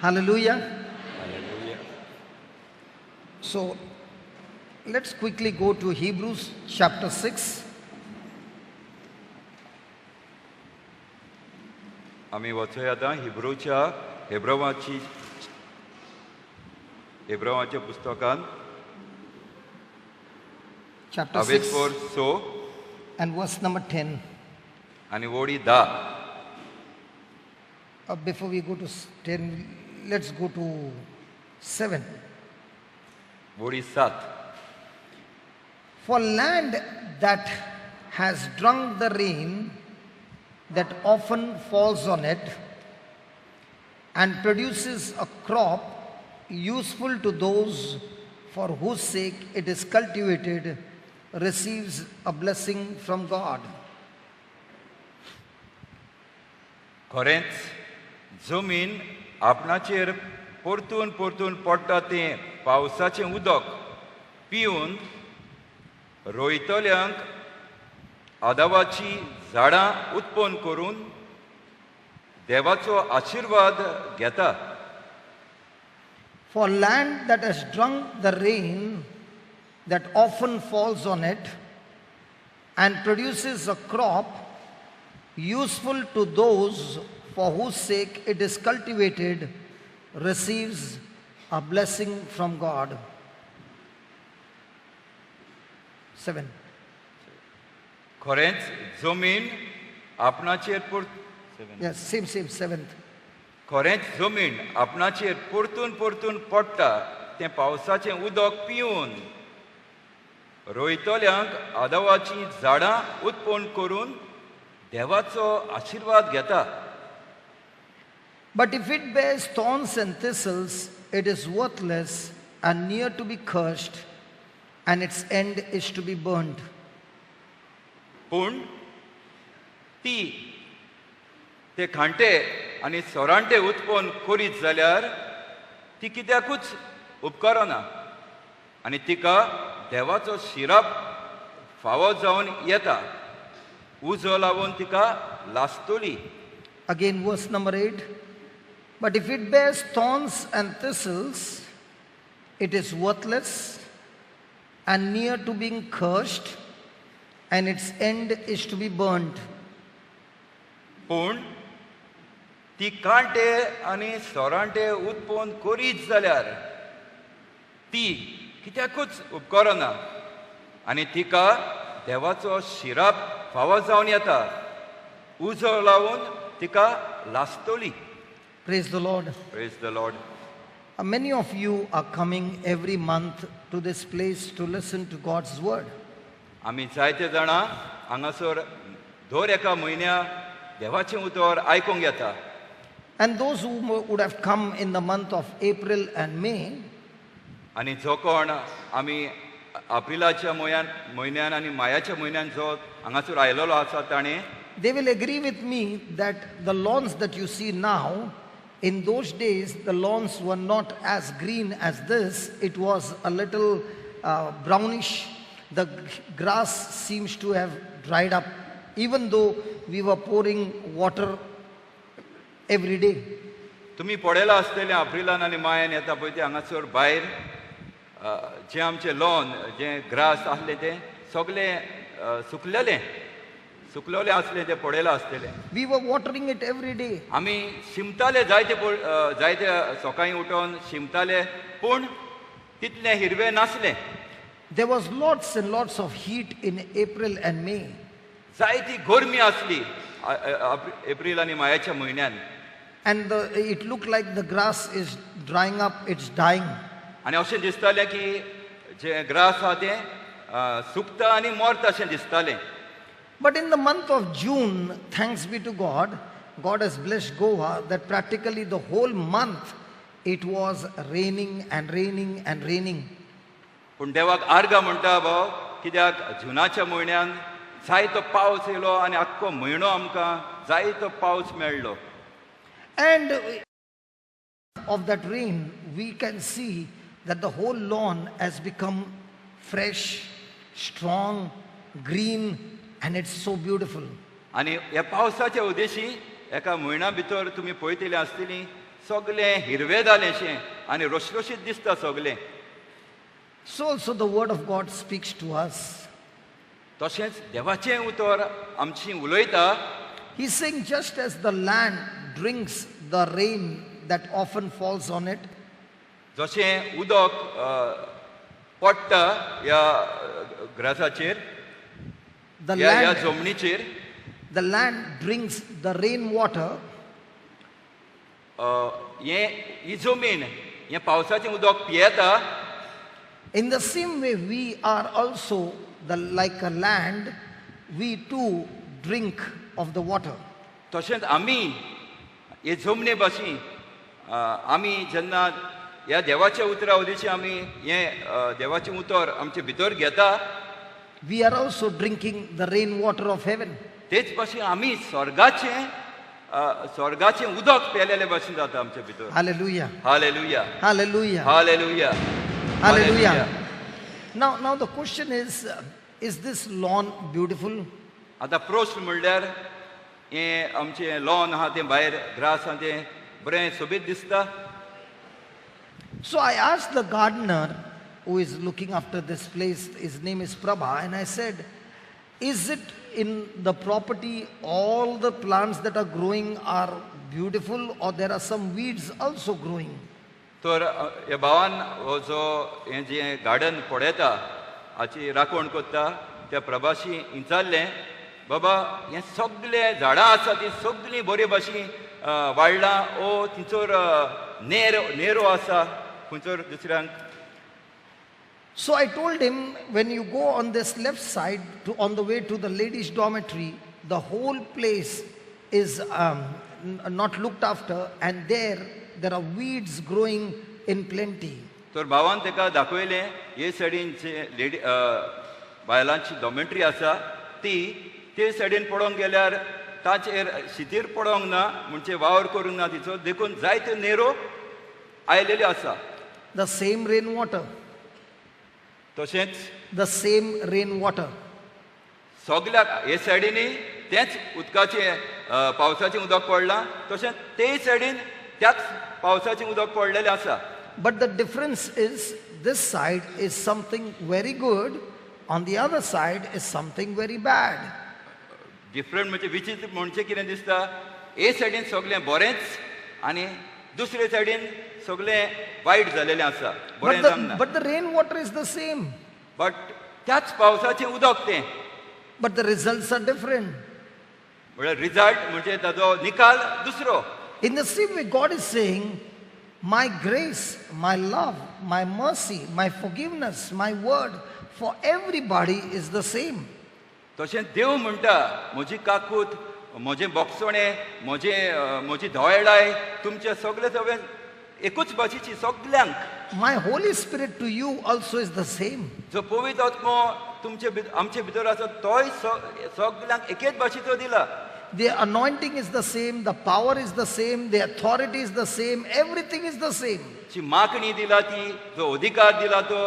Hallelujah. So let's quickly go to Hebrews chapter 6. आमी वचोया आतां हिब्रूच्या हेब्रवाची हेब्रवाच्या पुस्तकान Chapter 6 आवेदपोर स and verse number 10. आनी वोडी धा. Before we go to 10, let's go to 7. वोडी सात. For land that has drunk the rain that often falls on it and produces a crop useful to those for whose sake it is cultivated receives a blessing from God. खरेंच जमीन आपणाचेर परतून परतून पडटा तें पावसाचें उदक पिवन रोयतल्यांक आदावाची झाडां उत्पन्न करून देवाचो आशिर्वाद घेता. For land that has drunk the rain that often falls on it and produces a crop useful to those for whose sake it is cultivated receives a blessing from God. 7. खरेंच जमीन आपणाचेर पर Yes, same, same, seventh. खरेंच जमीन आपणाचेर परतून परतून पडटा तें पावसाचें उदक पिवन रोयतल्यांक आदावाचीं झाडां उत्पन्न करून देवाचो आशिर्वाद घेता. But if it bears thorns and thistles, it is worthless and near to be cursed, and its end is to be burned. पूण ती ते खांटे आनी सोरांटे उत्पन्न करीत जाल्यार ती कित्याकूच उपकारना आनी तिका देवाचो शिराप फावो जावन येता, उजो लावन तिका लासतली. Again, verse number 8. But if it bears thorns and thistles, it is worthless and near to being cursed, and its end is to be burnt. पूण ती कांटे आनी सोरांटे उत्पन्न करीत जाल्यार ती कित्याकूच उपकारना आनी तिका देवाचो शिराप फावो जावन येता, उजो लावन तिका लासतली. Praise the Lord. Praise the Lord. Many of you are coming every month to this place to listen to God's word. आमी जायते जाणां हांगासर दर एका म्हयन्या देवाचें उतर आयकूंक येता. And those who would have come in the month of April and May, आनी जो कोण आमी एप्रिलाच्या म्हयन्यान आनी मायाच्या म्हयन्यान जो हांगासर आयलेलो आसा ताणें, they will agree with me that the lawns that you see now, in those days the lawns were not as green as this. It was a little brownish. The grass seems to have dried up, even though we were pouring water every day. तुमी पळयलां आसतलें एप्रिलान आनी मायान येता पळय ते हांगासर भायर जें आमचें लॉन जें ग्रास आसलें तें सगळें सुकलेलें सुकलेलें आसलें तें पळयलां आसतलें. We were watering it every day. आमी शिंपताले जायते जायते सकाळीं उठोन शिंपताले पूण तितलें हिरवें नासलें. There was lots and lots of heat in April and May. जायती गरमी आसली एप्रिल आनी मायाच्या म्हयन्यान. And it looked like the grass is drying up, it's dying. आनी अशें दिसतालें की जें ग्रास आहा तें सुकता आनी मरता अशें दिसतालें. But in the month of June, thanks be to God, God has blessed Goa that practically the whole month it was raining and raining and raining. पूण देवाक आर्गां म्हणटा भाव, कित्याक जुनाच्या म्हयन्यान जायतो पावस येयलो आनी आख्खो म्हयनो आमकां जायतो पावस मेळ्ळो. And of that rain, we can see that the whole lawn has become fresh, strong, green, and it's so beautiful. आनी ह्या पावसाच्या उद्देशी एका म्हयन्या भितर तुमी पळयतली आसतली सगळें हिरवें जालेंशें आनी रोशरोशीत दिसता सगळें. So also the word of God speaks to us. तशेंच देवाचें उतर आमची उलयता. He's saying, just as the land drinks the rain that often falls on it, जशें उदक पडटा ह्या ग्रासाचेर, the ह्या land, जमनीचेर, the land drinks the rain water, हें ही जमीन हें पावसाचें उदक पियेता. In the same way we are also like a land, we too drink of the water. तशेंच आमी हे जमने भाशेन आमी जेन्ना ह्या देवाच्या उतरा वरवीं आमी हें देवाचें उतर आमचे भितर घेता, we are also drinking the rain water of heaven. तेच भाशेन आमी स्वर्गाचें स्वर्गाचें उदक पेलेले भाशेन जाता आमचे भितर. Hallelujah. Hallelujah. Hallelujah. Hallelujah. Hallelujah. Now the question is this lawn beautiful? आतां प्रश्न म्हणल्यार हें आमचें लॉन आहा तें भायर ग्रास आहा तें बरें सोबीत दिसता. So I asked the gardener who is looking after this place, his name is Prabha, and I said, is it in the property all the plants that are growing are beautiful, or there are some weeds also growing? तर ह्या भावान हो जो हें जें garden पळयता हाची राखण करता त्या प्रभाशी विचारलें, बाबा हें सगळें झाडां आसा तीं सगळीं बरे भाशेन वाडलां ओ थंयसर नेरो आसा खंयसर दुसऱ्यांक? So I told him, when you go on this left side on the way to the ladies' dormitory, the whole place is not looked after, and there are weeds growing in plenty. तर भावान ताका दाखयलें हे सायडीन जे lady बायलांची dormitory आसा ती ते सायडीन पळोवंक गेल्यार ताचेर शितीर पडोंक ना, म्हणजे वावर करूंक ना तिचो, देखून जायते नेरो आयलेल्यो आसा. The same rain water. तशेंच the same rain water. सगल्याक हे सायडीनी तेंच उदकाचें पावसाचें उदक पडलां, तशेंच ते सायडीन त्याच पावसाचें उदक पडलेलें आसा. But the difference is, this side is something very good, on the other side is something very bad. Different म्हणजे विचित्र म्हणजे कितें दिसता, हे सायडीन सगळें बरेंच आनी दुसरे सायडीन सगळें वायट जालेलें आसा, बरें जावंक ना. But the rain water is the same. But त्याच पावसाचें उदक तें. But the results are different. म्हळ्यार रिजल्ट म्हणजे ताजो निकाल दुसरो. In the same way, God is saying, my grace, my love, my mercy, my forgiveness, my word for everybody is the same. तशें देव म्हणटा, म्हजी काकूत, म्हजें बोगसणें, म्हजी धोयडाय तुमचे सगळे सगळे एकूच भाशेची सगल्यांक. My Holy Spirit to you also is the same. जो पवित्र आत्मो तुमचे आमचे भितर आसा तोय सगल्यांक एकेच भाशेचो दिला. The anointing is the same, the power is the same, the authority is the same, everything is the same. जी मागणी दिला ती, जो अधिकार दिला तो,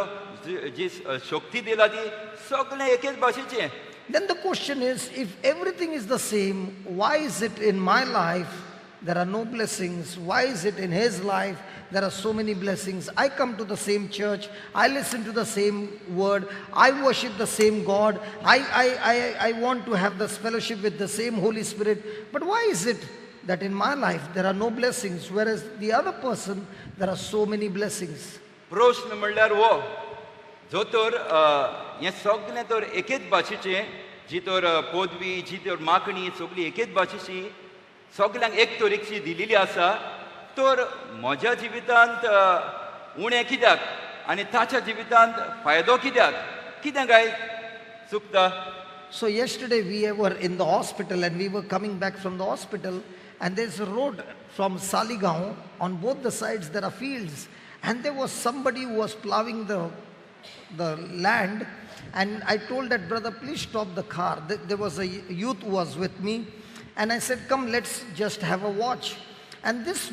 जी शक्ती दिला ती, सगळें एकेच भाशेचें. Then the question is, if everything is the same, why is it in my life there are no blessings? Why is it in his life there are so many blessings? I come to the same church, I listen to the same word, I worship the same God, I want to have this fellowship with the same Holy Spirit. But why is it that in my life there are no blessings, whereas the other person there are so many blessings? प्रश्न म्हणल्यार हो जो तर हें सगळें तर एकेच भाशेचें, जी तर पदवी, जी तर मागणी सगळी एकेच भाशेची, सगळ्यांक एक तरेची दिलेली आसा, तर म्हज्या जिवितांत उणें कित्याक आनी ताच्या जिवितांत फायदो कित्याक, कितें काय चुकता? So yesterday we were in the hospital and we were coming back from the hospital, and there's a road from Saligaon. On both the sides there are fields, and there was somebody who was plowing the land, and I told that brother, please stop the car. There was a youth who was with me, and I said, come, let's just have a watch. And this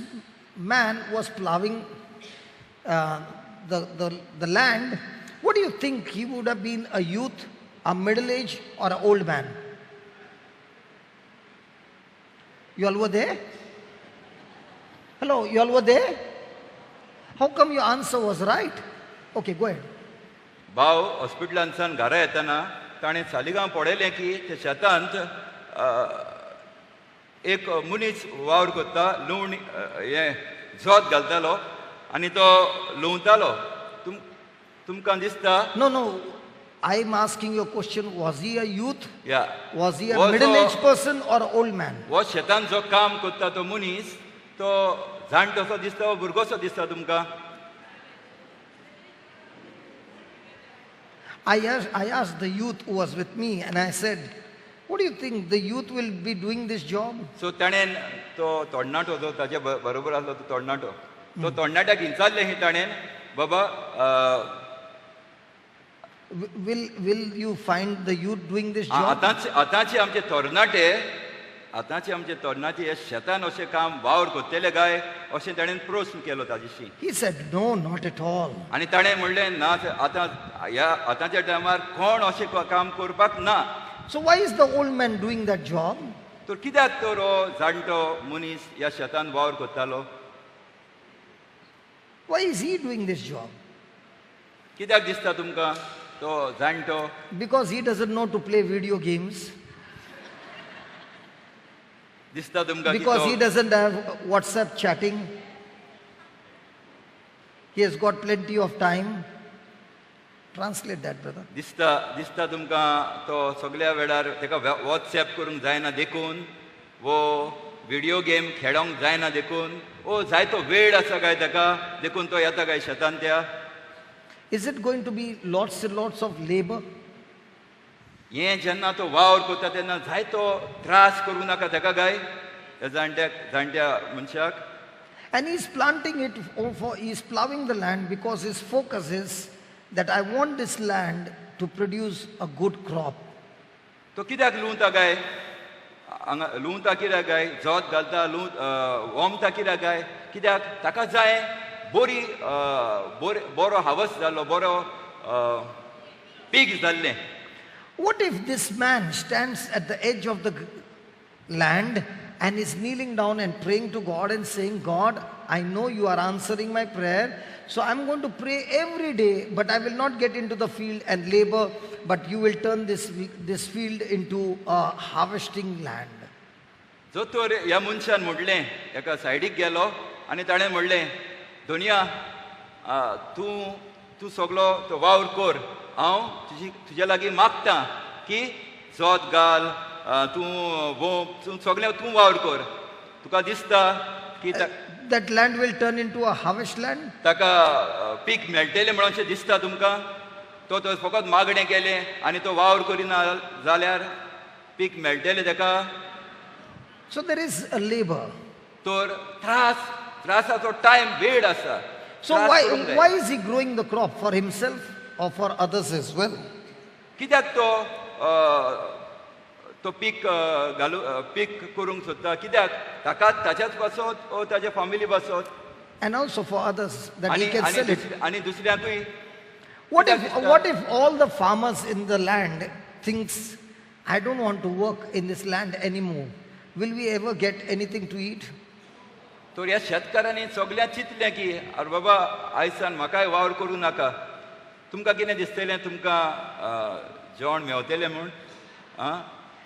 man was plowing the land. What do you think he would have been, a youth, a middle-aged, or an old man? You all were there? Hello, you all were there? How come your answer was right? Okay, go ahead. भाव हॉस्पिटलांतल्यान घरा येतना ताणें सालिगांव पळयलें की त्या शेतांत एक मनीस वावर करता, लुवणी हें जोत घालतालो आनी तो लुंवतालो. तुमकां दिसता? No, I am asking your question, was he a youth? Yeah. Was he a middle age person or old man? हो शेतान जो काम करता तो मनीस तो जाणटोसो दिसता वो भुरगोसो दिसता तुमकां? I asked the youth who was with me and I said, what do you think, the youth will be doing this job? So ताणें तो तोडणाटो जो ताजे बरोबर आसलो तो तोडणाटो, तो तोडणाट्याक विचारलें ही ताणें, बाबा will you find the youth doing this job? आतांचे आमचे तरणाटे, आतांचे आमचे तरणाटे हे शेतान अशें काम वावर करतले काय अशें ताणें प्रस्न केलो ताजेशी. He said, no, not at all. आनी ताणें म्हणलें ना, आतां ह्या आतांच्या टायमार कोण अशें काम करपाक ना. So why is the old man doing that job? तर कित्याक तर हो जाणटो मनीस ह्या शेतान वावर करतालो? Why is he doing this job? कित्याक दिसता तुमकां तो जाणटो? Because he doesn't know to play video games. दिसता तुमकां? Because he doesn't have WhatsApp chatting. He has got plenty of time. Translate that, brother. दिसता दिसता तुमकां तो सगळ्या वेळार ताका वॉट्सएप करूंक जायना देखून, वो व्हिडियो गेम खेळोंक जायना देखून, ओ जायतो वेळ आसा काय ताका देखून तो येता काय शेतान त्या? Is it going to be lots and lots of labor? हें जेन्ना तो वावर करता तेन्ना जायतो त्रास करूं नाका ताका काय त्या जाणट्या जाणट्या मनशाक? And he is planting it, for he is plowing the land because his focus is that I want this land to produce a good crop. तो कित्याक लुंवता काय? हांगा लुंवता कित्याक काय? जोत घालता, वोमता कित्याक काय? कित्याक ताका जाय बरी बरो हावस जाल्लो, बरो पीक जाल्लें. What if this man stands at the edge of the land and is kneeling down and praying to God and saying, God, I know you are answering my prayer, so I'm going to pray every day, but I will not get into the field and labor, but you will turn this field into a harvesting land. जो तर ह्या मनशान म्हणलें, एका सायडीक गेलो आनी ताणें म्हणलें, धोनिया तूं तूं सगलो तो वावर कर, हांव तुज्या लागीं मागता की जोत घाल, तूं वोंप, तूं सगळें तूं वावर कर. तुका दिसता की that land will turn into a harvest land? ताका पीक मेळटलें म्हणून अशें दिसता तुमकां? तो तो फकत मागणें केलें आनी तो वावर करिना जाल्यार पीक मेळटलें ताका? So there is a labor. तर त्रास, त्रासाचो टायम वेळ आसा. So why is he growing the crop? For himself or for others as well? कित्याक तो तो पीक घालू पीक करूंक सोदता? कित्याक ताका ताच्याच पासत ओ ताच्या फामिली पासत? And also for others that he can sell it. आनी दुसऱ्यांकूय. What if all the farmers in the land thinks, I don't want to work in this land anymore. Will we ever get anything to eat? तर ह्या शेतकारांनी सगळ्यां चिंतलें की अरे बाबा आयसान म्हाकाय वावर करूं नाका. तुमकां कितें दिसतलें तुमकां जेवण मेवतलें म्हूण? आं.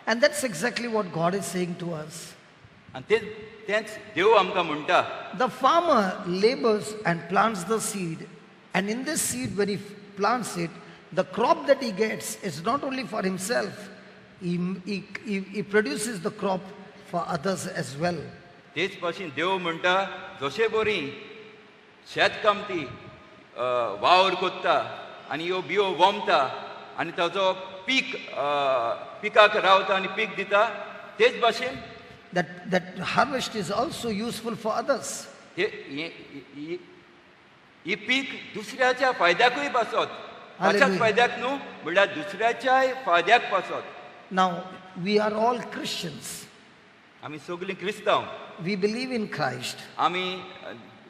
And that's exactly what God is saying to us. आनी तेंच देव आमकां म्हणटा. The farmer labors and plants the seed, and in this seed when he plants it, the crop that he gets is not only for himself, he produces the crop for others as well. तेच भाशेन देव म्हणटा जशे बरी शेतकामती वावर कोत्ता आनी ह्यो बियो वोमता आनी ताजो पीक पिकाक रावता आनी पीक दिता, तेच भाशेन that harvest is also useful for others. ही पीक दुसऱ्याच्या फायद्याकूय पासत, ताच्याच फायद्याक न्हू म्हणल्यार दुसऱ्याच्याय फायद्याक पासत. Now we are all Christians. आमी सगळीं क्रिस्तांव. We believe in Christ. आमी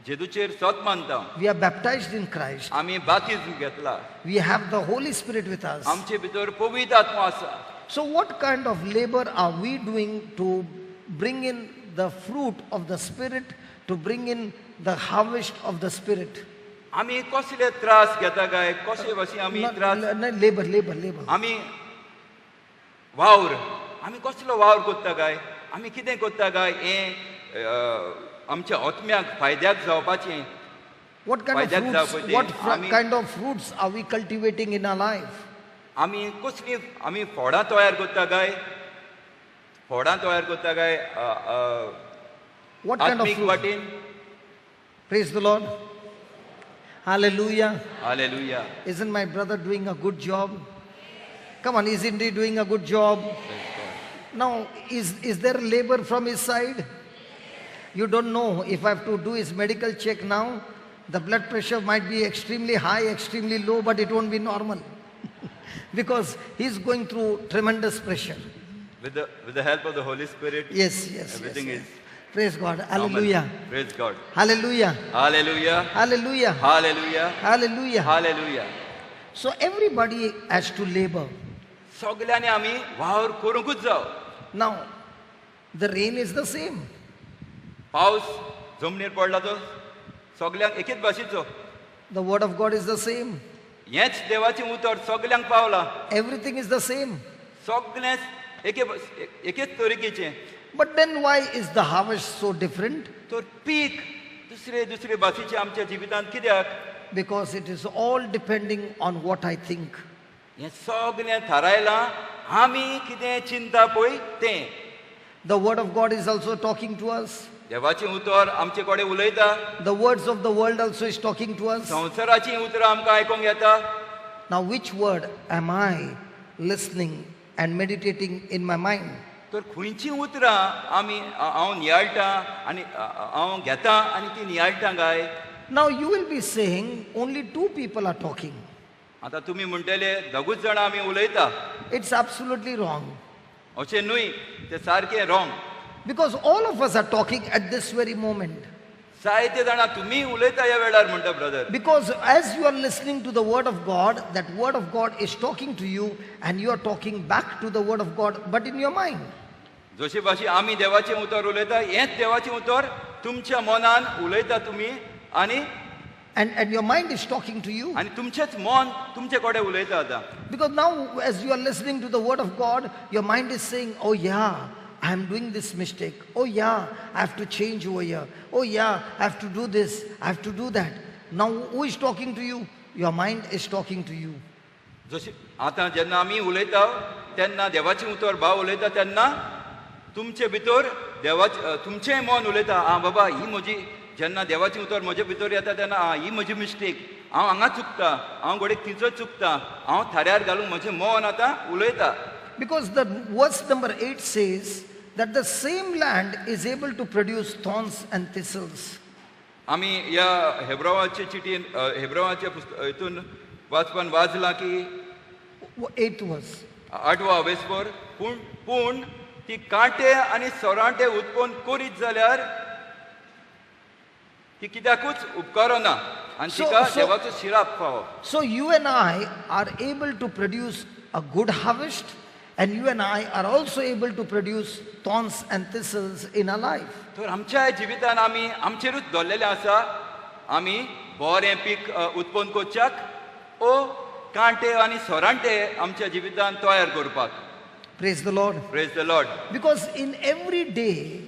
जेजूचेर सत मानता. We are baptized in Christ. आमी बाप्तिज्म घेतला. We have the Holy Spirit with us. आमचे भितर पवित्र आत्मा आसा. So what kind of labor are we doing to bring in the fruit of the Spirit to bring in the harvest of the Spirit? आमी कसले त्रास घेता काय कशे भाशेन आमी त्रास Labor, labor, labor. आमी वावर आमी कसलो वावर करता काय आमी कितें करता काय हें आमच्या आत्म्याक फायद्याक जावपाचें. What kind of फायद्याक fruits, जावपाचें. What आमी kind of fruits are we cultivating in our life? आमी कसली आमी फोडां तयार करता काय फोडां तयार करता काय What kind of आत्मीक fruits? वाटेन. Praise the Lord. Hallelujah. Hallelujah. Isn't my brother doing a good job? Come on, isn't he doing a good job? Now, is there labor from his side? You don't know. If I have to do his medical check now, the blood pressure might be extremely high, extremely low, but it won't be normal. Because he's going through tremendous pressure. With the help of the Holy Spirit, Yes. everything yes. is Praise God. normal. Hallelujah. Praise God. Hallelujah. Hallelujah. Hallelujah. Hallelujah. Hallelujah. Hallelujah. So everybody has to labor. सगल्यांनी आमी वावर करूंकूच जाव. Now, the rain is the same. पावस जमनीर पडला तो सगल्यांक एकेच भाशेचो. The word of God is the same. हेंच देवाचें उतर सगल्यांक पावलां. Everything is the same. सगळेंच एके एकेच तरेकेचें. But then why is the harvest so different? तर पीक दुसरे दुसरे भाशेचें आमच्या जिवितांत कित्याक? Because it is all depending on what I think. हें सगळें थारायलां आमी कितें चिंता पळय तें. The word of God is also talking to us. देवाचें उतर आमचे कडेन उलयता. The words of the world also is talking to us. संवसाराचीं उतरां आमकां आयकूंक येता. Now, which word am I listening and meditating in my mind? तर खंयचीं उतरां आमी हांव नियाळटा आनी हांव घेता आनी ती नियाळटा काय? Now, you will be saying only two people are talking. आतां तुमी म्हणटले दोगूच जाणां आमी उलयता. It's absolutely wrong. अशें न्हय तें सारकें wrong. Because all of us are talking at this very moment. जायते जाणां तुमी उलयता ह्या वेळार म्हणटा brother. Because as you are listening to the word of God, that word of God is talking to you and you are talking back to the word of God, but in your mind. जशे भाशेन आमी देवाचें उतर उलयता हेंच देवाचें उतर तुमच्या मनान उलयता तुमी आनी And your mind is talking to you. आनी तुमचेंच मन तुमचे कडेन उलयता आतां. Because now, as you are listening to the word of God, your mind is saying, "Oh yeah, I am doing this mistake. Oh yeah, I have to change over here. Oh yeah, I have to do this. I have to do that." Now, who is talking to you? Your mind is talking to you. जशें आतां जेन्ना आमी उलयता तेन्ना देवाचें उतर भाव उलयता तेन्ना तुमचे भितर देवाचें तुमचें मन उलयता आं बाबा ही म्हजी जेन्ना देवाचें उतर म्हजे भितर येता तेन्ना आं ही म्हजी मिस्टेक हांव हांगा चुकता हांव घडये थिंचो चुकता हांव थाऱ्यार घालूंक म्हजें मन आतां उलयता. Because the verse number 8 says that the same land is able to produce thorns and thistles. आमी ह्या हेब्रावाचे चिटीन हेब्रावाच्या पुस्त हितून वाचपान वाचलां की Eighth verse. आठवो अवेस्पर पूण पूण ती कांटे आनी सोरांटे उत्पन्न करीत जाल्यार ती कित्याकूच उपकारना आनी तिका देवाचो शिराप फावो. So you and I are able to produce a good harvest, and you and I are also able to produce thorns and thistles in our life. तर आमच्या जिवितान आमी आमचेरूच दवरलेलें आसा आमी बरें पीक उत्पन्न करच्याक ओ कांटे आनी सोरांटे आमच्या जिवितान तयार करपाक. Praise the Lord. Praise the Lord. Because in every day,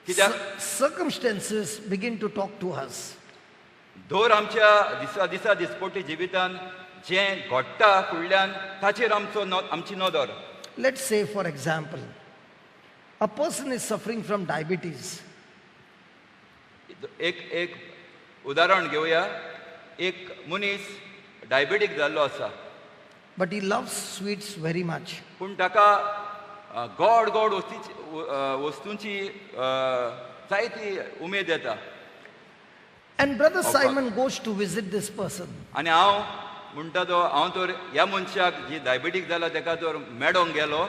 कित्याक circumstances begin to talk to us. दर आमच्या दिसा दिसा दिसपट्टी जिवितान जें घडटा फुडल्यान ताचेर आमचो आमची नदर. Let's say, for example, a person is suffering from diabetes. एक एक उदाहरण घेवया एक मनीस डायबेटीक जाल्लो आसा. But he loves sweets very much. पूण ताका गोड गोड वस्तीची वस्तूंची जायती उमेद येता. And Brother Okay. Simon goes to visit this person. आनी हांव म्हणटा तो हांव तर ह्या मनशाक जी डायबेटीक जाला ताका तर मेळोंक गेलो.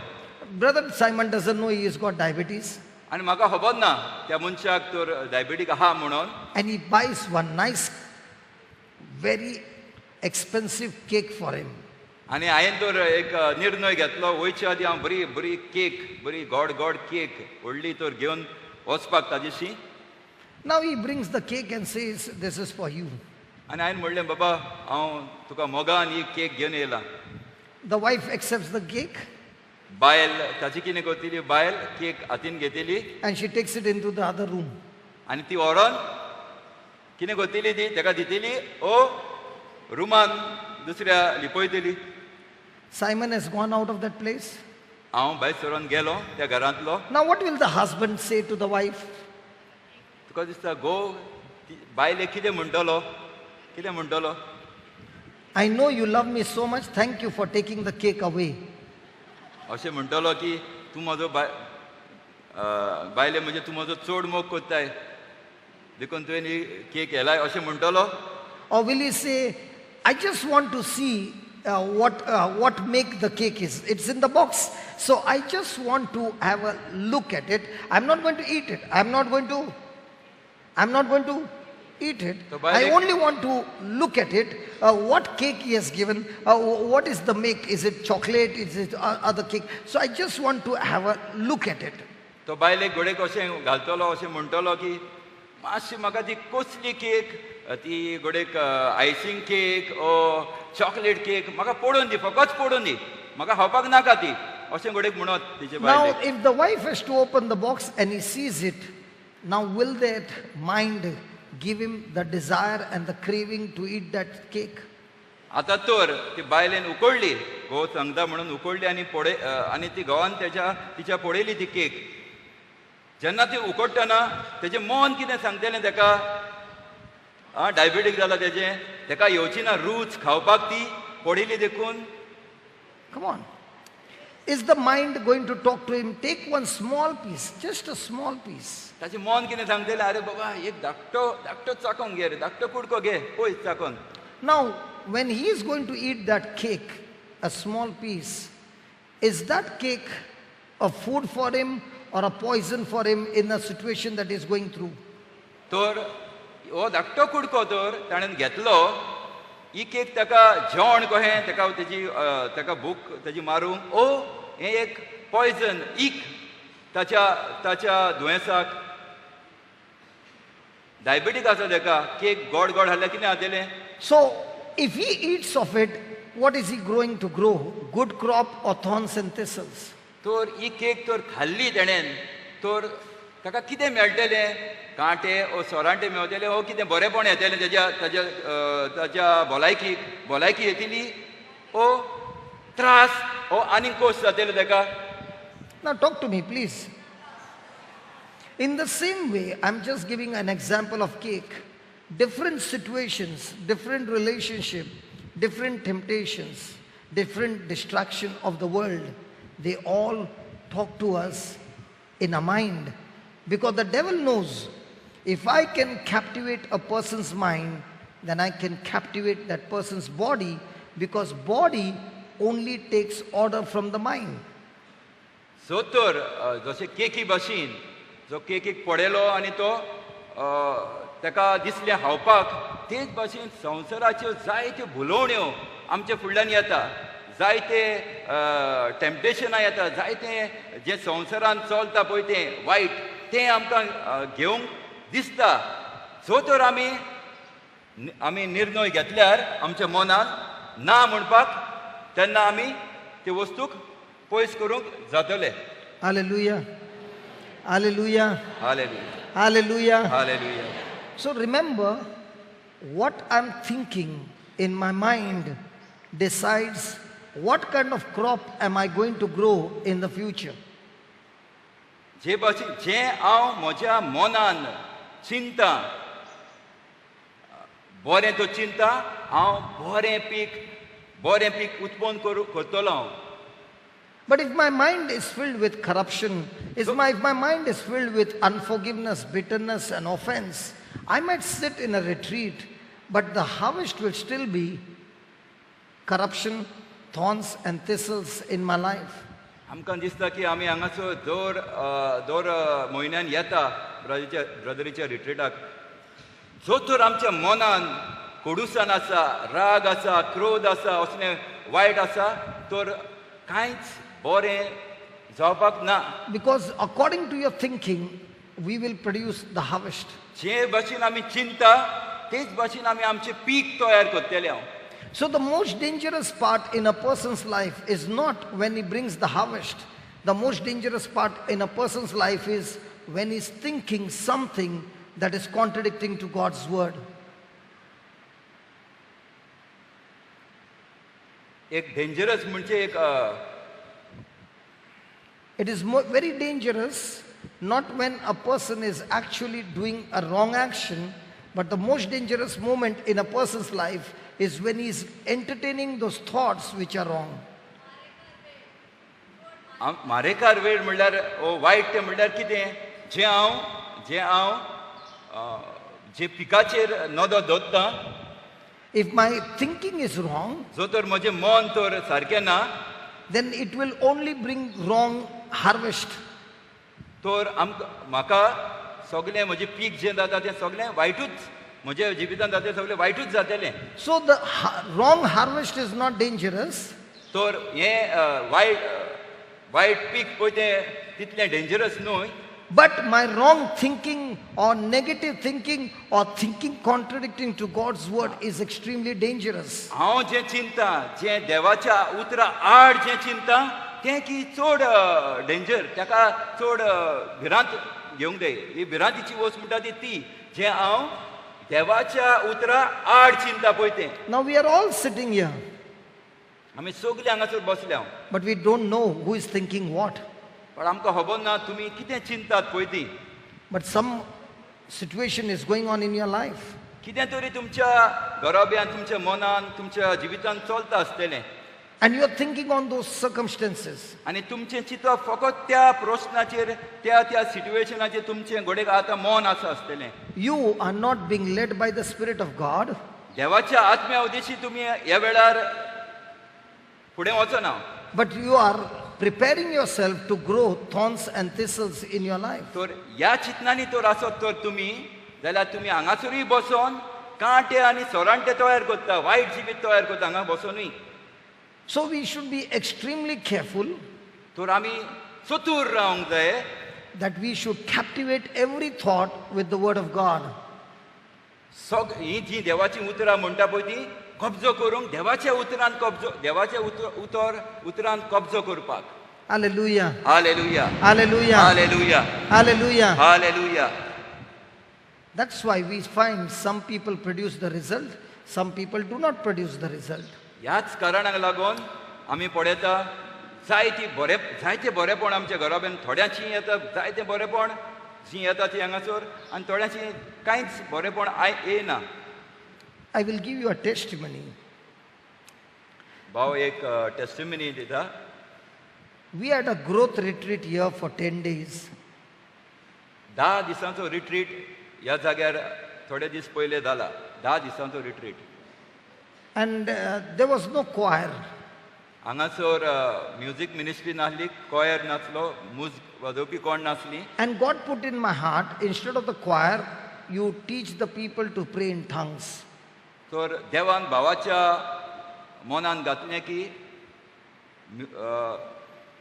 Brother Simon doesn't know he has got diabetes. आनी म्हाका खबर ना त्या मनशाक तर डायबेटीक आहा म्हणून. And he buys one nice, very expensive cake for him. आनी हांवें तर एक निर्णय घेतलो वयच्या आदी हांव बरी बरी केक बरी गोड गोड केक व्हडली तर घेवन वचपाक ताजेशी. Now he brings the cake and says, "This is for you." आनी हांवें म्हणलें, बाबा, हांव तुका मोगान ही केक घेवन येयला. The wife accepts the cake बायल ताची कितें करतली? बायल केक हातीन घेतली and she takes it into the other room. आनी ती व्हरोन कितें करतली? ती ताका दितली ओ रुमान दुसऱ्या लिपयतली. Simon has gone out of that place. हांव भायर सरून गेलो त्या घरांतलो. Now, what will the husband say to the wife? तुका दिसता घोव ती बायलेक कितें म्हणटलो? कितें म्हणटलो? "I know you love me so much. Thank you for taking the cake away." अशें म्हणटलो की तूं म्हजो बाय बायले म्हणजे तूं म्हजो चड मोग करताय देखून तुवें ही केक हेलाय, अशें म्हणटलो? Or will he say, "I just want to see what make the cake is. It's in the box. So I just want to have a look at it. I'm not going to eat it. I'm not going to eat it. So I only want to look at it. What cake he has given. What is the make? Is it chocolate? Is it other cake? So I just want to have a look at it." तो बायलेक घोडेक अशें घालतलो, अशें म्हणटलो की मातशी म्हाका ती कसली केक ती, घोडेक आयसींग केक ओ चॉकलेट केक, म्हाका पडून दी, फकत पडून दी, म्हाका खावपाक नाका ती, अशें घोडेक म्हणत तिचे Now, बायलेक. If the wife has to open the box and he sees it, now will that mind give him the desire and the craving to eat that cake? आतां तर ती बायलेन उकडली, घोव सांगता म्हणून उकडली आनी पडय आनी ती घोवान तेच्या तिच्या पळयली ती केक. जेन्ना ती उकडटना तेजें मन कितें सांगतलें तेका? आं, डायबेटीक जाला तेजें, तेका येवची ना रूच खावपाक ती पळयली देखून. Come on. Is the mind going to talk to him? "Take one small piece, just a small piece." ताचें मन कितें सांगतलें? अरे बाबा, एक धाकटो धाकटो चाकोन घे रे, धाकटो कुडको घे, पळय चाकोन. Now, when he is going to eat that cake, a small piece, is that cake a food for him or a poison for him in the situation that he's going through? तर हो धाकटो कुडको तर ताणें घेतलो, ही cake ताका जेवण कहें ताका तेजी ताका भूक तेजी मारूंक ओ हें एक पॉयजन इक ताच्या ताच्या दुयेंसाक? डायबेटीक आसा ताका, केक गोड गोड हाडल्यार कितें जातलें? So, if he eats of it, what is he growing to grow? Good crop or thorns and thistles? तर ही केक तर खाल्ली तेणेन तर ताका कितें मेळटलें? कांटे ओ सोरांटे मेवतले ओ कितें बरेंपण येतलें तेज्या ताज्या ताच्या भलायकीक? भलायकी येतली ओ त्रास ओ आनीक कोश जातले ताका? Now, talk to me, please. In the same way, I'm just giving an example of cake. Different situations, different relationship, different temptations, different distraction of the world, they all talk to us in our mind. Because the devil knows if I can captivate a person's mind, then I can captivate that person's body, because body only takes order from the mind. So तर जशें केकी भाशेन, जो केकीक पळयलो आनी तो ताका दिसलें खावपाक, तेच भाशेन संवसाराच्यो जायत्यो भुलोवण्यो आमच्या फुडल्यान येता, जायते टेम्पटेशनां येता, जायते जें संवसारान चलता पळय तें वायट, तें आमकां घेवंक दिसता. सो तर आमी आमी निर्णय घेतल्यार आमच्या मनान ना म्हणपाक, तेन्ना आमी ते वस्तूक पयस करूंक जातले. Hallelujah. Hallelujah. Hallelujah. Hallelujah. Hallelujah. So remember, what I'm thinking in my mind decides what kind of crop am I going to grow in the future. जे भाशेन जें हांव म्हज्या मनान चिंता, बरें तो चिंता, हांव बरें पीक उत्पन्न करूं करतलो हांव. But if my mind is filled with corruption, if my mind is filled with unforgiveness, bitterness, and offense, I might sit in a retreat, but the harvest will still be corruption, thorns, and thistles in my life. आमकां दिसता की आमी हांगासर दर दर म्हयन्यान येता ब्रदरीच्या ब्रदरीच्या रिट्रीटाक. जो तर आमच्या मनान कोडूसान आसा, राग आसा, क्रोध आसा, असलें वायट आसा, तर कांयच बरें जावपाक ना. Because according to your thinking, we will produce the harvest. जे भाशेन आमी चिंता तेच भाशेन आमी आमचें पीक तयार करतले हांव. So the most dangerous part in a person's life is not when he brings the harvest. The most dangerous part in a person's life is when he's thinking something that is contradicting to God's word. एक dangerous म्हणजे एक It is very dangerous not when a person is actually doing a wrong action, but the most dangerous moment in a person's life is when he is entertaining those thoughts which are wrong. मारेकार वेळ म्हणल्यार ओ वायट तें म्हणल्यार कितें जें हांव जे पिकाचेर नदर दवरता. If my thinking is wrong, जो तर म्हजें मन तर सारकें ना, then it will only bring wrong harvest. तर आमकां म्हाका सगळें म्हजें पीक जें जाता तें सगळें वायटूच म्हज्या जिवितांत जाता तें सगळें वायटूच जातलें. So the wrong harvest is not dangerous. तर हें वायट वायट पीक पळय तें तितलें डेंजरस न्हय. But my wrong thinking or negative thinking or thinking contradicting to God's word is extremely dangerous. हांव जें चिंता जें देवाच्या उतरा आड जें चिंता तें की चड डेंजर, ताका चड भिरांत घेवंक जाय. ही भिरांतीची वस्त म्हणटा ती ती जें हांव देवाच्या उतरा आड चिंता पळय तें. Now we are all sitting here. आमी सगळे हांगासर बसल्या. But we don't know who is thinking what. पण आमकां खबर ना तुमी कितें चिंतात पळय ती. But some situation is going on in your life. कितें तरी तुमच्या घराब्यान, तुमच्या मनान, तुमच्या जिवितान चलता आसतलें. And you are thinking on those circumstances. आनी तुमचें चिंतप फकत त्या प्रश्नाचेर, त्या त्या सिट्युएशनाचेर तुमचें घडये आतां मन आसा आसतलें. You are not being led by the Spirit of God. देवाच्या आत्म्या उद्देशी तुमी ह्या वेळार फुडें वचना. But you are preparing yourself to grow thorns and thistles in your life. तर ह्या चिंतनांनी तर आसत तर तुमी जाल्यार तुमी हांगासरूय बसोन कांटे आनी सोरांटे तयार करता, वायट जिवीत तयार करता हांगा बसोनूय. So we should be extremely careful. तर आमी चतूर रावंक जाय. That we should captivate every thought with the word of God. सग ही जी देवाची उतरां म्हणटा पळय ती कब्जो करूंक देवाच्या उतरान कब्जो, देवाच्या उतर उतरान कब्जो करपाक. Hallelujah. Hallelujah. Hallelujah. Hallelujah. Hallelujah. Hallelujah. That's why we find some people produce the result, some people do not produce the result. ह्याच कारणाक लागून आमी पळयता जायती बरे जायते बरेपण आमच्या घराब्यान थोड्यांची येता, जायते बरेपण जी येता ती हांगासर आनी थोड्यांची कांयच बरेपण येना. I will give you a testimony. भाव एक टेस्टिमनी दिता. We had a growth retreat here for 10 days. 10 दिसांचो रिट्रीट ह्या जाग्यार थोडे दीस पयले जाला. 10 दिसांचो retreat. And there was no choir. हांगासर म्युजीक मिनिस्ट्री नासली, कॉयर नासलो, मुज वाजोवपी कोण नासली. And God put in my heart, instead of the choir, you teach the people to pray in tongues. तर देवान भावाच्या मनान घातलें की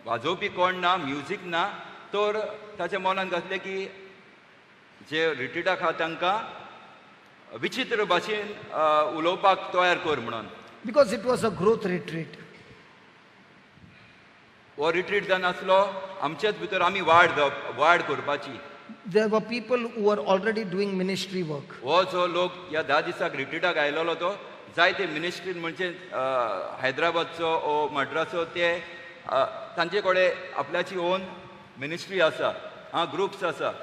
वाजोवपी कोण ना, म्युजीक ना, तर ताच्या मनान घातलें की जे रिट्रीटाक आहा तांकां विचित्र भाशेन उलोवपाक तयार कर म्हणून. Because it was a growth retreat. हो रिट्रीट जावन आसलो आमचेच भितर आमी वाड करपाची. There were people who were already doing ministry work. हो जो लोक ह्या 10 दिसाक रिट्रीटाक आयलेलो तो जायते मिनिस्ट्रीन म्हणजे हैदराबादचो ओ मड्रासचो ते तांचे कडेन आपल्याची ओन मिनिस्ट्री आसा, आं ग्रुप्स आसा.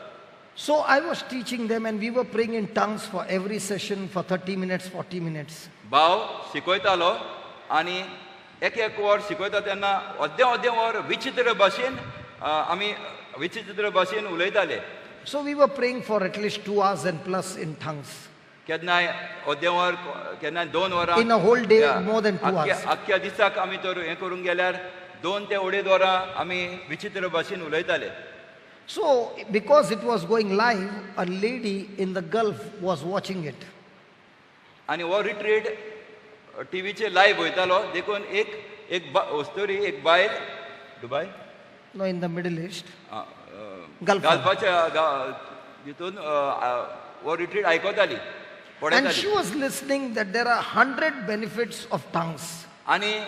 So I was teaching them and we were praying in tongues for every session for 30 minutes, 40 minutes. भाव शिकयतालो आनी एक एक वर शिकयता तेन्ना अर्दें अर्दें वर विचित्र भाशेन आमी विचित्र भाशेन उलयताले. So we were praying for at least 2 hours and plus in tongues. केन्नाय अर्दें वर, केन्नाय 2 वरां. In a whole day, more than 2 hours. आख्ख्या दिसाक आमी तर हें करूंक गेल्यार 2 ते 2.5 वरां आमी विचित्र भाशेन उलयताले. So because it was going live, a lady in the Gulf was watching it. आनी हो रिट्रीट टीव्हीचेर लायव्ह वयतालो देखून एक एक अस्तुरी, एक बायल Dubai, No, in the Middle East. गाल्फाच्या हितून हो रिट्रीट आयकताली And she पळयताली. Was listening that there are 100 benefits of tongues. आनी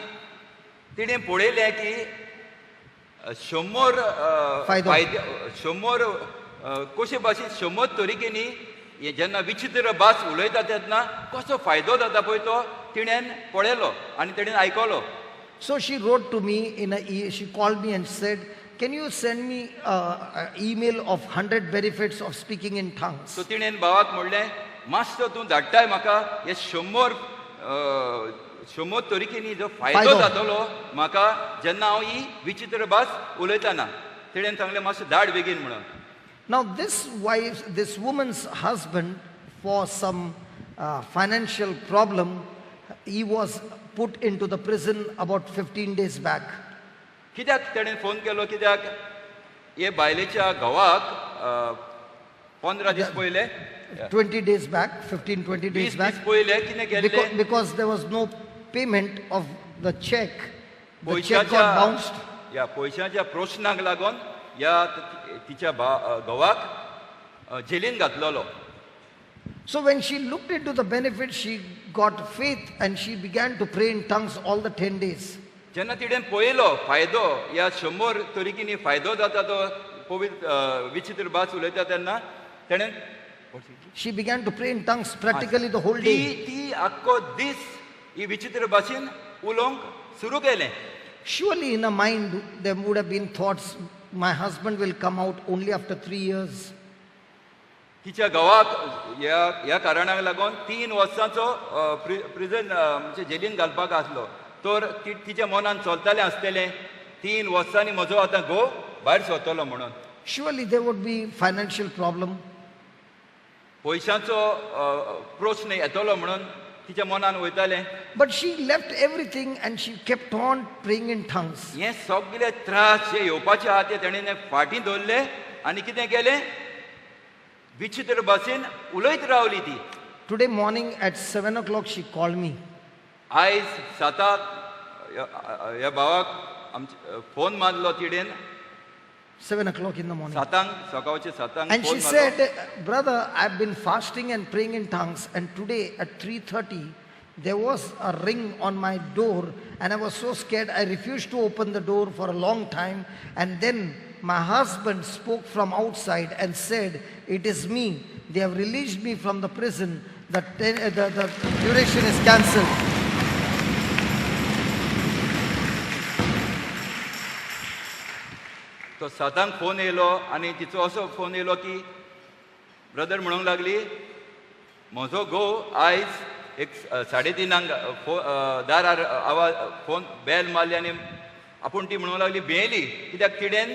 तिणें पळयलें की 100 फायदो. फायदे 100 कशे भाशेन 100 तरेकेनी हे जेन्ना विचित्र भास उलयता तेन्ना कसो फायदो जाता पळय तो तिणें पळयलो आनी तिणें आयकलो. So she wrote to me in a she called me and said, "Can you send me an email of 100 benefits of speaking in tongues?" So तिणें भावाक म्हणलें मातसो तूं धाडटाय म्हाका हे 100 तरेकेनी जो फायदो फायदो. जातलो म्हाका जेन्ना हांव ही विचित्र भास उलयतना. तिणें सांगलें मातशें धाड बेगीन म्हणून. Now this wife, this woman's husband, for some financial problem, he was put into the prison about 15 days back. कित्याक तेणें फोन केलो कित्याक हे बायलेच्या घोवाक 15 दीस पयले 20 days back, 15, 20 days 20 back, दीस पयले कितें केल्लें because there was no payment of the check, the check got bounced. ह्या पयशांच्या प्रश्नाक लागून ह्या तिच्या घोवाक जेलीन घातलेलो. So when she looked into the benefits, she got faith and she began to pray in tongues all the 10 days. जेन्ना तिणें पळयलो फायदो ह्या 100 तरेकींनी फायदो जाता तो पवित्र विचित्र भास उलयता तेन्ना तेणें She began to pray in tongues practically the whole ती day. ती आख्खो दीस ही विचित्र भाशेन उलोवंक सुरू केलें. Surely in her mind there would have been thoughts, my husband will come out only after 3 years. तिच्या घोवाक ह्या कारणाक लागून 3 वर्सांचो प्रिजन म्हणजे जेलीन घालपाक आसलो. तर तिच्या मनान चलतालें आसतलें 3 वर्सांनी म्हजो आतां घोव भायर सरतलो म्हणून. Surely there would be financial problem. पयशांचो प्रश्न येतलो म्हणून तिच्या मनान वयतालें. But she left everything and she kept on praying in tongues. हे सगळे त्रास जे येवपाचे आहा ते तेणें फाटीं दवरले आनी कितें केलें विचित्र भाशेन उलयत रावली ती. Today morning at 7 o'clock she called me. आयज 7 ह्या भावाक आमचे फोन मारलो तिणेन. 7 o'clock in the morning. 7 सकाळचे 7 And phone she मारलो. said, "Brother, I've been fasting and praying in tongues, and today at 3:30 there was a ring on my door, and I was so scared I refused to open the door for a long time. And then my husband spoke from outside and said, 'It is me. They have released me from the prison. The duration is cancelled.'" तो 7 phone येयलो आनी तिचो असो phone येयलो की brother म्हणूंक लागली म्हजो घोव आयज एक 3:30 दारार आवाज फोन बेल मारली आनी आपूण ती म्हणूंक लागली भियेली कित्याक तिणेन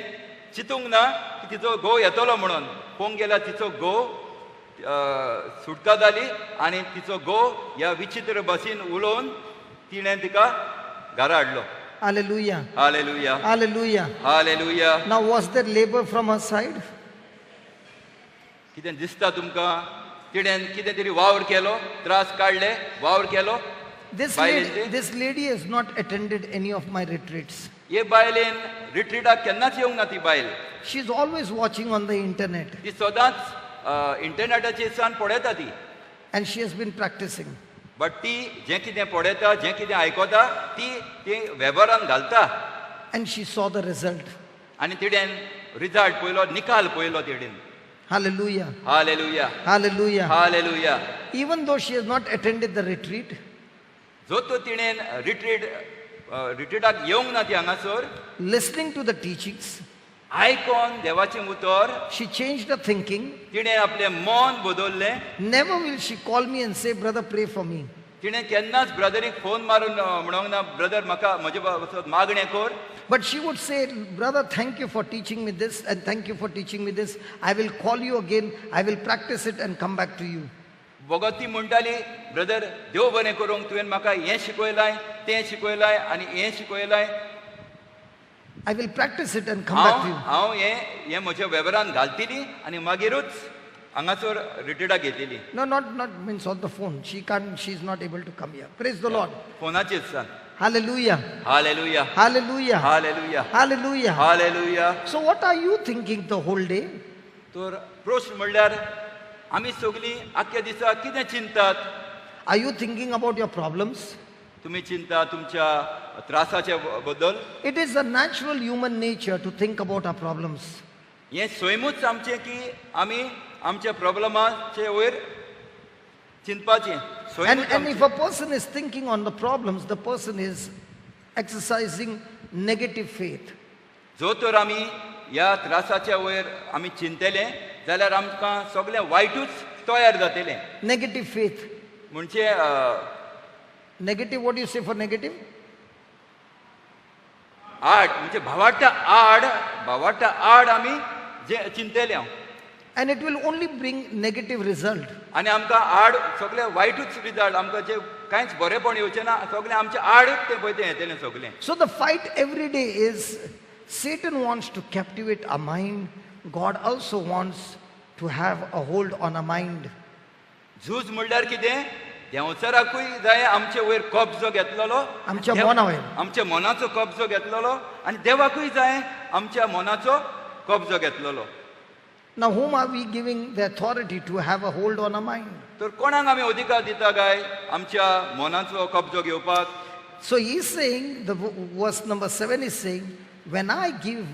चिंतूंक ना की तिचो घोव येतलो म्हणून. पळोवंक गेल्यार तिचो घोव सुटका जाली आनी तिचो घोव ह्या विचित्र भाशेन उलोवन तिणें तिका घरा हाडलो. Hallelujah. Hallelujah. Hallelujah. Hallelujah. Now was there labor from her side? कितें दिसता तुमकां तिणें कितें तरी वावर केलो, त्रास काडले, वावर केलो. This बायलेन lady has not attended any of my retreats. हे बायलेन रिट्रीटाक केन्नाच येवंक ना ती बायल. She is always watching on the internet. ती सदांच इंटरनेटाचेर सान पळयता ती. And she has been practicing. But ती जें कितें पळयता, जें कितें आयकता, ती वेव्हारान घालता. And she saw the result. आनी तिणें रिजल्ट पळयलो, निकाल पळयलो तिणें. Hallelujah. Hallelujah. Hallelujah. Hallelujah. Even though she has not attended the retreat, जो तो तिणें रिट्रीटाक येवंक ना ती हांगासर, listening to the teachings, आयकोन देवाचें उतर, she changed her thinking. तिणें आपलें मन बदललें. Never will she call me and say, "Brother, pray for me." तिणें केन्नाच ब्रदरीक फोन मारून म्हणूंक ना, ब्रदर म्हाका म्हजे पासत मागणें कर. But she would say, "Brother, thank you for teaching me this and thank you for teaching me this. I will call you again. I will practice it and come back to you." बगत ती म्हणटाली, brother देव बरें करूंक, तुवें म्हाका हें शिकयलाय, तें शिकयलाय आनी हें शिकयलाय. I will practice it and come back to you. हांव हें म्हज्या वेव्हारान घालतली आनी मागीरूच हांगासर रिट्रीटाक घेतली. No, not means on the phone. She can't, she is not able to come here. Praise the Lord. फोनाचेर सांग. Hallelujah. Hallelujah. Hallelujah. Hallelujah. Hallelujah. Hallelujah. So what are you thinking the whole day? तर प्रश्न म्हणल्यार आमी सगळीं आख्ख्या दिसा कितें चिंतात? Are you thinking about your problems? तुमी चिंता तुमच्या त्रासाच्या बद्दल? It is a natural human nature to think about our problems. हें सैमूच आमचें की आमी आमच्या प्रॉब्लमाचे वयर चिंतपाचें. And if a person is thinking on the problems, the person is exercising negative faith. जो तर आमी ह्या त्रासाच्या वयर आमी चिंतले जाल्यार आमकां सगळें वायटूच तयार जातलें. Negative faith. म्हणजे negative, what do you say for negative? आड म्हणजे भावार्था आड, भावार्था आड आमी जे चिंतले. And it will only bring negative result. आनी आमकां आड सगळें वायटूच रिजल्ट, आमकां जे कांयच बरेंपण येवचें ना, सगळें आमचें आडूच तें पळय तें येतलें सगळें. So the fight every day is Satan wants to captivate our mind. God also wants to have a hold on our mind. झूज म्हणल्यार कितें? देंवचाराकूय जाय आमचे वयर कब्जो घेतलेलो, आमच्या मना वयर, आमच्या मनाचो कब्जो घेतलेलो, आनी देवाकूय जाय आमच्या मनाचो कब्जो घेतलेलो. Now whom are we giving the authority to have a hold on our mind? तर कोणाक आमी अधिकार दिता काय आमच्या मनाचो कब्जो घेवपाक? So he is saying, the verse number 7 is saying, when I give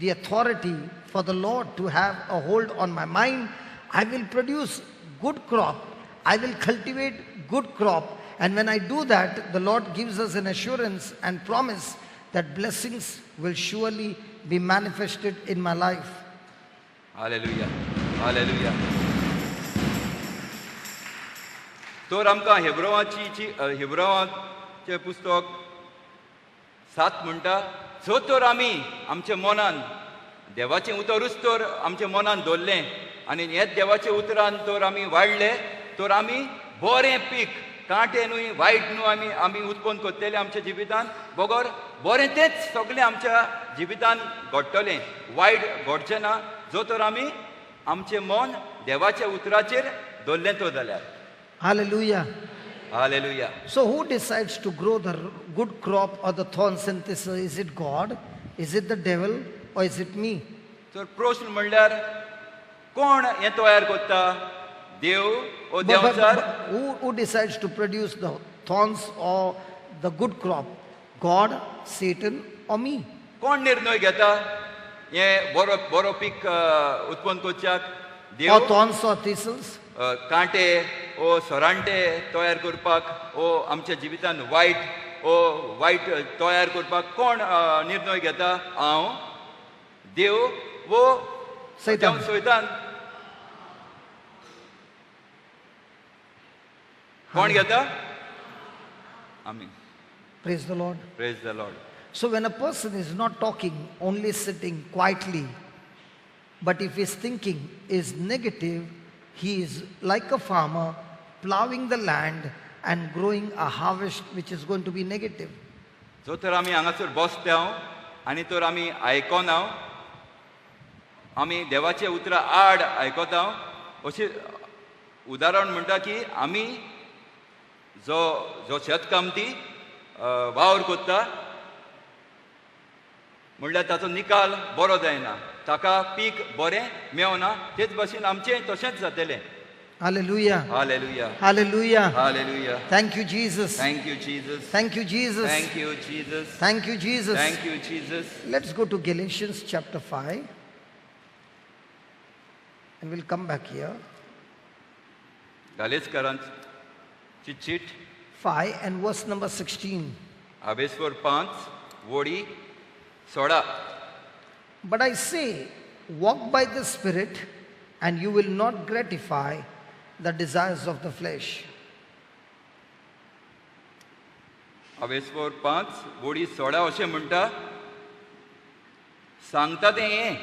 the authority for the Lord to have a hold on my mind, I will produce good crop, I will cultivate good crop, and when I do that, the Lord gives us an assurance and promise that blessings will surely be manifested in my life. Hallelujah. Hallelujah. तर आमकां हेब्रोवाची हेब्रोवाचें पुस्तक 7 म्हणटा, जो तर आमी आमच्या मनान देवाचें उतरूच तर आमच्या मनान दवरलें आनी हेच देवाच्या उतरान तर आमी वाडले तर आमी बरें पीक कांटे न्हय वायट न्हय आमी आमी उत्पन्न करतले आमच्या जिवितान, बगर बरें तेंच सगळें आमच्या जिवितान घडटलें, वायट घडचें ना जो तर आमी आमचें मन देवाच्या उतराचेर दवरलें तर जाल्यार. Hallelujah. Hallelujah. So who decides to grow the good crop or the thorns and thistles? Is it God? Is it the devil? Or is it me? तर प्रश्न म्हणल्यार कोण हें तयार करता? देव ओ Devchar? Who decides to produce the thorns or the good crop? God, Satan or me? कोण निर्णय घेता हें बरो बरो पीक उत्पन्न करच्याक? देव? Or thorns or thistles? कांटे ओ सरांटे तयार करपाक ओ आमच्या जिवितान वायट ओ वायट तयार करपाक कोण निर्णय घेता? हांव, देव वो सैतान? सैतान. कोण घेता? आमी. Praise the Lord. Praise the Lord. So when a person is not talking, only sitting quietly, but if his thinking is negative, he is like a farmer plowing the land and growing a harvest which is going to be negative. जो तर आमी हांगासर बसता आनी तर आमी आयकना, आमी देवाचे उतरां आड आयकता, अशें उदाहरण म्हणटा की आमी जो जो शेतकामती वावर करता म्हणल्यार ताचो निकाल बरो जायना, ताका पीक बरें मेवना, तेच भाशेन आमचें तशेंच जातलें. Hallelujah. Hallelujah. Hallelujah. Hallelujah. Thank you, Jesus. Thank you, Jesus. Thank you, Jesus. Thank you, Jesus. Thank you, Jesus. Thank you, Jesus. Let's go to Galatians chapter 5 and we'll come back here. गालेजकारांची चीट 5 and verse number 16. आबेस्वर 5 वोडी 16. But I say, walk by the Spirit, and you will not gratify the desires of the flesh. आबेस्वर 5 वोडी 16 अशें म्हणटा, सांगता तें हें,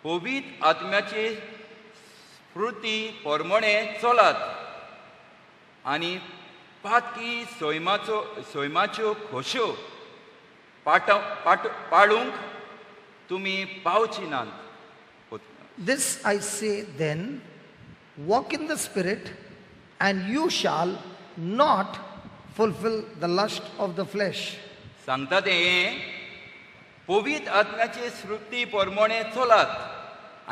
पवित्र आत्म्याची स्फूर्ती प्रमाणे चलात आनी पातकी सैमाचो सैमाच्यो खोश्यो पाळूंक तुमी पावची नात. This I say then, walk in the Spirit, and you shall not fulfill the lust of the flesh. सांगता तें हें पवित्र आत्म्याचे सृती प्रमाणे चलात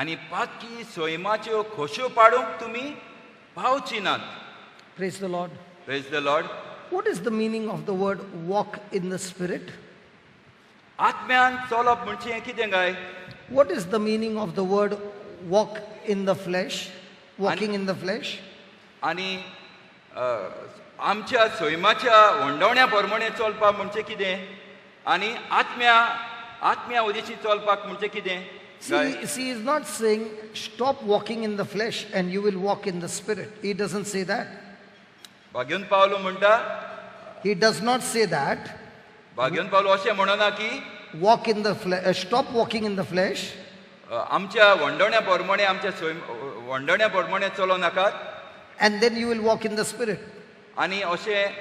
आनी पातकी सैमाच्यो खोश्यो पाडूंक तुमी पावची नात. Praise the Lord. Praise the Lord. What is the meaning of the word walk in the Spirit? आत्म्यान चलप म्हणजे कितें काय? What is the meaning of the word walk in the flesh? Walking in the flesh? आनी आमच्या सैमाच्या वंडवण्या प्रमाणे चलपाक म्हणजे कितें आनी आत्म्या आत्म्या उदेशी चलपाक म्हणजे कितें? See, he is not saying stop walking in the flesh and you will walk in the Spirit. He doesn't say that. भाग्यवंत पावलो म्हणटा. He does not say that. भाग्यवंत पावलो अशें म्हणना की walk in the flesh, stop walking in the flesh. आमच्या वंडवण्या प्रमाणे आमच्या सैम वंडवण्या प्रमाणे चलो नाकात. And then you will walk in the Spirit. आनी अशें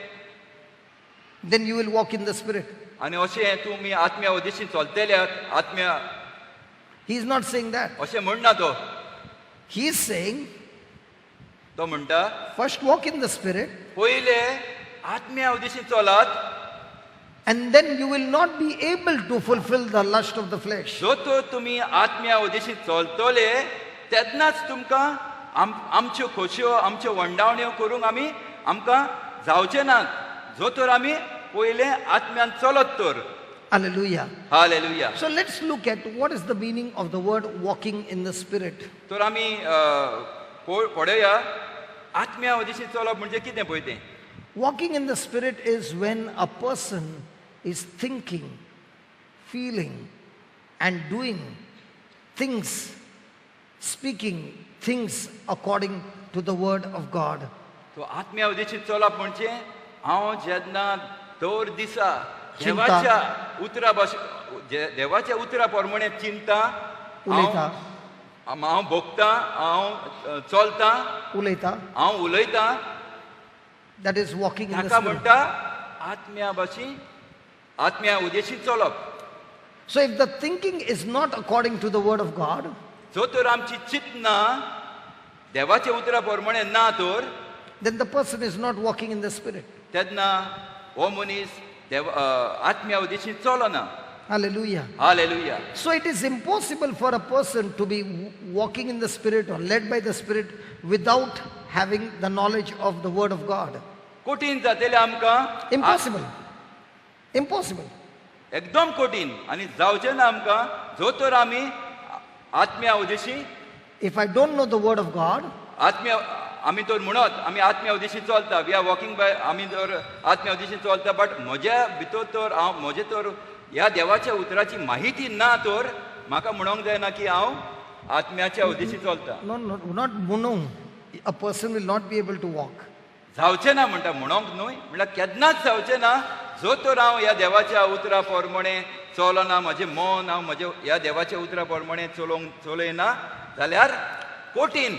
then you will walk in the Spirit. आनी अशें तुमी आत्म्या उदेशी चलतले आत्म्या. He is not saying that. अशें म्हणना तो. He is saying तो म्हणटा first walk in the Spirit. पयले आत्म्या उदेशी चलात. And then you will not be able to fulfill the lust of the flesh. जो तो तुमी आत्म्या उदेशी चलतले तेन्नाच तुमकां आमच्यो खोश्यो आमच्यो वंडावण्यो करूंक आमी आमकां जावचें ना जो तर आमी पयले आत्म्यान चलत तर. Hallelujah. Hallelujah. So let's look at what is the meaning of the word walking in the Spirit. तर आमी पळोवया आत्म्या उदेशी चलप म्हणजे कितें पळय तें. Walking in the Spirit is when a person is thinking, feeling and doing things, speaking things according to the word of God. तो आत्म्या उदेशी चलप म्हणजे हांव जेन्ना दर दिसा देवाच्या उतरा देवाच्या उतरा प्रमाणे चिंता उलयता, हांव भोगता, हांव चलता, उलयता, हांव उलयता. That is walking in the ताका Spirit. म्हणटा आत्म्या भाशी आत्म्या उदेशी चलप. So if the thinking is not according to the word of God, जो तर आमची चिंतना देवाच्या उतरा प्रमाणे ना तर then the person is not walking in the Spirit. तेन्ना हो मनीस देव आत्म्या उदेशी चलना. Hallelujah. Hallelujah. So it is impossible for a person to be walking in the Spirit or led by the Spirit without having the knowledge of the word of God. कठीण जातलें आमकां. Impossible. Impossible. एकदम कठीण आनी जावचें ना आमकां जो तर आमी आत्म्या Udeshi. If I don't know the word of God, आत्म्या आमी तर म्हणत आमी आत्म्या उदेशी चलता, we are walking bye, आमी तर आत्म्या उदेशी चलता, बट म्हज्या भितर तर हांव म्हजें तर ह्या देवाच्या उतराची माहिती ना तर म्हाका म्हणोंक जायना की हांव आत्म्याच्या उदेशी चलता. No, no, not म्हणूंक. A person will not be able to walk. जावचें ना म्हणटा, म्हणोंक न्हय म्हणल्यार केन्नाच जावचें ना जो तर हांव ह्या देवाच्या उतरा प्रमाणे चलना, म्हजें मन हांव म्हजें ह्या देवाच्या उतरा प्रमाणे चलोवंक चलयना जाल्यार कठीण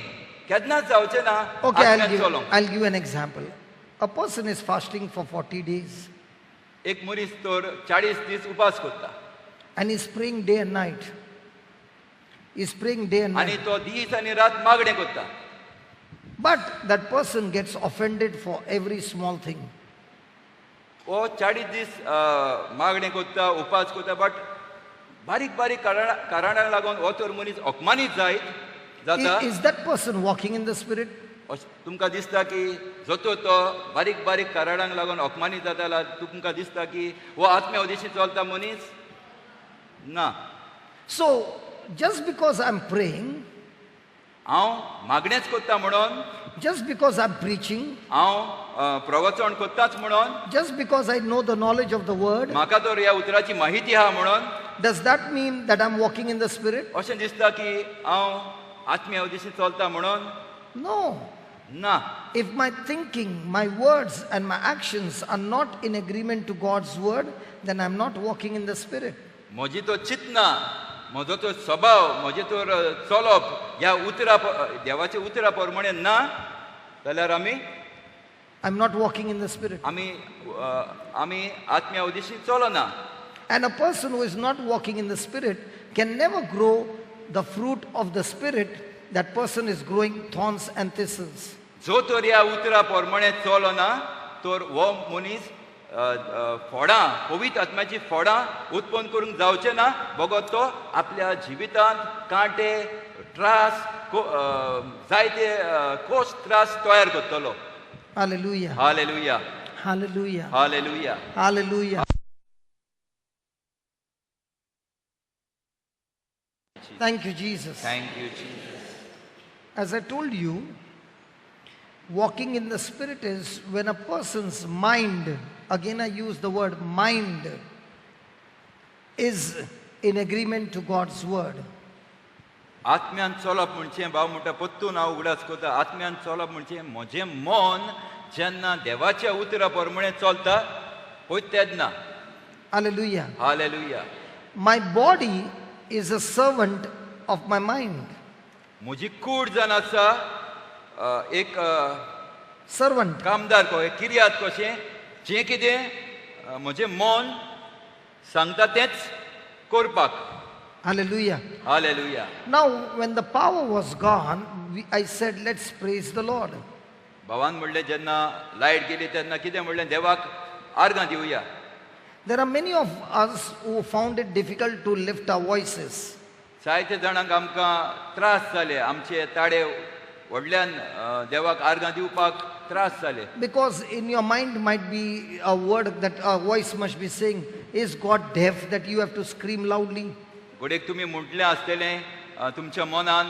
केन्नाच जावचें ना. Okay, I'll give an example. A person is fasting for 40 days. एक मनीस तर 40 दीस उपास करता. And he's praying day and night. He's praying day and night. आनी तो दीस आनी रात मागणें करता. But that person gets offended for every small thing. ओ 40 दीस मागणें करता, उपास करता, बट बारीक बारीक कारणाक लागून हो तर मनीस अपमानीत जायत जाता. Is that person walking in the Spirit? तुमकां दिसता की जो तो बारीक बारीक कारणांक लागून अपमानीत जाता, तुमकां दिसता की हो आत्म्या उदेशी चलता मनीस ना. So just because I am praying, हांव मागणेंच करता म्हणून, just because I am preaching, हांव प्रवचन करताच म्हणून, just because I know the knowledge of the word, म्हाका तर ह्या उतराची माहिती आहा म्हणून, does that mean that I am walking in the Spirit? अशें दिसता की हांव आत्म्या उदेशी चलता म्हणून? No. ना. If my thinking, my words and my actions are not in agreement to God's word, then I am not walking in the Spirit. म्हजी तो चिंतना, म्हजो तो स्वभाव, म्हजें तर चलप ह्या उतरा देवाच्या उतरा प्रमाणे ना जाल्यार आमी I am not walking in the Spirit. आमी आमी आत्म्या उदेशी चलना. And a person who is not walking in the Spirit can never grow the fruit of the Spirit. That person is growing thorns and thistles. जो तर ह्या उतरा प्रमाणे चलना तर हो मनीस फोडां पवित्र आत्म्याची फोडां उत्पन्न करूंक जावचें ना बगत तो आपल्या जिवितांत कांटे त्रास जायते कोश त्रास तयार करतलो. Hallelujah. Hallelujah. Hallelujah. Hallelujah. Hallelujah. Thank you, Jesus. Thank you, Jesus. As I told you, walking in the Spirit is when a person's mind, again I use the word mind, is in agreement to God's word. आत्म्यान चलप म्हणजे भाव म्हणटा पत्तून हांव उगडास करता. आत्म्यान चलप म्हणजे म्हजें मन जेन्ना देवाच्या उतरा प्रमाणे चलता पळय तेन्ना. Hallelujah. Hallelujah. My body is a servant of my mind. म्हजी कूड जावन आसा एक सर्वंट, कामदार एक किर्याद कशें जें कितें म्हजें मन सांगता तेंच करपाक. Hallelujah. Hallelujah. Now when the power was gone, I said, let's praise the Lord. भावान म्हणलें जेन्ना लायट गेली तेन्ना कितें म्हणलें देवाक आर्गां दिवया. There are many of us who found it difficult to lift our voices. जायते जाणांक आमकां त्रास जाले आमचे ताडे व्हडल्यान देवाक आर्गां दिवपाक त्रास जाले. Because in your mind might be a word that a voice must be saying, is God deaf that you have to scream loudly? घडयेक तुमी म्हटलें आसतलें तुमच्या मनान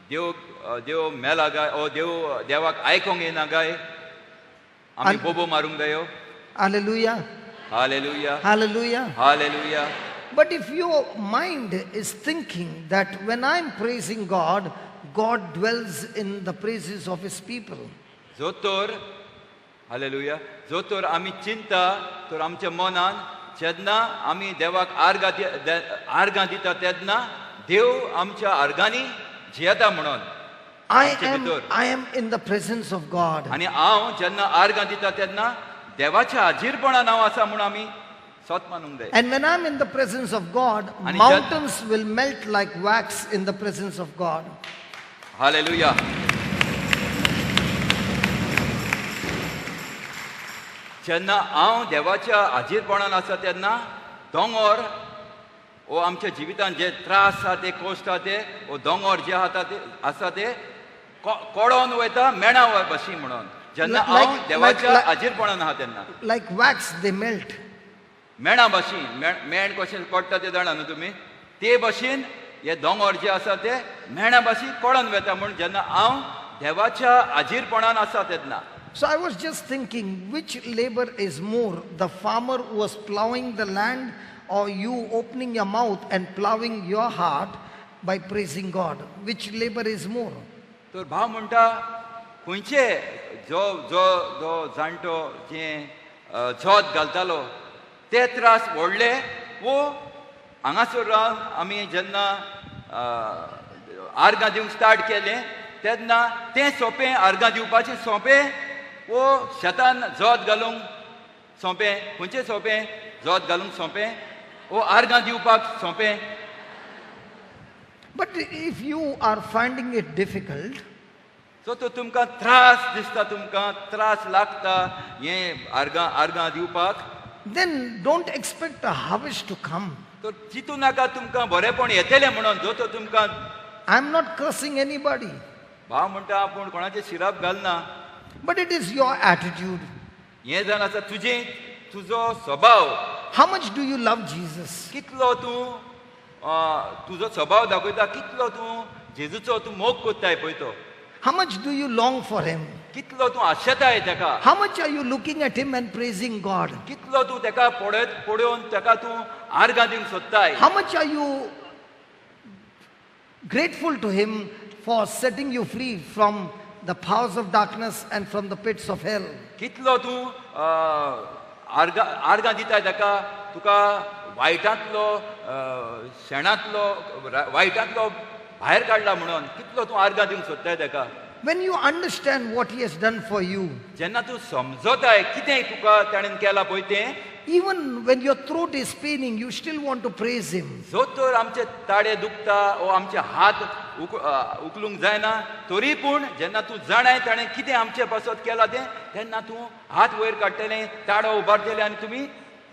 देव देव मेला काय ओ देव देवाक आयकोंक येना काय आमी बोबो मारूंक जायो. Hallelujah. Hallelujah. Hallelujah. Hallelujah. But if your mind is thinking that when I'm praising God, God dwells in the praises of His people. जो तर हालेलुया जो तर आमी चिंता तर आमच्या मनान जेन्ना आमी देवाक आर्गां दिता तेन्ना देव आमच्या आर्गांनी जियेता म्हणून. I am in the presence of God. आनी हांव जेन्ना आर्गां दिता तेन्ना देवाच्या हाजीरपणान हांव आसा म्हूण आमी सत मानूंक जाय. And when I'm in the presence of God, mountains will melt like wax in the presence of God. Hallelujah. जेन्ना हांव देवाच्या हाजीरपणान आसा तेन्ना दोंगर ओ आमच्या जिवितांत जे त्रास आसा ते कश्ट आसा ते ओ दोंगर जे आसा ते आसा ते कोडोन वयता मेणा बशी म्हणून जेन्ना हांव देवाच्या हाजीरपणान आसा तेन्ना. Like wax they melt. मेणा भाशेन मेण कशें कोडटा तें जाणा न्हू तुमी ते भाशेन हे दोंगर जे आसा ते मेणा भाशेन कोडोन वता म्हूण जेन्ना हांव देवाच्या हाजीरपणान आसा तेन्ना. So I was just thinking, which labor is more, the farmer who was plowing the land or you opening your mouth and plowing your heart by praising God? Which labor is more? तर भाव म्हणटा खंयचे जो जो जो जाणटो जे जोत घालतालो ते त्रास व्हडले वो हांगासर रावन आमी जेन्ना आर्गां दिवंक स्टार्ट केलें तेन्ना तें सोंपें आर्गां दिवपाचें सोंपें वो शेतान जोत घालूंक सोंपें खंयचें सोंपें जोत घालूंक सोंपें वो आर्गां दिवपाक सोंपें. But if you are finding it difficult, so तो तुमकां त्रास दिसता तुमकां त्रास लागता हें आर्गां आर्गां दिवपाक, then don't expect a harvest to come. तर चिंतू नाका तुमकां बरेपण येतलें म्हणून जो तो तुमकां. I am not cursing anybody. भाव म्हणटा आपूण कोणाचें शिराप घालना. But it is your attitude. हें जावन आसा तुजें तुजो स्वभाव. How much do you love Jesus? कितलो तूं तुजो स्वभाव दाखयता कितलो तूं जेजूचो तूं मोग करताय पळय तो. How much do you long for him? कितलो तूं आशेताय ताका. How much are you looking at him and praising God? कितलो तूं ताका पळयत पळोवन ताका तूं आर्गां दिवंक सोदताय. How much are you grateful to him for setting you free from the powers of darkness and from the pits of hell? कितलो तूं आर्गां आर्गां दिताय ताका तुका वायटांतलो शेणांतलो वायटांतलो भायर काडला म्हणून कितलो तूं आर्गां दिवंक सोदताय ताका. When you understand what He has done for you, जेन्ना तूं समजताय कितें तुका ताणें केलां पळय तें, even when your throat is paining, you still want to praise Him. जो तर आमचे ताडे दुखता ओ आमचे हात उखलूंक जायना तरी पूण जेन्ना तूं जाणाय ताणें कितें आमचे पासत केलां तें, तेन्ना तूं हात वयर काडटलें, ताडो उबारतलें आनी तुमी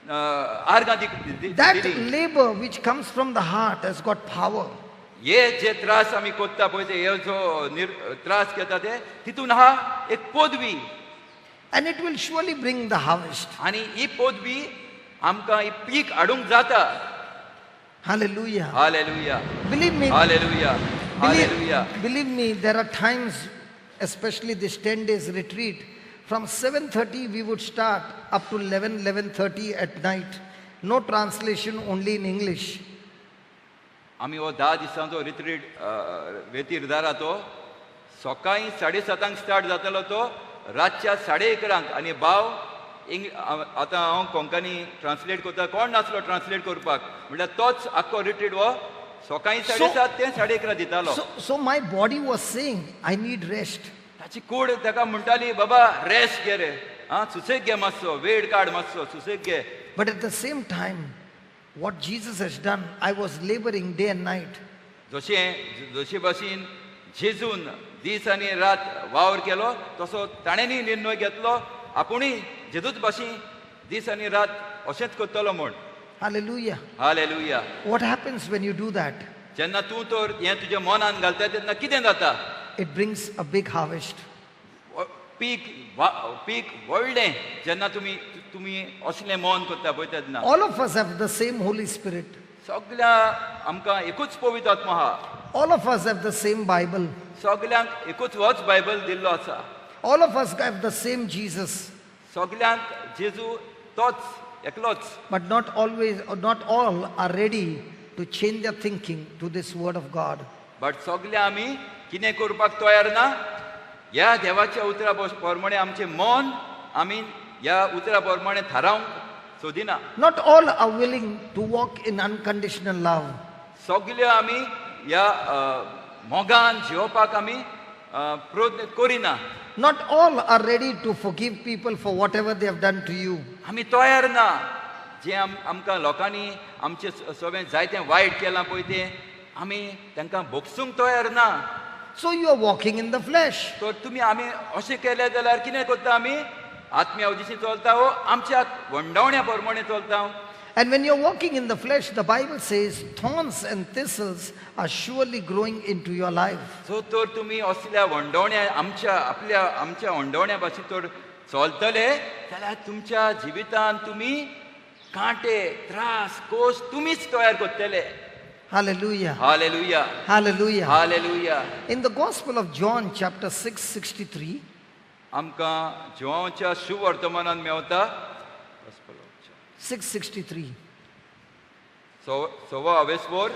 आर्गां दिली. That labor which comes from the heart has got power. हे जे त्रास आमी कोत्ता पळय ते, हे जो त्रास घेता ते तितून आहा एक पदवी. And it will surely bring the harvest. आनी ही पदवी आमकां ही पीक हाडूंक जाता. Hallelujah. Hallelujah. Believe me. Hallelujah. Hallelujah. Believe me, there are times, especially this 10 days retreat, from 7:30 we would start up to 11:30 at night. No translation, only in English. आमी हो 10 दिसांचो retreat रेतीर दारा तो सकाळीं 7:30 स्टार्ट जातालो तो रातच्या 11:30 आनी भाव आतां हांव कोंकणी ट्रान्सलेट करता, कोण नासलो ट्रान्सलेट करपाक, म्हणल्यार तोच आख्खो रिट्रीट हो सकाळीं 7:30 ते 11:30 दितालो. So my body was saying, I need rest. ताची कूड ताका म्हणटाली, बाबा रेस्ट घे रे, आं सुसेग घे मातसो, वेळ काड मातसो, सुसेग घे. But at the same time, what Jesus has done, I was laboring day and night. जशे भाशेन जेजून दीस आनी रात वावर केलो तसो ताणेंय निर्णय घेतलो आपुणूय जेजूच भाशेन दीस आनी रात अशेंच करतलो म्हूण. Hallelujah. Hallelujah. What happens when you do that? जेन्ना तूं तर हें तुज्या मनान घालता तेन्ना कितें जाता? It brings a big harvest. पीक पीक व्हडलें जेन्ना तुमी तुमी असलें मन करता पळय तेन्ना. All of us have the same Holy Spirit. सगळ्या आमकां एकूच पवित्र आत्मो आहा. All of us have the same Bible. सगळ्यांक एकूच होच बायबल दिल्लो आसा. All of us have the same Jesus. सगळ्यांक जेजू तोच एकलोच. But not always, or not all are ready to change their thinking to this word of God. But सगळे आमी कितें करपाक तयार ना, ह्या देवाच्या उतरा प्रमाणे आमचें मन आमी ह्या उतरा प्रमाणे थारावंक सोदिना. Not all are willing to walk in unconditional love. सगळे आमी ह्या मोगान जिवपाक आमी प्रयत्न करिना. Not all are ready to forgive people for whatever they have done to you. आमी तयार ना जे आमकां लोकांनी आमचे सगळें जायतें वायट केलां पळय तें आमी तांकां भोगसूंक तयार ना. So you are walking in the flesh. तर तुमी आमी अशें केलें जाल्यार कितें करता आमी आत्म्या वजशी चलता हो आमच्या वंडवण्या प्रमाणे चलता. And when you're walking in the flesh, the Bible says thorns and thistles are surely growing into your life. So तर तुमी असल्या वंडवण्या आमच्या आपल्या आमच्या वंडवण्या भाशेन तर चलतले जाल्यार तुमच्या जिवितान तुमी कांटे त्रास कोश तुमीच तयार करतले. Hallelujah. Hallelujah. Hallelujah. Hallelujah. In the Gospel of John chapter 6:63, आमकां जोवाच्या शुभवर्तमानान मेवता 6:63. सवा अवेस्वर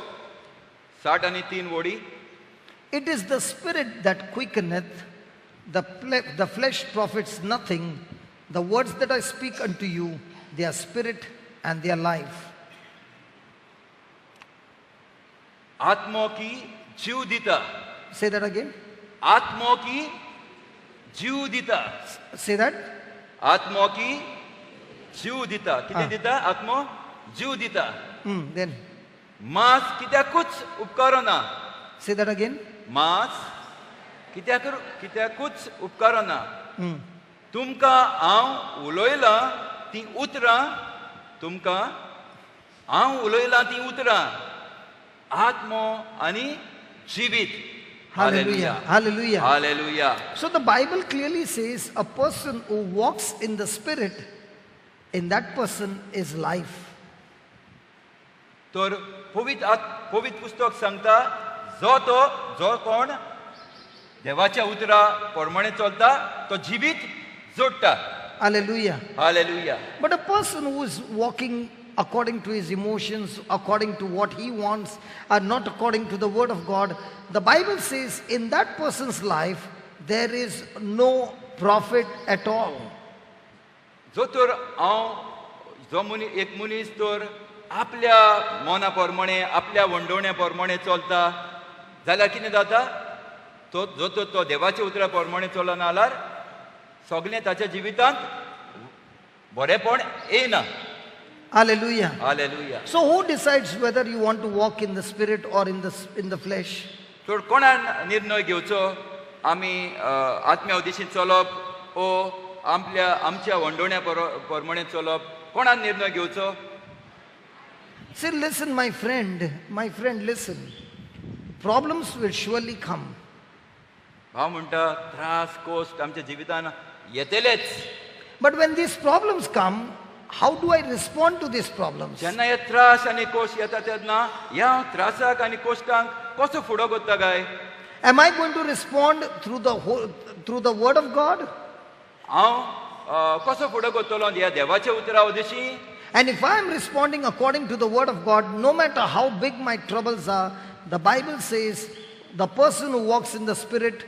63 वोडी. It is the spirit that quickeneth, the flesh profits nothing. The words that I speak unto you, they are spirit and they are life. आत्मो की जीव दिता. Say that again. आत्मो की जीव दिता. Say that. आत्मो की जीव दिता. कितें दिता? आत्मो जीव दिता. Then मांस कित्याकूच उपकारना. Say that again. मांस कित्याकूच उपकारना. तुमकां हांव उलयलां तीं उतरां, तुमकां हांव उलयलां तीं उतरां आत्मो आनी जिवीत. Hallelujah. Hallelujah. Hallelujah. So the Bible clearly says a person who walks in the spirit, in that person is life. तर पवित्र पुस्तक सांगता जो तो जो कोण देवाच्या उतरा प्रमाणे चलता तो जिवीत जोडटा. Hallelujah. Hallelujah. But a person who is walking according to his emotions, according to what he wants, and not according to the word of God, the Bible says in that person's life there is no profit at all. जो तर हांव जो मनीस एक मनीस तर आपल्या मना प्रमाणे आपल्या वंडवण्या प्रमाणे चलता जाल्यार कितें जाता? तो जो तो तो देवाच्या उतरा प्रमाणे चलना जाल्यार सगळें ताच्या जिवितांत बरेपण येयना. Hallelujah. Hallelujah. So, who decides whether you want to walk in the spirit or in the flesh? तर कोणान निर्णय घेवचो आमी आत्म्या उदेशीन चलप ओ आपल्या आमच्या वंडोण्या प्रमाणे चलप कोणान निर्णय घेवचो? See, listen, my friend, my friend, listen. Problems will surely come. भाव म्हणटा त्रास कोश्ट आमच्या जिवितान येतलेच. But when these problems come, how do I respond to these problems? जेन्ना हे त्रास आनी कोश्ट येता तेन्ना ह्या त्रासाक आनी कोश्टांक कसो फुडो करता काय? Am I going to respond through the word of God? हांव कसो फुडो करतलो ह्या देवाच्या उतरा Udeshi? And if I am responding according to the word of God, no matter how big my troubles are, the Bible says the person who walks in the Spirit,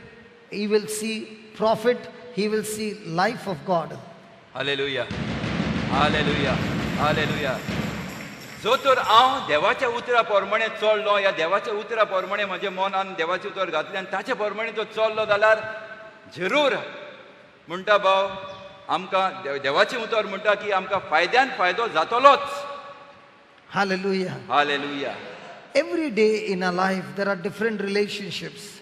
he will see profit, he will see life of God. Hallelujah, hallelujah, hallelujah. जो तर हांव देवाच्या उतरा प्रमाणे चल्लो ह्या देवाच्या उतरा प्रमाणे म्हज्या मनान देवाचें उतर घातलें आनी ताचे प्रमाणे तो चल्लो जाल्यार जरूर म्हणटा भाव आमकां देवाचें उतर म्हणटा की आमकां फायद्यान फायदो जातलोच. Hallelujah. Hallelujah. Every day in our life, there are different relationships.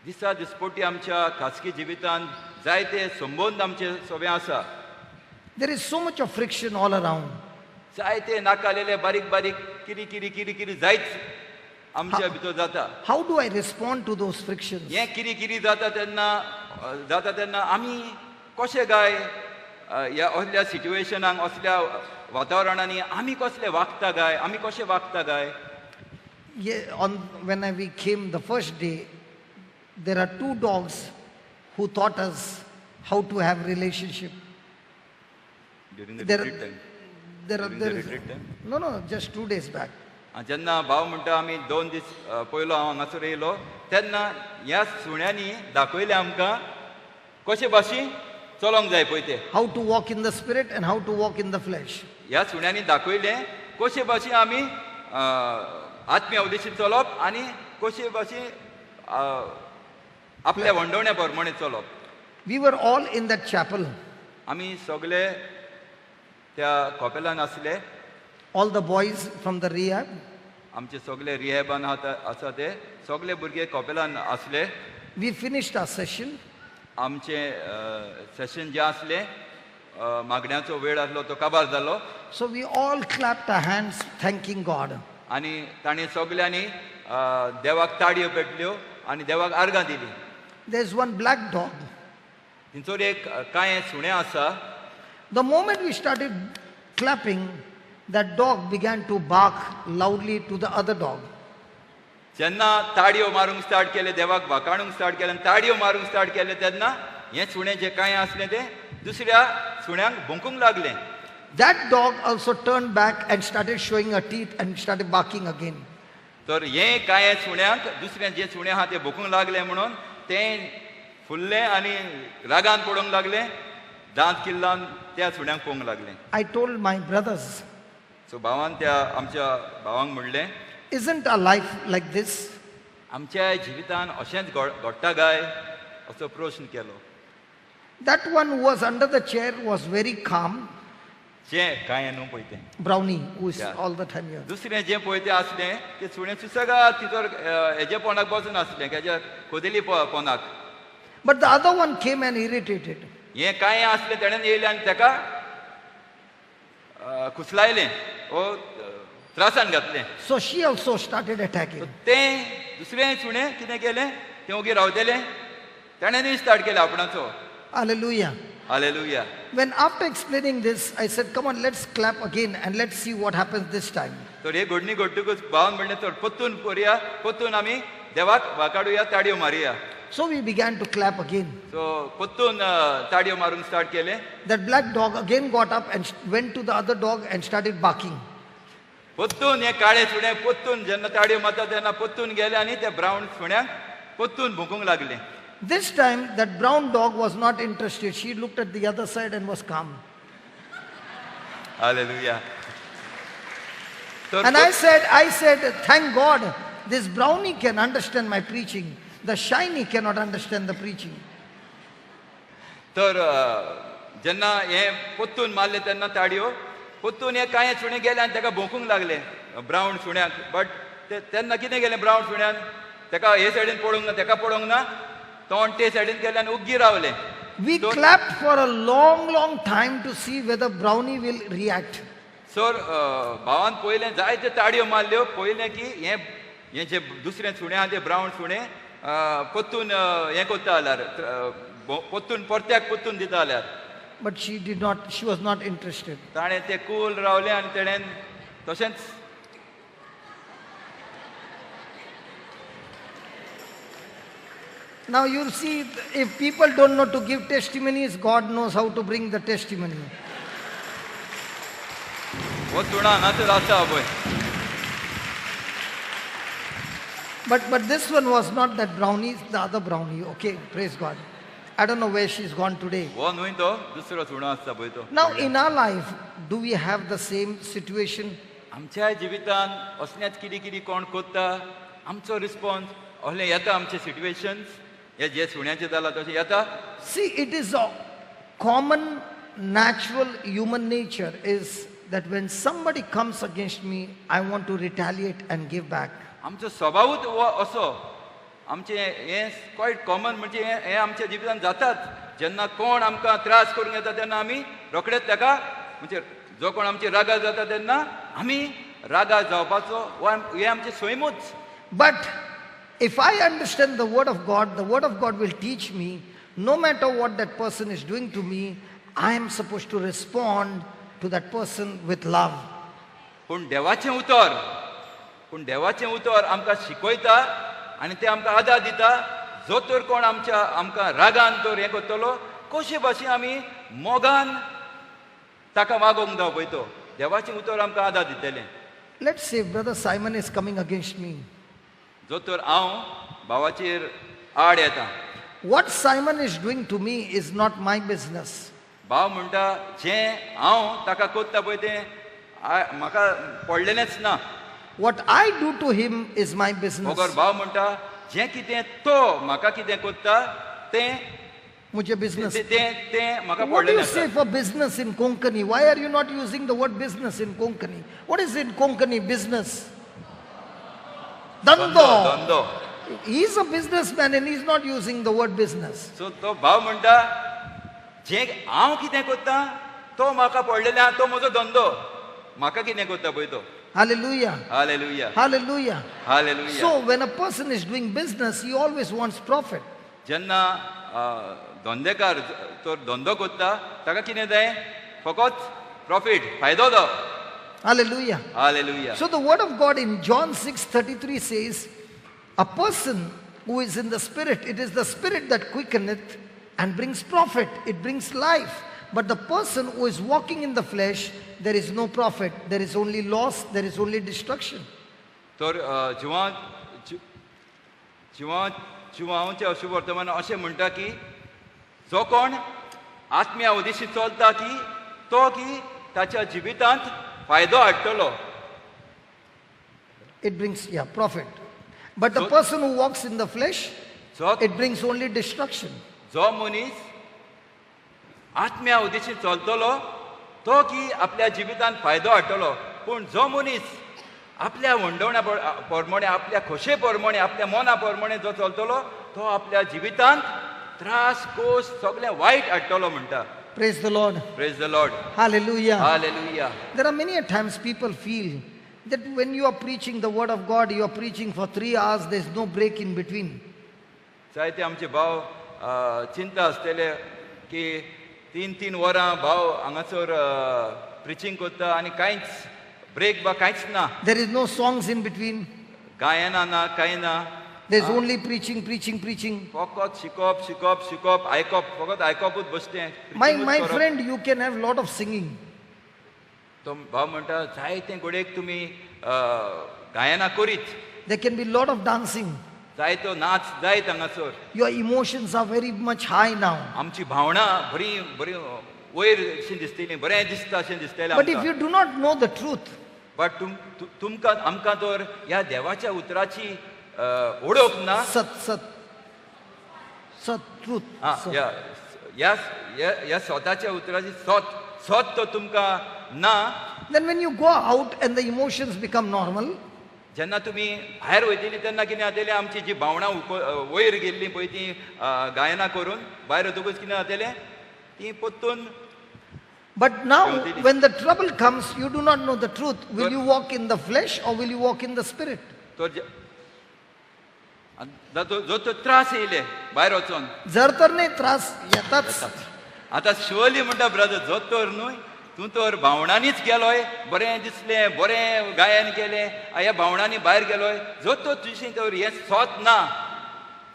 दिसा दिसपोटी आमच्या खाजगी जिवितांत जायते संबंद आमचे सगळे आसा. There is so much of friction all around. जायते नाकालेले बारीक बारीक किरी किरी किरी किरी जायत आमच्या भितर जाता. How do I respond to those frictions? हें किरी किरी जाता तेन्ना जाता तेन्ना आमी कशें काय ह्या असल्या सिट्युएशनाक असल्या वातावरणांनी आमी कसले वागता काय, आमी कशें वागता काय? Yeah, when we came the first day, there are two dogs who taught us how to have relationship. During the There, retreat time. there are, During the there is, retreat time? No, just 2 days back. जेन्ना भाव म्हणटा आमी 2 दीस पयलो हांव हांगासर येयलो तेन्ना ह्या सुण्यांनी दाखयलें आमकां कशे भाशेन चलोंक जाय पळय ते. How to walk in the spirit and how to walk in the flesh. ह्या सुण्यांनी दाखयलें कशे भाशेन आमी आत्म्या उदेशीन चलप आनी कशे भाशेन आपल्या वंडवण्या प्रमाणे चलप. We were all in that chapel. आमी सगळे त्या कपेलान आसले. All the boys from the rehab. आमचे सगळे रिहॅबान आसा ते सगळे भुरगे कपेलान आसले. We finished our session. आमचे सेशन जे आसले मागण्याचो वेळ आसलो तो काबार जालो. So we all clapped our hands, thanking God. आनी तांणी सगल्यांनी देवाक ताळयो पेटल्यो आनी देवाक आर्गां दिली. There's one black dog. थंयसर एक कांय सुणें आसा. The moment we started clapping, that dog began to bark loudly to the other dog. जेन्ना ताळयो मारूंक स्टार्ट केले देवाक वाकाणूंक स्टार्ट केलें आनी ताळयो मारूंक स्टार्ट केले तेन्ना हें सुणें जें कांय आसलें तें दुसऱ्या सुण्यांक भोंकूंक लागलें. That dog also turned back and started showing her teeth and started barking again. तर हें कांय सुण्यांक दुसरें जें सुणें आहा तें भोंकूंक लागलें म्हणून तें फुल्लें आनी रागान पडूंक लागलें दांत किल्लान त्या सुण्यांक पळोवंक लागलें. I told my brothers, so भावान त्या आमच्या भावांक म्हणलें, "Isn't our life like this?" आमच्या जिवितान अशेंच घडटा काय असो प्रश्न केलो. That one who was under the chair was very calm. जें कांय न्हू पळय तें. Brownie, who is all the time here. दुसरें जें पळय तें आसलें तें सुणें सुसेगाद तितोर हेजे पोंदाक बसून आसलें हेज्या कोदेली पोंदाक. But the other one came and irritated. हें कांय आसलें तेणें येयलें आनी तेका कुसलायलें ओ त्रासान घातलें. So she also started attacking. तें दुसरें सुणें कितें केलें तें ओगी रावतलें तेणें स्टार्ट केलें आपणाचो. Hallelujah. Hallelujah. When after explaining this, I said, "Come on, let's clap again and let's see what happens this time." तर हे घडणी घडटकूच भावान म्हणलें तर परतून करुया परतून आमी देवाक वाकाडुया ताळयो मारुया. So we began to clap again. So परतून ताळयो मारूंक स्टार्ट केलें. That black dog again got up and went to the other dog and started barking. परतून हे काळे सुणे परतून जेन्ना ताळयो मारता तेन्ना परतून गेले आनी त्या ब्रावन सुण्याक परतून भोंकूंक लागले. This time, that brown dog was not interested. She looked at the other side and was calm. Hallelujah. तर And I said, "Thank God, this brownie can understand my preaching." The shiny cannot understand the preaching. तर जेन्ना हें पोत्तून मारलें तेन्ना ताडयो पोत्तून हे कांय सुणे गेले आनी ताका भोंकूंक लागले ब्रावन सुण्याक. बट तेन्ना कितें केलें ब्रावन सुण्यान ताका हे सायडीन पळोवंक ना, ताका पळोवंक ना, तोंड ते सायडीन केलें आनी उग्गी रावलें. We clapped for a long, long time to see whether Brownie will react. Sir भावान पयलें जायते ताडयो मारल्यो, पयलें की हें हें जे दुसरें सुणें आहा तें ब्रावन सुणें पोत्तून हें करता जाल्यार पोत्तून परत्याक पोत्तून दिता जाल्यार. But she did not, she was not interested. ताणें तें कूल रावलें आनी तेणें तशेंच. Now you'll see, if people don't know to give testimonies, God knows how to bring the testimony. But this one was not that brownie, the other brownie. Okay, praise God. I don't know where she's gone today. Now in our life, do we have the same situation? See, it is a common natural human nature is that when somebody comes against me, I want to retaliate and give back. आमचो स्वभावूच असो, आमचें हें quiet common, म्हणजे हें आमच्या जिवितांत जाताच. जेन्ना कोण आमकां त्रास करूंक येता तेन्ना आमी रोखडेच ताका, म्हणजे जो कोण आमचे रागार जाता तेन्ना आमी रागार जावपाचो हें आमचें सैमूच. But if I understand the word of God, the word of God will teach me, no matter what that person is doing to me, I am supposed to respond to that person with love. पूण देवाचें उतर, पूण देवाचें उतर आमकां शिकयता आनी तें आमकां आदार दिता. जो तर कोण आमच्या आमकां रागान तर हें करतलो, कशे भाशेन आमी मोगान ताका वागोवंक जावं पळय तो देवाचें उतर आमकां आदार दितलें. Let's say Brother Simon is coming against me. जो तर हांव भावाचेर आड येता. What Simon is doing to me is not my business. भाव म्हणटा जें हांव ताका करता पळय तें म्हाका पडलेलेंच ना. What I do to him is my business. मगर भाव म्हणटा जें कितें तो म्हाका कितें करता तें मुझे business. तें म्हाका What do पडलेलें you say for business in Konkani? Why are you not using the word business in Konkani? What is in Konkani business? Dando. Dando. He is a businessman and he is not using the word business. So तो भाव म्हणटा जें हांव कितें करता तो म्हाका पडलेलें आहा, तो म्हजो धंदो, म्हाका कितें करता पळय तो. Hallelujah. Hallelujah. Hallelujah. Hallelujah. So when a person is doing business, he always wants profit. जेन्ना धंदेकार तो धंदो करता ताका कितें जाय, फकत प्रॉफिट, फायदो जावो. Hallelujah. Hallelujah. So the word of God in John 6:33 says, a person who is in the spirit, it is the spirit that quickeneth and brings profit, it brings life. But the person who is walking in the flesh, there is no profit, there is only loss, there is only destruction. तर जिवांचे अशुभ वर्तमान अशें म्हणटा की जो कोण आत्म्या उदेशी चलता की तो की ताच्या जिवितांत फायदो हाडटलो. It brings, yeah, profit. But the person who walks in the flesh, it brings only destruction. जो मनीस आत्म्या उदेशी चलतलो तो की आपल्या जिवितांत फायदो हाडटलो. पूण जो मनीस आपल्या वंडवण्या प्रमाणे, आपल्या खोशे प्रमाणे, आपल्या मना प्रमाणे जो चलतलो तो आपल्या जिवितांत त्रास कोस सगळें वायट हाडटलो म्हणटा. Praise the Lord. Praise the Lord. Hallelujah. Hallelujah. There are many a times people feel that when you are preaching the word of God, you are preaching for 3 hours, there is no break in between. जायते आमचे भाव चिंता आसतले की 3-3 वरां भाव हांगासर preaching करता आनी कांयच ब्रेक बा कांयच ना. There is no songs in between. गायना ना, कांय ना. There is only preaching, preaching, preaching. फकत शिकप, शिकप, शिकप, आयकप, फकत आयकपूच बसतें. My friend, you can have lot of singing. तो भाव म्हणटा जायते घडयेक तुमी गायना करीत. There can be lot of dancing. जायतो नाच जायत हांगासर. Your emotions are very much high now. आमची भावना बरी बरी वयर अशी दिसतली, बरें दिसता अशें दिसतलें. But if you do not know the truth, but तुमकां आमकां तर ह्या देवाच्या उतराची ओळख ना, सत सत Sat, truth. Ah, Sat. ह्या ह्या ह्या स्वताच्या उतराची सोत सोत तो तुमकां ना. Then when you go out and the emotions become normal, जेन्ना तुमी भायर वयतली तेन्ना कितें जातलें, आमची जी भावनां वयर गेल्लीं पळय ती गायनां करून भायर वतकूच कितें जातलें, ती परतून. But now Yodili. When the trouble comes, you do not know the truth. Will But- you walk in the flesh or will you walk in the spirit? तो जो तो त्रास येयले भायर वचोन. जर तर नाही, त्रास येताच. आतां शुअरली म्हणटा ब्रदर, जो तर न्हय तूं तर भावणांनीच गेलोय, बरें दिसलें, बरें गायन केलें, ह्या भावणांनी भायर गेलोय, जो तो तुजें तर हें सोत ना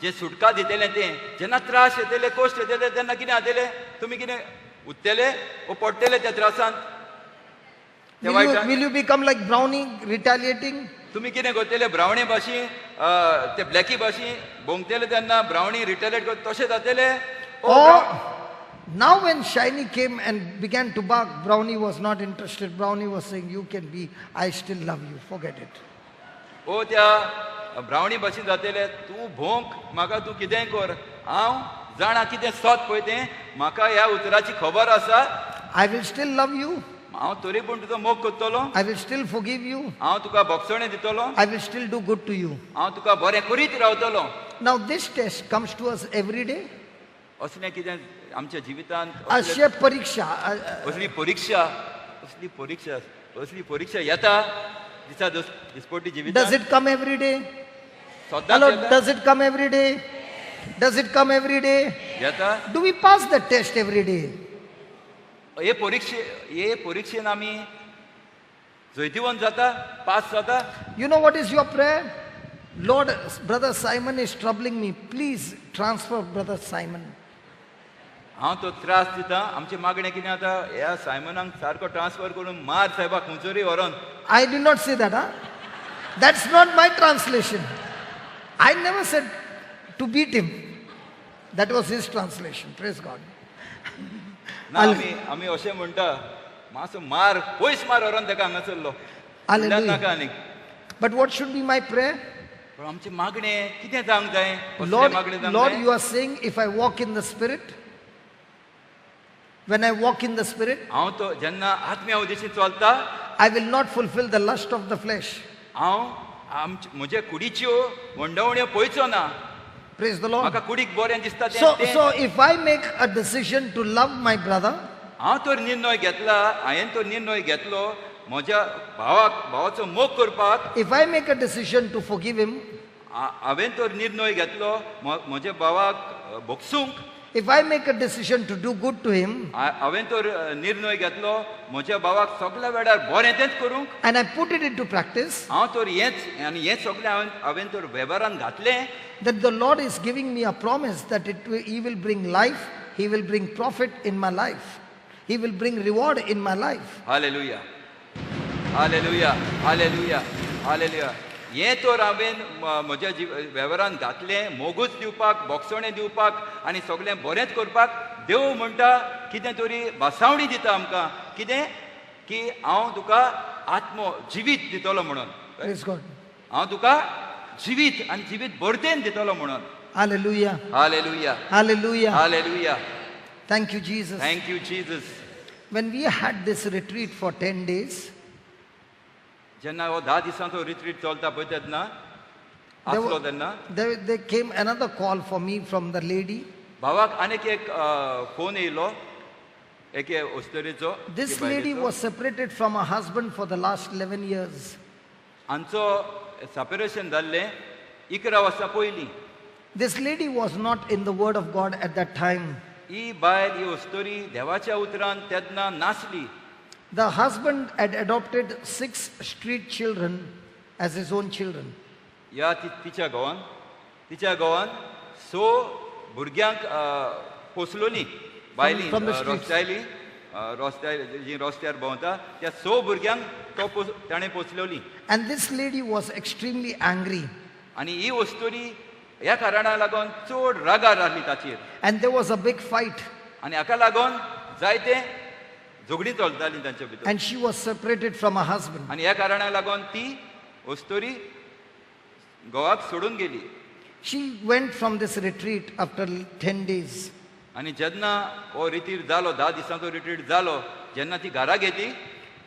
जें सुटका दितलें तें. जेन्ना त्रास येतले, कश्ट येतले, तेन्ना कितें जातलें, तुमी कितें उत्तले ओ पडटले त्या त्रासान त्या Will you, वायटान. Will you become like Brownie, retaliating? तुमी कितें करतले, ब्रावणी भाशी ते ब्लॅकी भाशी भोंगतले, तेन्ना ब्रावणी रिटेलेट कर तशें जातले ओ Or now when Shiny came and began to bark, Brownie was not interested. Brownie was saying, "You can be, I still love you, forget it." ओ त्या ब्रावणी भाशेन जातले, तूं भोंक म्हाका, तूं कितेंय कर, हांव जाणा कितें सोत पळय तें, म्हाका ह्या उतराची खबर आसा. I will still love you. हांव तरी पूण तुजो मोग करतलो. I will still forgive you. हांव तुका भोगसणें दितलो. I will still do good to you. हांव तुका बरें करीत रावतलो. Now this test comes to us every day. असलें कितें आमच्या जिवितांत अशे परीक्षा असली परीक्षा, असली परीक्षा, असली परीक्षा येता दिसा दिसपट्टी Does जिवितांत. It come every day? सदांच Hello, येता. Does it come every day? Does it come every day? येता. Do we pass the test every day? हे परीक्षे, हे परिक्षेन आमी जैतिवंत जाता, पास जाता? You know what is your prayer? Lord, Brother Simon is troubling me. Please transfer Brother Simon. हांव तो त्रास दिता, आमचें मागणें कितें आतां, ह्या सायमनाक सारको ट्रान्सफर करून मार साहेबा खंयसरूय व्हरोन. I did not say that, huh? That's not my translation. I never said to beat him. That was his translation. Praise God. ना, आमी आमी अशें म्हणटा, मातसो मार, पयस मार व्हरोन ताका हांगासरलो. Hallelujah. नाका आनीक. But what should be my prayer? पूण आमचें मागणें कितें जावंक जाय? कसलें Lord, मागणें जावंक Lord, जाय? You are saying if I walk in the Spirit, when I walk in the Spirit, हांव तो जेन्ना आत्म्या उदेशी चलता, I will not fulfill the lust of the flesh. हांव आमचे म्हज्या कुडीच्यो वंडवण्यो पळयचो ना. Praise the Lord. म्हाका कुडीक बरें दिसता तें So, तें. so if I make a decision to love my brother, हांव तर निर्णय घेतला, हांवें तो निर्णय घेतलो म्हज्या भावाक, भावाचो मोग करपाक. If I make a decision to forgive him, हांवें तर निर्णय घेतलो म्हज्या भावाक भोगसूंक, if I make a decision to do good to him, हांवें तर निर्णय घेतलो म्हज्या भावाक सगल्या वेळार बरें तेंच करूंक, and I put it into practice, हांव तर हेंच आनी हें सगळें हांवें हांवें तर वेव्हारान घातलें, that the Lord is giving me a promise that He will bring life, He will bring profit in my life, He will bring reward in my life. Hallelujah, hallelujah, hallelujah, hallelujah. हें तर हांवें म्हज्या जीव वेव्हारान घातलें, मोगूच दिवपाक, भोगसणें दिवपाक आनी सगळें बरेंच करपाक, देव म्हणटा कितें तरी भासावणी दिता आमकां, कितें की हांव तुका आत्मो जिवीत दितलो म्हणून. Praise God. हांव तुका जिवीत आनी जिवीत बरतेन दितलो म्हणून. Hallelujah. Hallelujah. Hallelujah. Hallelujah. Thank you, Jesus. Thank you, Jesus. When we had this retreat for 10 days, जेन्ना हो 10 दिसांचो रिट्रीट चलता पळय तेन्ना there, आसलो तेन्ना, there came another call for me from the lady. भावाक आनीक एक फोन येयलो एके अस्तरेचो. This lady was separated from her husband for the last 11 years. हांचो सेपरेशन जाल्लें 11 वर्सां पयलीं. This lady was not in the Word of God at that time. ही बायल, ही अस्तोरी देवाच्या उतरान तेन्ना नासली. The husband had adopted 6 street children as his own children. ह्या तिच्या घोवान, तिच्या घोवान 6 भुरग्यांक पोसलोली बायली From the streets. रस्त्याली रस्त्यार जी रस्त्यार भोंवता त्या 6 भुरग्यांक तो ताणें पोसलोली. And this lady was extremely angry. आनी ही अस्तोरी ह्या कारणाक लागून चड रागार आहली ताचेर. And there was a big fight. आनी हाका लागून जायते झगडीं चलतालीं तांचे भितर. And she was separated from her husband. आनी ह्या कारणाक लागून ती अस्तोरी घोवाक सोडून गेली. She went from this retreat after 10 days. आनी जेन्ना हो रितीर जालो 10 दिसांचो रिट्रीट जालो जेन्ना ती घरा गेली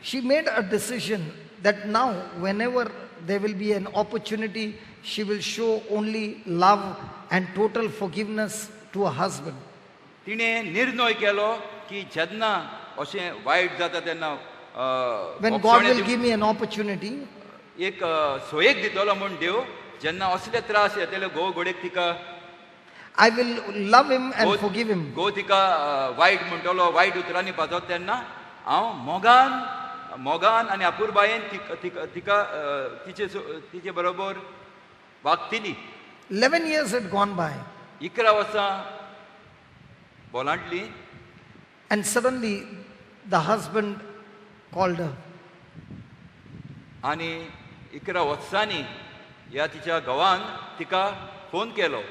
She made a decision that now, whenever there will be an opportunity, she will show only love and total forgiveness to her husband. तिणें निर्णय केलो की जेन्ना अशें वायट जाता तेन्ना When God will give me an opportunity, एक सोयेक दितलो म्हूण देव जेन्ना असले त्रास येतले घोव घोडेक तिका I will love him and forgive him. घोव तिका वायट म्हणटलो वायट उतरांनी पाजत तेन्ना हांव मोगान मोगान आनी अपुरबायेन तिका तिचे तिचे बरोबर वागतली. 11 years had gone by. 11 वर्सां बोलांटली. And suddenly the husband called her. आनी 11 वर्सांनी ह्या तिच्या घोवान तिका फोन केलो.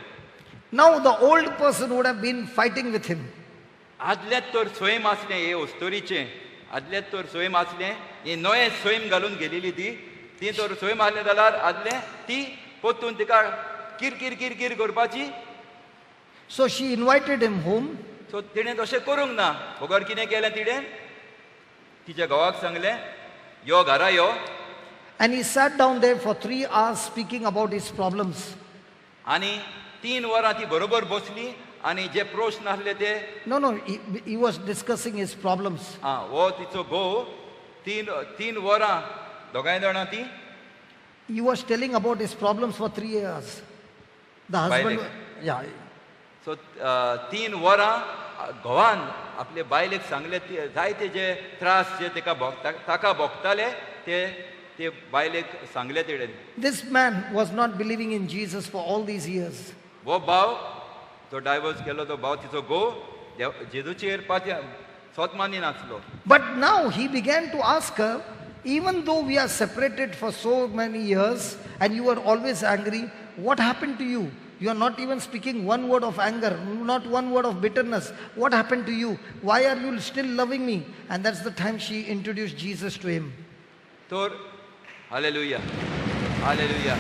Now the old person would have been fighting with him. आदलें तर स्वयं आसलें हे अस्तोरीचें आदलें तर स्वयं आसलें हे नवें स्वयं घालून गेलेली ती ती तर स्वयं आसलें जाल्यार आदलें ती परतून तिका किरकिर किरकिर करपाची. So she invited him home. So तिणें तशें करूंक ना बगर कितें केलें तिणें तिच्या घोवाक सांगलें यो घरा यो. And he sat down there for 3 hours speaking about his problems. आनी 3 वरां ती बरोबर बसली आनी जे प्रश्न आसले ते No, he was discussing his problems. आं हो तिचो घोव 3 वरां दोगांय जाणां ती He was telling about his problems for 3 hours. The husband, yeah. So 3 वरां घोवान आपले बायलेक सांगले जायते जे त्रास जे ताका ताका भोगताले ते ते बायलेक सांगले तेणें. This man was not believing in Jesus for all these years. हो भाव तो डायवर्स केलो तो भाव तिचो घोव जेजूचेर पात्या सोत मानी नासलो. But now he began to ask her, even though we are separated for so many years and you were always angry, what happened to you? You are not even speaking one word of anger, not one word of bitterness. What happened to you? Why are you still loving me? And that's the time she introduced Jesus to him. तर hallelujah hallelujah.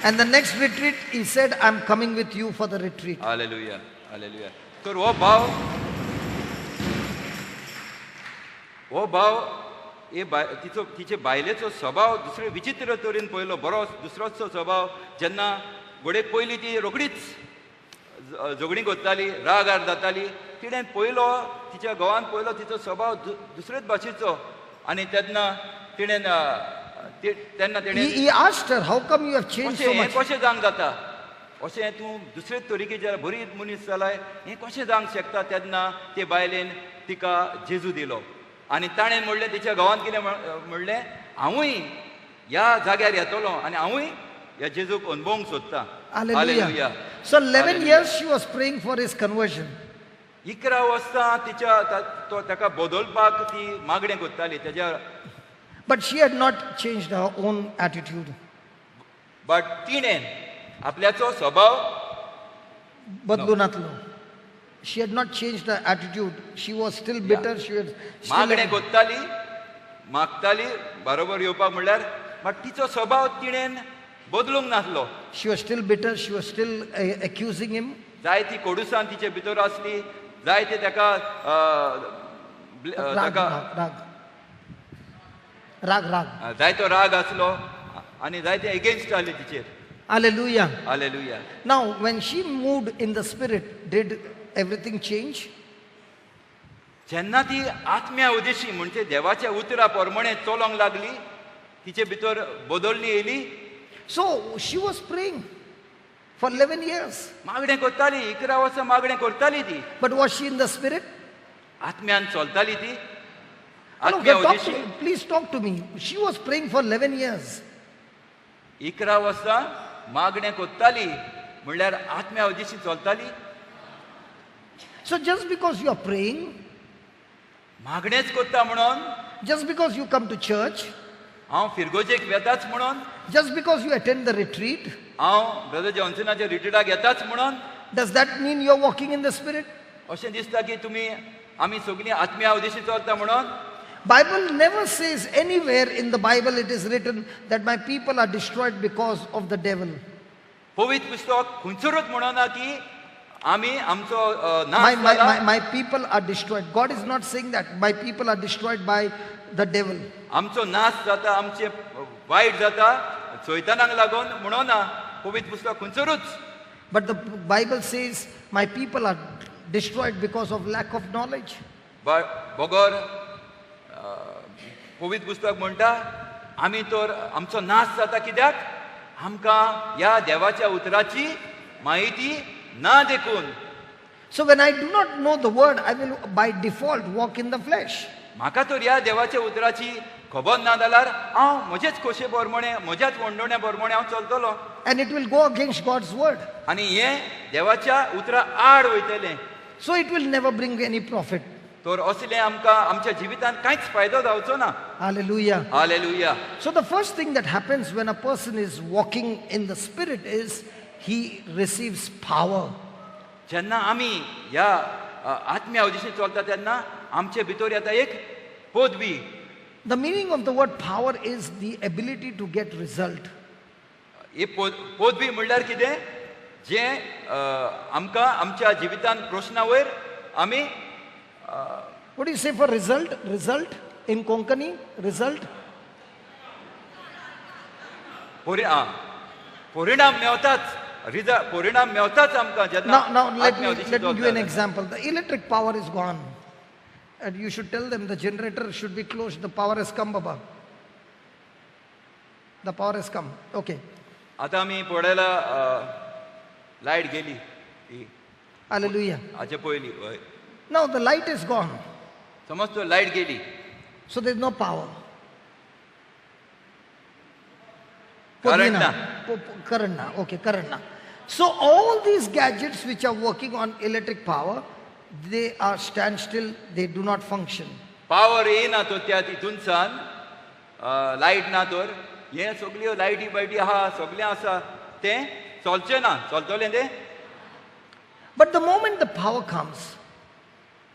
And the next retreat, he said, I'm coming with you for the retreat. Hallelujah hallelujah. तर हो भाव हे तिचो तिचे बायलेचो स्वभाव दुसरे विचित्र तरेन पळयलो बरो दुसरोचो स्वभाव. जेन्ना घोडेक पयली ती रोखडीच झगडीं करताली रागार जाताली तिणें पयलो तिच्या घोवान पयलो तिचो स्वभाव दुसरेच भाशेचो आनी तेन्ना तिणें तेन्ना तिणें He asked her, how come you have changed so much? कशें जावंक जाता अशें तूं दुसरेच तरेके बरी मनीस जालाय हें कशें जावंक शकता. तेन्ना ते बायलेन तिका जेजू दिलो आनी ताणें म्हणलें तिच्या घोवान कितें म्हणलें हांवूय ह्या जाग्यार येतलो आनी हांवूय ह्या जेजूक अनुभवूंक सोदतां. Hallelujah. So 11 years she was praying for his conversion. 11 वर्सां तिच्या तो ताका बदलपाक ती मागणें करताली तेज्या. But she had not changed her own attitude. But तिणें आपल्याचो स्वभाव बदलूं नातलो. She had not changed her attitude. She was still bitter. She was still मागणें करताली मागताली बरोबर येवपाक म्हणल्यार बट तिचो स्वभाव तिणें बदलूंक नासलो. She was still bitter. She was still accusing him. जायती कोडुसाण तिचे भितर आसली जायते ताका राग राग राग जायतो राग आसलो आनी जायते एगेन्स्ट आसले तिचेर. Hallelujah. Hallelujah. Now when she moved in the spirit, did everything change? जेन्ना ती आत्म्या उदेशी म्हणजे देवाच्या उतरा प्रमाणे चलोंक लागली तिचे भितर बदलणी येयली. So she was praying for 11 years. मागणें करताली 11 वर्सां मागणें करताली ती. But was she in the spirit? आत्म्यान चलताली ती. Okay, please talk to me. She was praying for 11 years. 11 वर्सां मागणें करताली म्हणल्यार आत्म्या उदेशी चलताली. So just because you are praying, मागणेंच करता म्हणून, just because you come to church, हांव फिरगोजेक वेताच म्हणून, just because you attend the retreat, हांव ब्रदर जॉन्सनाच्या रिट्रीटाक येताच म्हणून, does that mean you are walking in the spirit? अशें दिसता की तुमी आमी सगळीं आत्म्या उदेशी चलता म्हणून? Bible never says anywhere in the Bible it is written that my people are destroyed because of the devil. पवित्र पुस्तक खंयसरूच म्हणना की आमी आमचो नाश My, my, जाला. my, my people are destroyed. God is not saying that. My people are destroyed by the devil. आमचो नाश जाता आमचें वायट जाता सैतानाक लागून म्हणना पवित्र पुस्तक खंयसरूच. But the Bible says, my people are destroyed because of lack of knowledge. बगर पवित्र पुस्तक म्हणटा आमी तर आमचो नाश जाता कित्याक आमकां ह्या देवाच्या उतराची म्हायती ना देखून. So when I do not know the word, I will by default walk in the flesh. म्हाका तर ह्या देवाच्या उतराची खबर ना जाल्यार हांव म्हजेच खोशे प्रमाणे म्हज्याच वंडोण्या प्रमाणे हांव चलतलो. And it will go against God's word. आनी हें देवाच्या उतरा आड वयतलें. So it will never bring any profit. तर असलें आमकां आमच्या जिवितांत कांयच फायदो जावचो ना. Hallelujah. Hallelujah. So the first thing that happens when a person is walking in the Spirit is he receives power. जेन्ना आमी ह्या आत्म्या उदेशीं चलता तेन्ना आमचे भितर येता एक पदवी. The meaning of the word power is the ability to get result. ही पदवी म्हणल्यार कितें जें आमकां आमच्या जिवितांत प्रश्ना वयर आमी. What do you say for result? Result in Konkani? Result? परिणाम मेवताच परिणाम मेवताच आमकां जेन्ना. Now let me give you an example. The electric power is gone. And you should tell them the generator should be closed. The power has come, Baba. The power has come. Okay. आता आमी पळयला light गेली. Hallelujah. हाचे पयलीं हय. Now the light is gone. समज तो light गेली. So there is no power. Current na. Current na. Okay, current na. So all these gadgets which are working on electric power, they are standstill, they do not function. Power येना तो त्या तितूनसान light ना तर हे सगल्यो लायटी बायटी आहा सगळें आसा तें चलचें ना चलतलें तें. But the moment the power comes,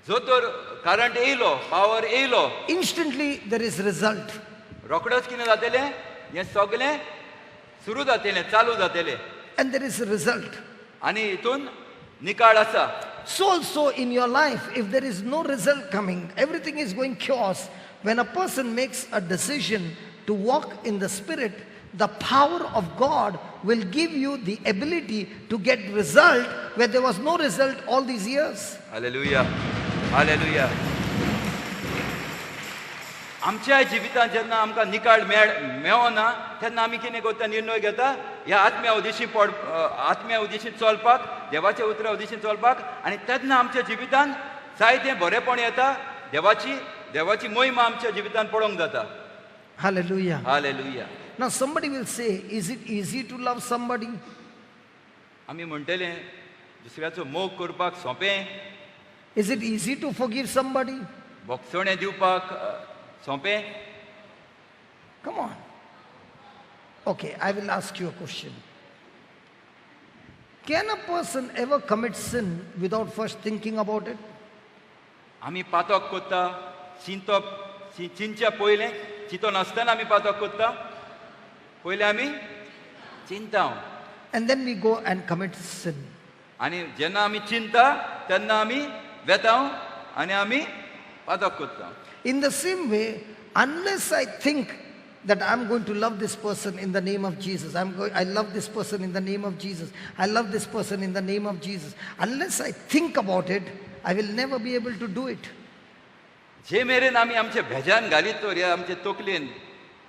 जो तर करंट येयलो पावर येयलो, instantly there is result. रोखडोच कितें जातलें हें सगळें सुरू जातलें चालू जातलें. And there is a result. आनी हितून निकाळ आसा. So also in your life, if there is no result coming, everything is going chaos. When a person makes a decision to walk in the Spirit, the power of God will give you the ability to get result where there was no result all these years. Hallelujah. Hallelujah. आमच्या जिवितांत जेन्ना आमकां निकाळ मेळना तेन्ना आमी कितें करता निर्णय घेता ह्या आत्म्या उदेशी आत्म्या उदेशी चलपाक देवाच्या उतरा उदेशी चलपाक आनी तेन्ना आमच्या जिवितांत जायतें बरेंपण येता देवाची देवाची मोहिमा आमच्या जिवितांत पळोवंक जाता. Hallelujah. Hallelujah. Now somebody will say, is it easy to love somebody? आमी म्हणटले दुसऱ्याचो मोग करपाक सोंपें. Is it easy to forgive somebody? बोगसणें दिवपाक सोंपें. Come on. Okay, I will ask you a question. Can a person ever commit sin without first thinking about it? आमी पातक करता चिंतप चिंतच्या पयलें चिंतो नासतना आमी पातक करता पयलें आमी चिंता. And then we go and commit sin. आनी जेन्ना आमी चिंता तेन्ना आमी वेता आनी आमी पातक करता. In the same way, unless I think that I'm going to love this person in the name of Jesus, I love this person in the name of Jesus, I love this person in the name of Jesus, unless I think about it, I will never be able to do it. जे मेरेन आमी आमचे भेजान घालीत तर ह्या आमचे तकलेन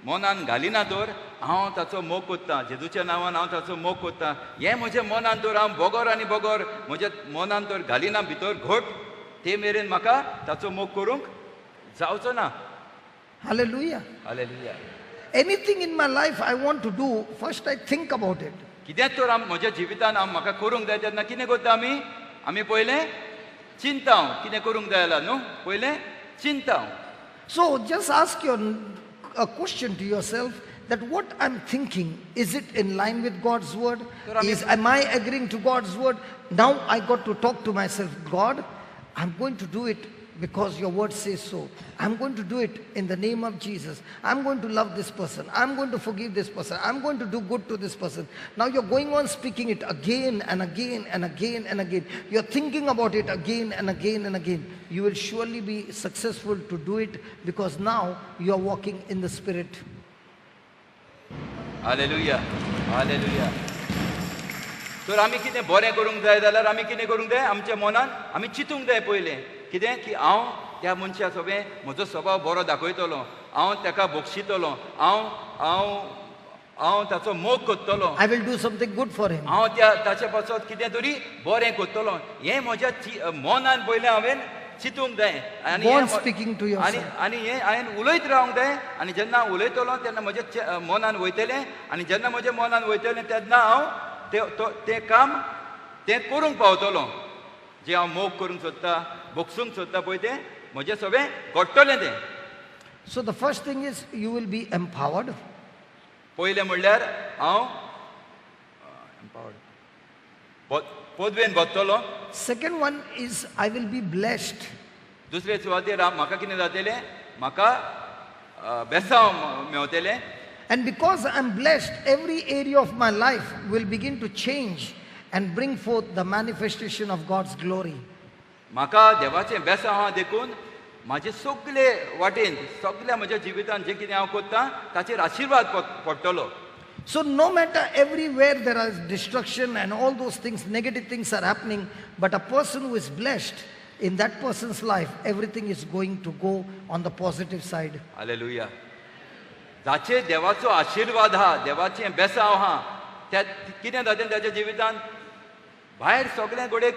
मनान घालिना तर हांव ताचो मोग करता जेजूच्या नांवान हांव ताचो मोग करता हें म्हज्या मनान तर हांव बगर आनी बगर म्हज्या मनान तर घालिना भितर घट ते मेरेन म्हाका ताचो मोग करूंक जावचो ना. Hallelujah. Hallelujah. Anything in my life I want to do, first I think about it. कितें तर म्हज्या जिवितान हांव म्हाका करूंक जाय तेन्ना कितें करता आमी आमी पयलें चिंता कितें करूंक जाय जाल्यार न्हू पयलें चिंता. So just ask your a question to yourself that what I'm thinking, is it in line with God's word? Am I agreeing to God's word? Now I got to talk to myself, God, I'm going to do it because your word says so. I'm going to do it in the name of Jesus. I'm going to love this person. I'm going to forgive this person. I'm going to do good to this person. Now you're going on speaking it again and again and again and again. You're thinking about it again and again and again. You will surely be successful to do it because now you're walking in the Spirit. Hallelujah, hallelujah. तर आमी कितें बरें करूंक जाय जाल्यार आमी कितें करूंक जाय, आमच्या मनान आमी चिंतूंक जाय पयलें कितें की हांव त्या मनशा सोबें म्हजो स्वभाव बरो दाखयतलो, हांव ताका बक्षितलो, हांव हांव हांव ताचो मोग करतलो. I will do something good for him. हांव त्या ताचे पासत कितें तरी बरें करतलो. हें म्हज्या मनान पयलें हांवें चिंतूंक जाय आनी आनी आनी हें हांवें उलयत रावंक जाय. आनी जेन्ना उलयतलो तेन्ना म्हज्या मनान वयतलें आनी जेन्ना म्हज्या मनान वयतलें तेन्ना हांव तें काम तें करूंक पावतलो. जें हांव मोग करूंक सोदता, बक्षूंक सोदता पळय तें म्हजें सगळें घडटलें तें. So the first thing is you will be empowered. पयलें म्हणल्यार हांव empowered पदवेन बसतलो. Second one is I will be blessed. दुसरे सुवातेर म्हाका कितें जातलें, म्हाका बेसांव मेवतलें. And because I am blessed, every area of my life will begin to change and bring forth the manifestation of God's glory. म्हाका देवाचें बेसांव आहा देखून म्हाजे सगळे वाटेन सगळ्या म्हज्या जिवितान जें कितें हांव करता ताचेर आशिर्वाद पडटलो. So no matter everywhere there is destruction and all those things, negative things are happening, but a person who is blessed, in that person's life, everything is going to go on the positive side. Hallelujah. जाचे देवाचो आशिर्वाद आहा, देवाचें बेसांव आहा, त्या कितें जातें ताच्या जिवितान भायर सगळें घडयेक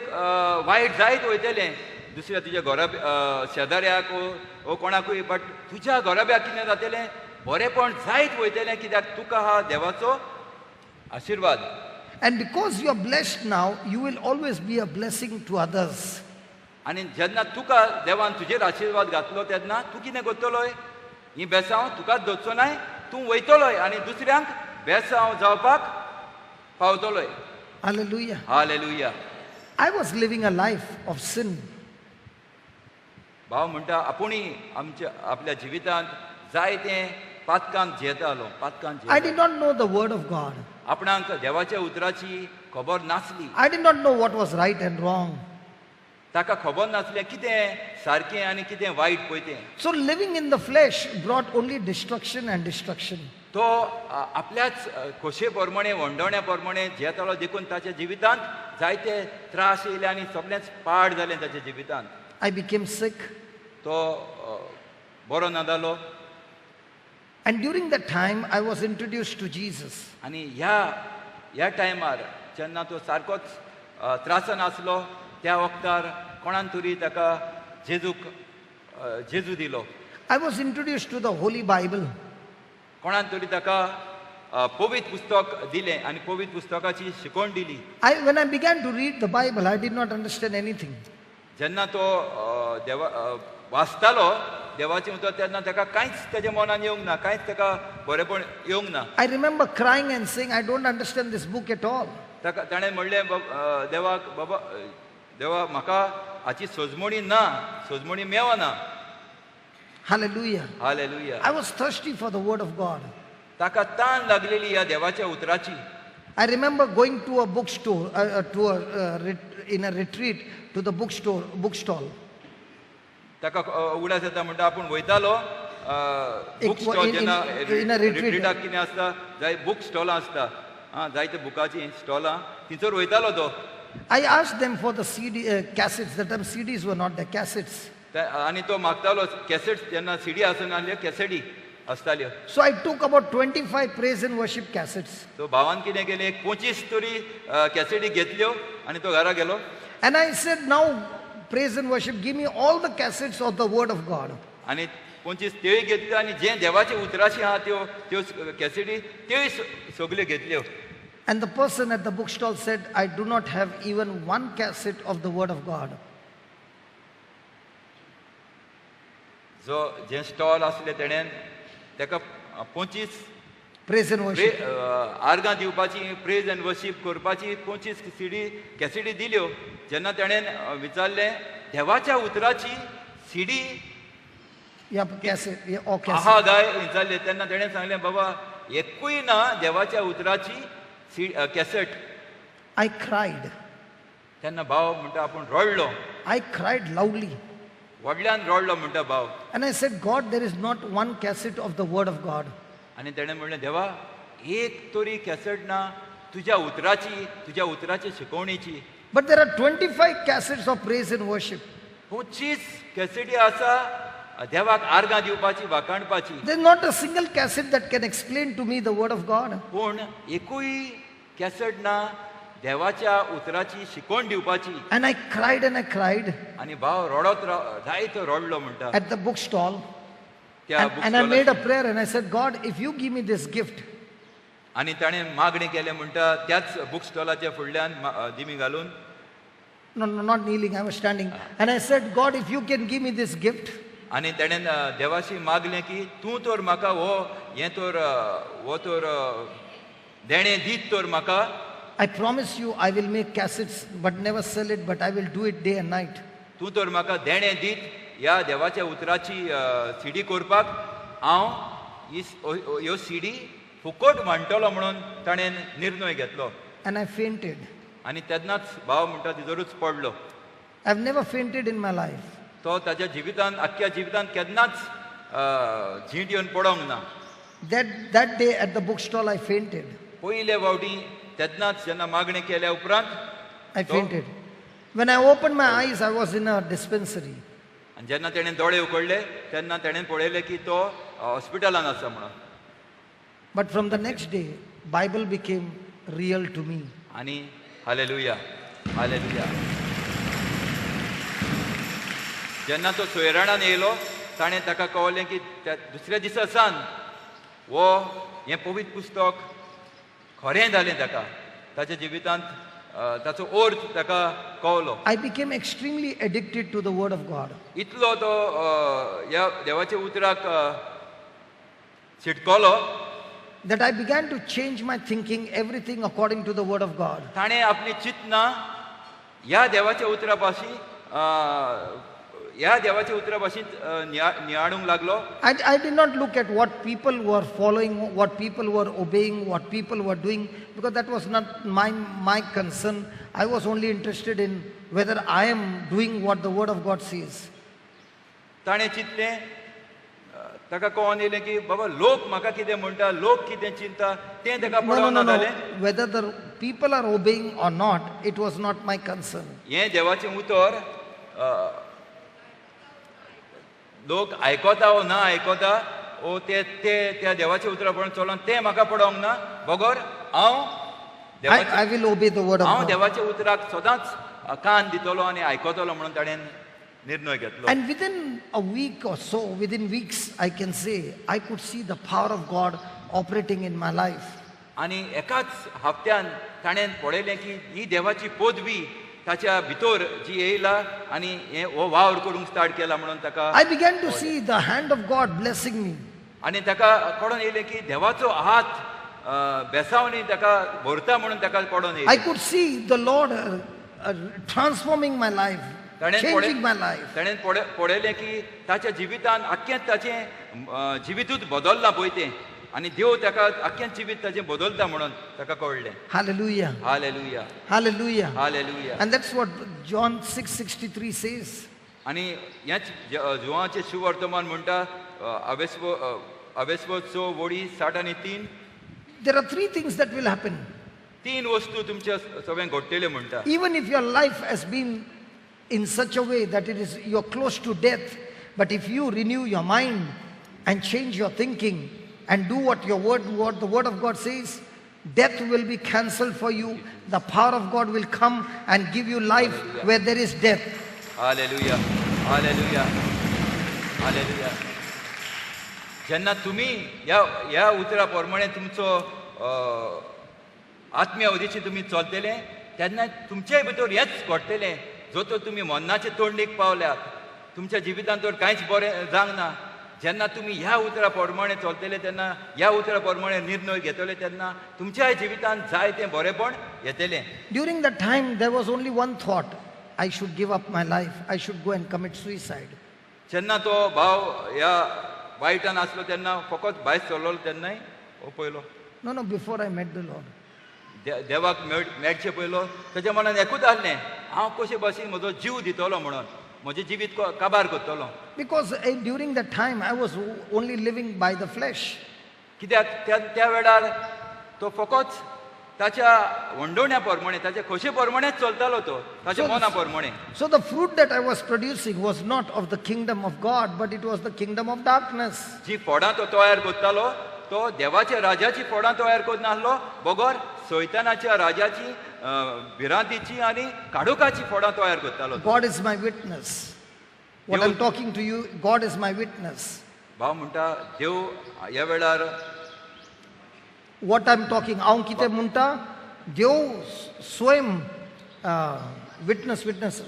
वायट जायत वयतलें, दुसऱ्या तुज्या घरा शेजाऱ्याक वो कोणाकूय, बट तुज्या घराब्याक कितें जातलें, बरेंपण जायत वयतलें कित्याक तुका आहा देवाचो आशिर्वाद. And because you are blessed now, you will always be a blessing to others. आनी जेन्ना तुका देवान तुजेर आशिर्वाद घातलो तेन्ना तूं कितें करतलोय, ही बेसांव तुकाच दवरचो नाय, तूं वयतलोय आनी दुसऱ्यांक बेसांव जावपाक पावतलोय. Hallelujah. Hallelujah. I was living a life of sin. भाव म्हणटा आपुणूय आमच्या आपल्या जिवितांत जायते पातकांक जियेतालो, पातकांक. I did not know the word of God. आपणाक देवाच्या उतराची खबर नासली. I did not know what was right and wrong. ताका खबर नासलें कितें सारकें आनी कितें वायट पळय तें. So living in the flesh brought only destruction and destruction. तो आपल्याच खोशे प्रमाणे वंडवण्या प्रमाणे जियेतालो देखून ताच्या जिवितांत जायते त्रास येयले आनी सगळेंच पाड जालें ताच्या जिवितांत. I became sick. तो बरो ना जालो. And during that time I was introduced to Jesus. आनी ह्या ह्या टायमार जेन्ना तो सारकोच त्रासान आसलो त्या वखतार कोणान तरी ताका जेजूक जेजू दिलो. I was introduced to the Holy Bible. कोणान तरी ताका पवित्र पुस्तक दिलें आनी पवित्र पुस्तकाची शिकवण दिली. When I began to read the Bible, I did not understand anything. जेन्ना तो देवा वाचतालो देवाचें उतर तेन्ना ताका कांयच ताच्या मनान येवंक ना, कांयच ताका बरेंपण येवंक ना. I remember crying and saying, I don't understand this book at all. ताका ताणें म्हणलें देवाक, बाबा देवा म्हाका हाची सजमणी ना, सजमणी मेवना. Hallelujah. Hallelujah. I was thirsty for the word of God. ताका तान लागलेली ह्या देवाच्या उतराची. I remember going to a bookstore, in a retreat to the bookstore, bookstall. ताका उगडास येता म्हणटा आपूण वयतालो बुक स्टॉल, जेन्ना रिट्रीटाक कितें आसता जाय बूक स्टॉलां आसता, आं जायते बुकाचीं स्टॉलां, थंयसर वयतालो तो. I asked them for the CD cassettes. That time CDs were not there, cassettes. आनी तो मागतालो कॅसेट्स, जेन्ना सीडी आसनासल्यो कॅसेटी आसताल्यो. So I took about 25 praise and worship cassettes. So भावान कितें केलें, एक 25 तरी कॅसेटी घेतल्यो आनी तो घरा गेलो. And I said, now praise and worship, give me all the cassettes of the word of God. आनी 25 त्योय घेतल्यो आनी जें देवाचे उतराची आहा त्यो त्यो कॅसेटी त्योय सगल्यो घेतल्यो. And the person at the bookstall said, I do not have even one cassette of the word of God. जो जें स्टॉल आसलें तेणें ताका 25 praise and worship आर्गां दिवपाची, प्रेज एंड वर्शीप करपाची 25 सीडी कॅसेटी दिल्यो. जेन्ना तेणें विचारलें देवाच्या उतराची सीडी या कॅसेट या or cassette. आहा गाय विचारले तेन्ना तेणें सांगलें बाबा एकूय ना देवाच्या उतराची सी कॅसेट. I cried. तेन्ना भाव म्हणटा आपूण रडलो. I cried loudly. व्हडल्यान रडलो म्हणटा भाव. And I said, God, there is not one cassette of the Word of God. आनी तेणें म्हणलें देवा एक तरी कॅसेट ना तुज्या उतराची, तुज्या उतराची शिकवणीची. But there are 25 cassettes of praise and worship. 25 कॅसेटी आसा देवाक आर्गां दिवपाची, वाखाणपाची. There is not a single cassette that can explain to me the Word of God. पूण एकूय कॅसेट ना देवाच्या उतराची शिकवण दिवपाची. And I cried and I cried. आनी भाव रडत जायतो रडलो म्हणटा. At the book stall. त्या And I made a prayer and I said, God, if you give me this gift. आनी ताणें मागणी केलें म्हणटा त्याच बूक स्टॉलाच्या फुडल्यान दिमी घालून. No, no, not kneeling, I was standing. And I said, God, if you can give me this gift. आनी ताणें देवाशी मागलें की तूं तर म्हाका हो हें तर हो तर देणें दीत तर म्हाका. I promise you I will make cassettes but never sell it, but I will do it day and night. तूं तर म्हाका देणें दीत ह्या देवाच्या उतराची सीडी करपाक हांव ह्यो सीडी फुकट वांट्टलो म्हणून ताणें निर्णय घेतलो. And I fainted. आनी तेन्नाच भाव म्हणटा तिजोरूच पडलो. I have never fainted in my life. तो ताच्या जिवितान आख्ख्या जिवितान केन्नाच झींट येवन पडोंक ना. That day at the book stall I fainted. पयले फावटी तेन्नाच जेन्ना मागणी केल्या उपरांत I fainted. When I opened my eyes, I was in a dispensary. आनी जेन्ना तेणें दोळे उगडले तेन्ना तेणें पळयलें की तो हॉस्पिटलान आसा म्हणून. But from the next day, Bible became real to me. आनी हालेलुया, हालेलुया. जेन्ना तो सोयराणान येयलो ताणें ताका कळलें की त्या दुसऱ्या दिसा सान हो हें पवित्र पुस्तक खरें जालें ताका, ताच्या जिवितांत ताचो अर्थ ताका कळलो. I became extremely addicted to the Word of God. इतलो तो ह्या देवाच्या उतराक चिटकलो that I began to change my thinking, everything according to the Word of God. ताणें आपली चिंतना ह्या देवाच्या उतरा पाशी ह्या देवाच्या उतरा भाशेंत नियाळूंक लागलो. I did not look at what people were following, what people were obeying, what people were doing, because that was not my concern. I was only interested in whether I am doing what the Word of God says. ताणें चिंतलें, ताका कळोन येयलें की बाबा लोक म्हाका कितें म्हणटा, लोक कितें चिंता तें ताका पळोवना जालें. Whether the people are obeying or not, it was not my concern. हें देवाचें उतर लोक आयकता ओ ना आयकता ओ ते ते त्या देवाच्या उतरा पळोवन चलोन तें म्हाका पडोवंक ना, बगर हांव I will obey the word of हांव God. देवाच्या उतराक सदांच कान दितलो आनी आयकतलो म्हणून ताणें निर्णय घेतलो. And within a week or so, within weeks, I can say, I could see the power of God operating in my life. आनी एकाच हप्त्यान ताणें पळयलें की ही देवाची पदवी ताच्या भितर जी येयला आनी हे हो वावर करूंक स्टार्ट केला म्हणून ताका. I began to see the hand of God blessing me. आनी ताका कळोन येयलें की देवाचो हात बेसावनी ताका भरता म्हणून ताका कळोन येयलें. I could see the Lord transforming my life, changing my life. ताणें पळयलें की ताच्या जिवितान आख्खें ताचें जिवितूच बदल्लां पळय तें आनी देव ताका आख्खें जिवीत ताचें बदलता म्हणून ताका कळ्ळें. Hallelujah. Hallelujah. Hallelujah. Hallelujah. And that's what John 6:63 says. आनी ह्याच जुवांचें सुवर्तमान म्हणटा अवेस्वचो वडी 63. There are three things that will happen. तीन वस्तू तुमच्या सगळ्यांक घडटल्यो म्हणटा. Even if your life has been in such a way that it is you're close to death, but if you renew your mind and change your thinking and do what your word, what the word of God says, death will be cancelled for you. The power of God will come and give you life. Hallelujah. Where there is death. Hallelujah. Hallelujah. Hallelujah. जेन्ना तुमी ह्या उतरा प्रमाणे तुमचो आत्मीय अवधीची तुमी चलतले तेन्ना तुमचे भितर हेंच घडटलें. जो तर तुमी मरणाचे तोंडीक पावल्यात, तुमच्या जिवितांत तर कांयच बरें जावंक ना, जेन्ना तुमी ह्या उतरा प्रमाणे चलतले तेन्ना ह्या उतरा प्रमाणे निर्णय घेतले तेन्ना तुमच्या जिवितांत जाय तें बरेंपण येतलें. During that time there was only one thought, I should give up my life, I should go and commit suicide. जेन्ना तो भाव ह्या वायटान आसलो तेन्ना फकत भायर सरलो तेन्नाय हो पयलो. No, no, before I met the Lord. देवाक मेळचे पयलो ताच्या मनान एकूच आसलें, हांव कशे भाशेन म्हजो जीव दितलो म्हणून, म्हजें जिवीत काबार करतलो. Because during that time I was only living by the flesh. कित्याक त्या वेळार तो फकत ताच्या वंडोवण्या प्रमाणे, ताच्या खोशे प्रमाणेच चलतालो तो, ताच्या मना प्रमाणे. So the fruit that I was producing was not of the kingdom of God, but it was the kingdom of darkness. जी फळां तो तयार करतालो तो देवाच्या राजाची फळां तयार करनासलो, बगर सैतानाच्या राजाची भिरांतीची आनी काडोकाची फळां तयार करतालो. God is my witness. What I'm talking to you, God is my witness. भाव म्हणटा देव ह्या वेळार What I'm talking, हांव कितें म्हणटा, देव स्वयं witness, witness.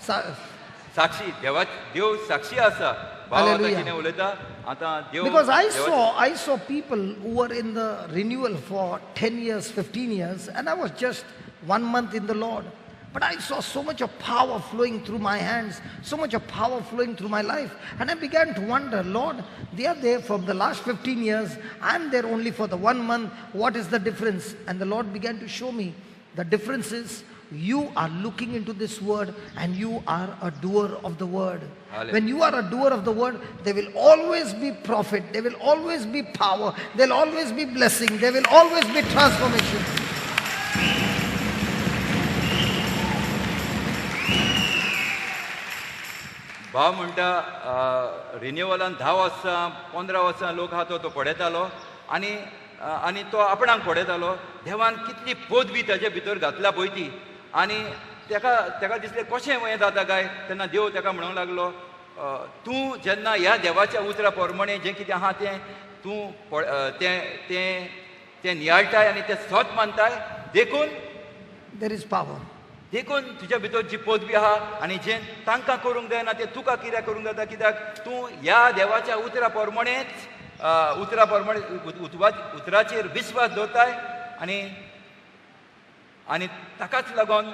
साक्षी, देवा देव साक्षी आसा. Hallelujah. Because I saw people who were in the renewal for 10 years, 15 years, and I was just 1 month in the Lord. But I saw so much of power flowing through my hands, so much of power flowing through my life. And I began to wonder, Lord, they are there from the last 15 years. I'm there only for the 1 month. What is the difference? And the Lord began to show me the difference is you are looking into this word and you are a doer of the word. Hallelujah. When you are a doer of the word, there will always be profit, there will always be power, there will always be blessing, there will always be transformation. भाव म्हणटा रिन्युअलान 10 वर्सां 15 वर्सां लोक आहा तो पळयतालो आनी आनी तो आपणाक पळयतालो. देवान कितली पदवी ताजे भितर घातला पळय ती, आनी ताका ताका दिसलें कशें हें जाता काय. तेन्ना देव ताका म्हणूंक लागलो, तूं जेन्ना ह्या देवाच्या उतरा प्रमाणे जें कितें आहा तें तूं तें तें तें नियाळटाय आनी तें सत मानताय, देखून there is power. देखून तुज्या भितर जी पदवी आहा आनी जें तांकां करूंक जायना तें तुका कित्याक करूंक जाता, कित्याक तूं ह्या देवाच्या उतरा प्रमाणेच उतरा प्रमाणे उतराचेर विस्वास दवरताय आनी आनी ताकाच लागून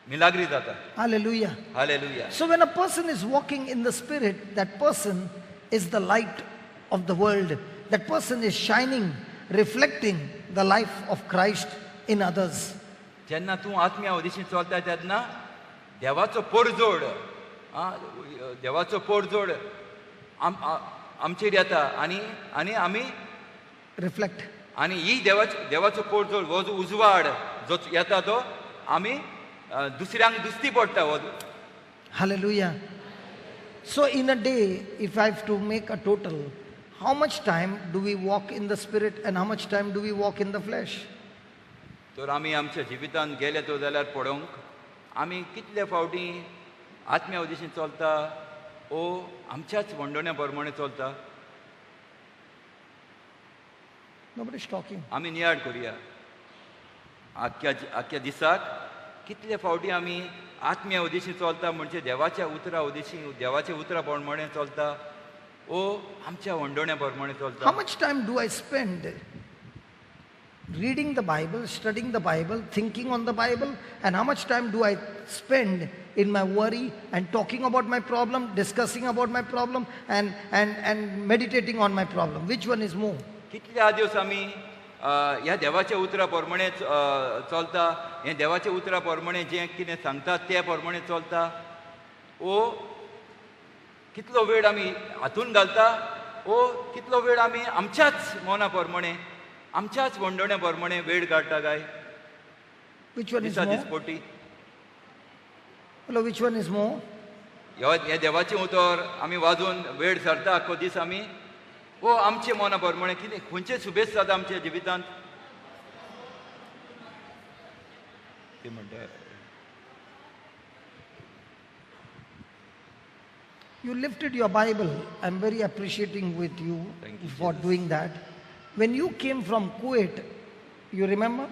मिलाग्री जाता. Hallelujah. Hallelujah. So when a person is walking in the spirit, that person is the light of the world. That person is shining, reflecting the life of Christ in others. जेन्ना तूं आत्म्या उदेशीं चलता तेन्ना देवाचो पोरजोड, देवाचो पोरजोड आमचेर येता आनी आनी आमी रिफ्लेक्ट, आनी ही देवाचो पोरजोड हो जो उजवाड जो येता तो आमी दुसऱ्यांक दिश्टी पडटा. हो. Hallelujah. So in a day, if I have to make a total, how much time do we walk in the spirit and how much time do we walk in the flesh? तर आमी आमच्या जिवितांत गेले तो जाल्यार पळोवंक आमी कितले फावटी आत्म्या उदेशीं चलता ओ आमच्याच वंडोण्या प्रमाणे चलता. Nobody is talking. आमी नियाळ करुया आख्या आख्या दिसाक कितले फावटी आमी आत्म्या उदेशीं चलता, म्हणजे देवाच्या उतरा उदेशीं, देवाच्या उतरा प्रमाणे चलता ओ आमच्या वंडोण्या प्रमाणे चलता. How much time do I spend reading the Bible, studying the Bible, thinking on the Bible, and how much time do I spend in my worry and talking about my problem, discussing about my problem, and meditating on my problem? Which one is more? कितल्या दिवस आमी ह्या देवाच्या उतरा प्रमाणे चलता, हें देवाच्या उतरा प्रमाणे जें कितें सांगता ते प्रमाणे चलता, ओ कितलो वेळ आमी हातून घालता, ओ कितलो वेळ आमी आमच्याच मना प्रमाणे, आमच्याच वंडोण्या प्रमाणे वेळ काडटा काय? Which one is more? दिसपटी. Hello, which one is more? ह्या देवाचें उतर आमी वाजून वेळ सरता आख्खो दीस आमी, ओ आमचे मना प्रमाणे कितें खंयचे सुबेस जाता आमच्या जिवितांत? ते म्हणटा You lifted your Bible. I'm very appreciating with you, Thank you, for Jesus. Doing that. When you came from Kuwait, you remember?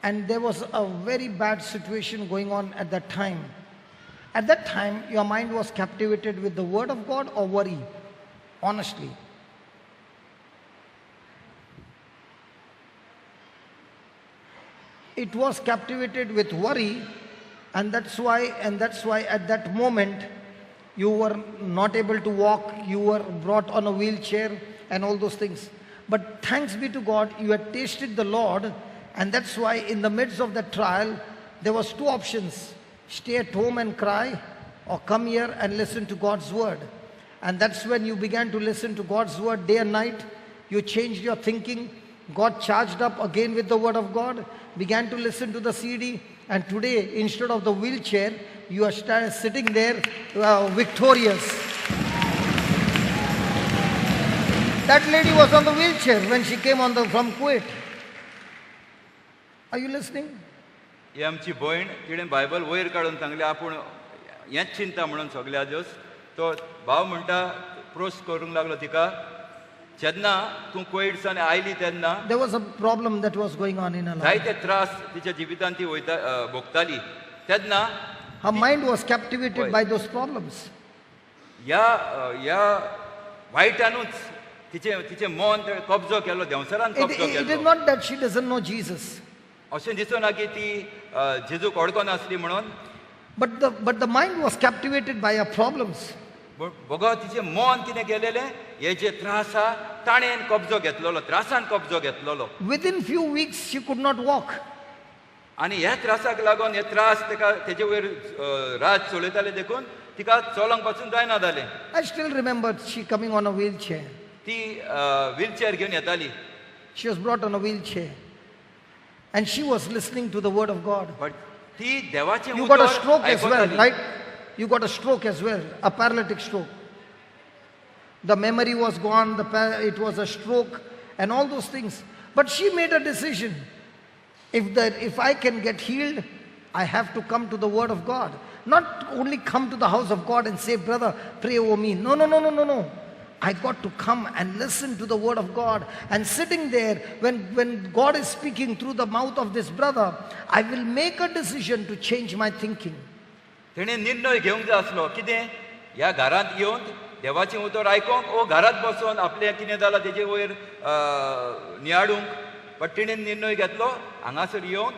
And there was a very bad situation going on at that time. At that time, your mind was captivated with the word of God or worry? Honestly. It was captivated with worry, and that's why at that moment, You were not able to walk, you were brought on a wheelchair and all those things. But thanks be to God, you had tasted the Lord, and that's why in the midst of that trial, there was two options. Stay at home and cry, or come here and listen to God's word. And that's when you began to listen to God's word day and night. You changed your thinking. God charged up again with the word of God, began to listen to the CD, and today, instead of the wheelchair, you are sitting there victorious. That lady was on the wheelchair when she came on from Kuwait. Are you listening? ही आमची भयण तिणें Bible वयर काडून सांगलें आपूण हेंच चिंता म्हणून सगल्या दिवस तो भाव म्हणटा प्रोस करूंक लागलो तिका जेन्ना तूं कुवेटसान आयली तेन्ना There was a problem that was going on in her life. जायते त्रास तिच्या जिवितांत ती वयता भोगताली तेन्ना Her mind was captivated Why? by those problems. ह्या ह्या वायटानूच तिचें तिचें मन ते कब्जो केलो देंवचारान कब्जो It is केलो not that she doesn't know Jesus, अशें दिसना की ती जेजूक वळखून आसली म्हणून but the mind was captivated by her problems. बघा तिचें मन कितें केलेलें हे जे त्रास आहा ताणें कब्जो घेतलेलो त्रासान कब्जो घेतलेलो Within few weeks, she could not walk. आनी ह्या त्रासाक लागून हे त्रास ताका तेजे वयर राज चलयताले देखून तिका चलोंक पासून जायना जालें I still remember she coming on a wheelchair. ती व्हीलचेअर घेवन येताली She was brought on a wheelchair. And she was listening to the word of God. But ती देवाचें You got a उतर stroke as well, आयकताली. right? You got a stroke as well, a paralytic stroke. The memory was gone, it was a stroke and all those things. But she made a decision. If I can get healed, I have to come to the word of God. Not only come to the house of God and say, brother, pray over me. No, no, no, no, no, no. I got to come and listen to the word of God. And sitting there, when God is speaking through the mouth of this brother, I will make a decision to change my thinking. तेणें निर्णय घेवंक जाय आसलो कितें ह्या घरांत येवन देवाचें उतर आयकोंक ओ घरांत बसून आपलें कितें जालां तेजे वयर नियाळूंक बट तेणें निर्णय घेतलो हांगासर येवन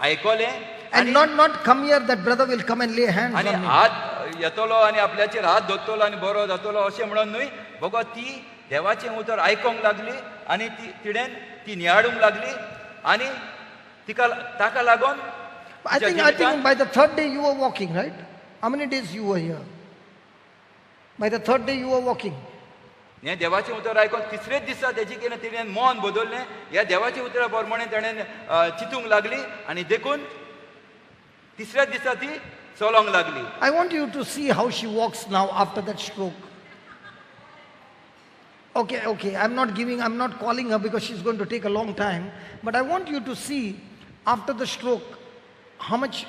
आयकलें And not come here, that brother will come and lay hands आनी on me. हात येतलो आनी आपल्याचेर हात दवरतलो आनी बरो जातलो अशें म्हणून न्हय बगो ती देवाचें उतर आयकोंक लागली आनी ती तिणें ती नियाळूंक लागली आनी तिका ताका लागून I think by the third day you were walking, right? How many days you were here? By the third day you were walking. हें देवाचें उतर आयकोन तिसरेच दिसा तेजी कितें तिणें मन बदललें ह्या देवाच्या उतरा प्रमाणे ताणें चिंतूंक लागली आनी देखून तिसऱ्याच दिसा ती चलोंक लागली. I want you to see how she walks now after that stroke. Okay, I'm not calling her because she's going to take a long time. But I want you to see after the stroke how much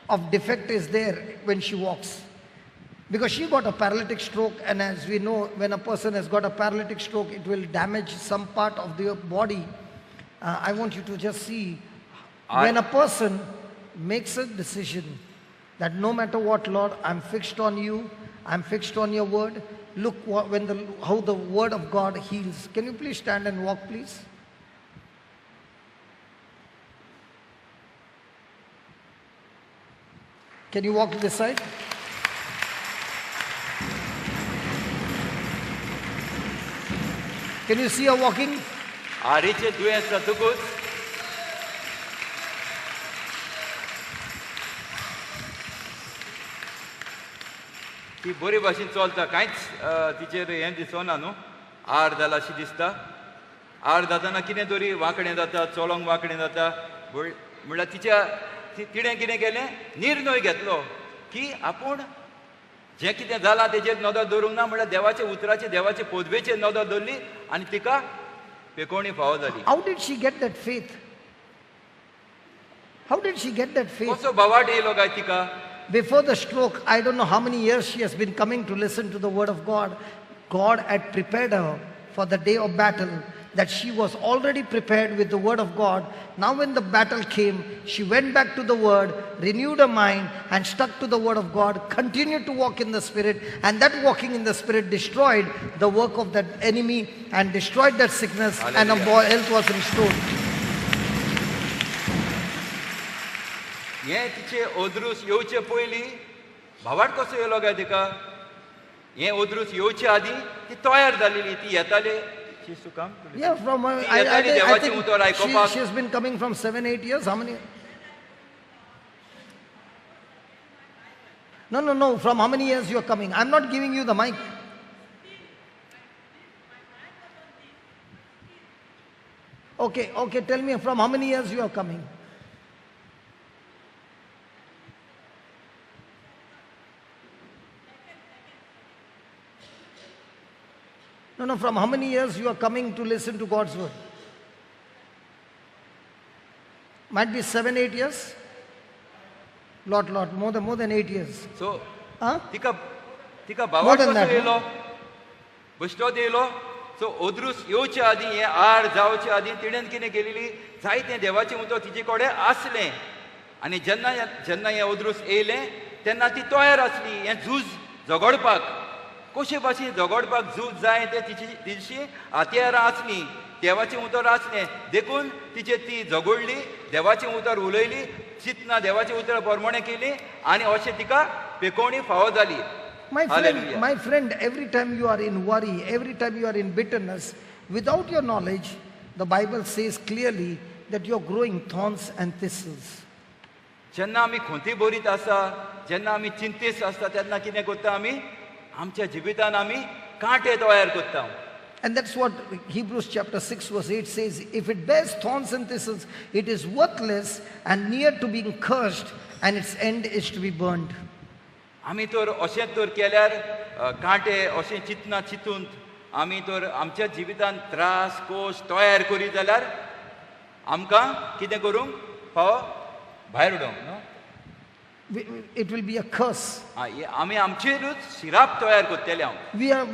of defect is there when she walks. Because she got a paralytic stroke, and as we know, when a person has got a paralytic stroke, it will damage some part of the body. I want you to just see when a person makes a decision that no matter what, Lord, I'm fixed on you, I'm fixed on your word. Look how the word of God heals. Can you please stand and walk, please? Can you walk to this side? Can you see her walking? आरीचे दुयेंस जातकूच ती बरी भाशेन चलता, कांयच तिचेर हें दिसना न्हू, आर जाला अशी दिसता. आर जातना कितें तरी वांकडें जाता, चलोंक वांकडें जाता. म्हणल्यार तिच्या तिणें कितें केलें, निर्णय घेतलो की आपूण जें कितें जालां तेजेर नदर दवरूंक ना, म्हणल्यार देवाच्या उतराचेर, देवाचे पदवेचेर नदर दवरली आनी तिका पेकोवणी फावो जाली. How did she get that faith? How did she get that faith? कसो भावाट येयलो काय तिका? Before the stroke, I don't know how many years she has been coming to listen to the word of God. God had prepared her for the day of battle, that she was already prepared with the word of God. Now when the battle came, she went back to the word, renewed her mind and stuck to the word of God, continued to walk in the Spirit, and that walking in the Spirit destroyed the work of that enemy and destroyed that sickness. Hallelujah. And her health was restored. हें तिचे अदृश्ट येवचे पयलीं भावाट कसो येयलो काय तिका? हें ओद्रूस येवचे आदीं ती तयार जालेली ती येताली. She used to come to listen. Yeah, from ती I येताली I देवाचें उतर think आयकुपाक. she has been coming from 7, 8 years. How many? No, no, no. From how many years you are coming? I'm not giving you the mic. Okay, okay. Tell me from how many years you are coming? No, no. From how many years you are coming to listen to God's word? Might be 7, 8 years. Lot, lot. More than 8 years. So Huh? तिका तिका More भावार्थ than कसो that, no? येयलो बेश्टोच येयलो. So ओद्रूस येवचे आदीं हें R जावचे आदीं तिणेन कितें केलेली जायतें देवाचें उतर तिचे कडेन आसलें आनी जेन्ना जेन्ना हें ओद्रूस येयलें तेन्ना ती तयार आसली हें झूज झगडपाक कशे भाशेन झगडपाक झूज जाय तें तिची तिची हत्यारां आसलीं देवाचें उतर आसलें देखून तिचे ती झगडली देवाचें उतर उलयली चिंतना देवाचें उतर प्रमाणें केली आनी अशें तिका पेकोवणी फावो जाली. My friend, Hallelujah. My friend, every time you are in worry, every time you are in bitterness, without your knowledge, the Bible says clearly that you are growing thorns and thistles. जेन्ना आमी खोंती बरीत आसा जेन्ना आमी चिंतेस्त आसता तेन्ना कितें करता आमी आमच्या जिवितान आमी कांटे तयार करता. And that's what Hebrews chapter 6 verse 8 says. If it bears thorns and thistles, it is worthless and near to being cursed, and its end is to be burned. आमी तर अशें तर केल्यार कांटे अशें चिंतना चिंतून आमी तर आमच्या जिवितान त्रास कोश तयार करीत जाल्यार आमकां कितें करूंक फावो भायर उडोवंक न्हू. It will be a curse. आमी आमचेरूच शिराप तयार करतले हांव.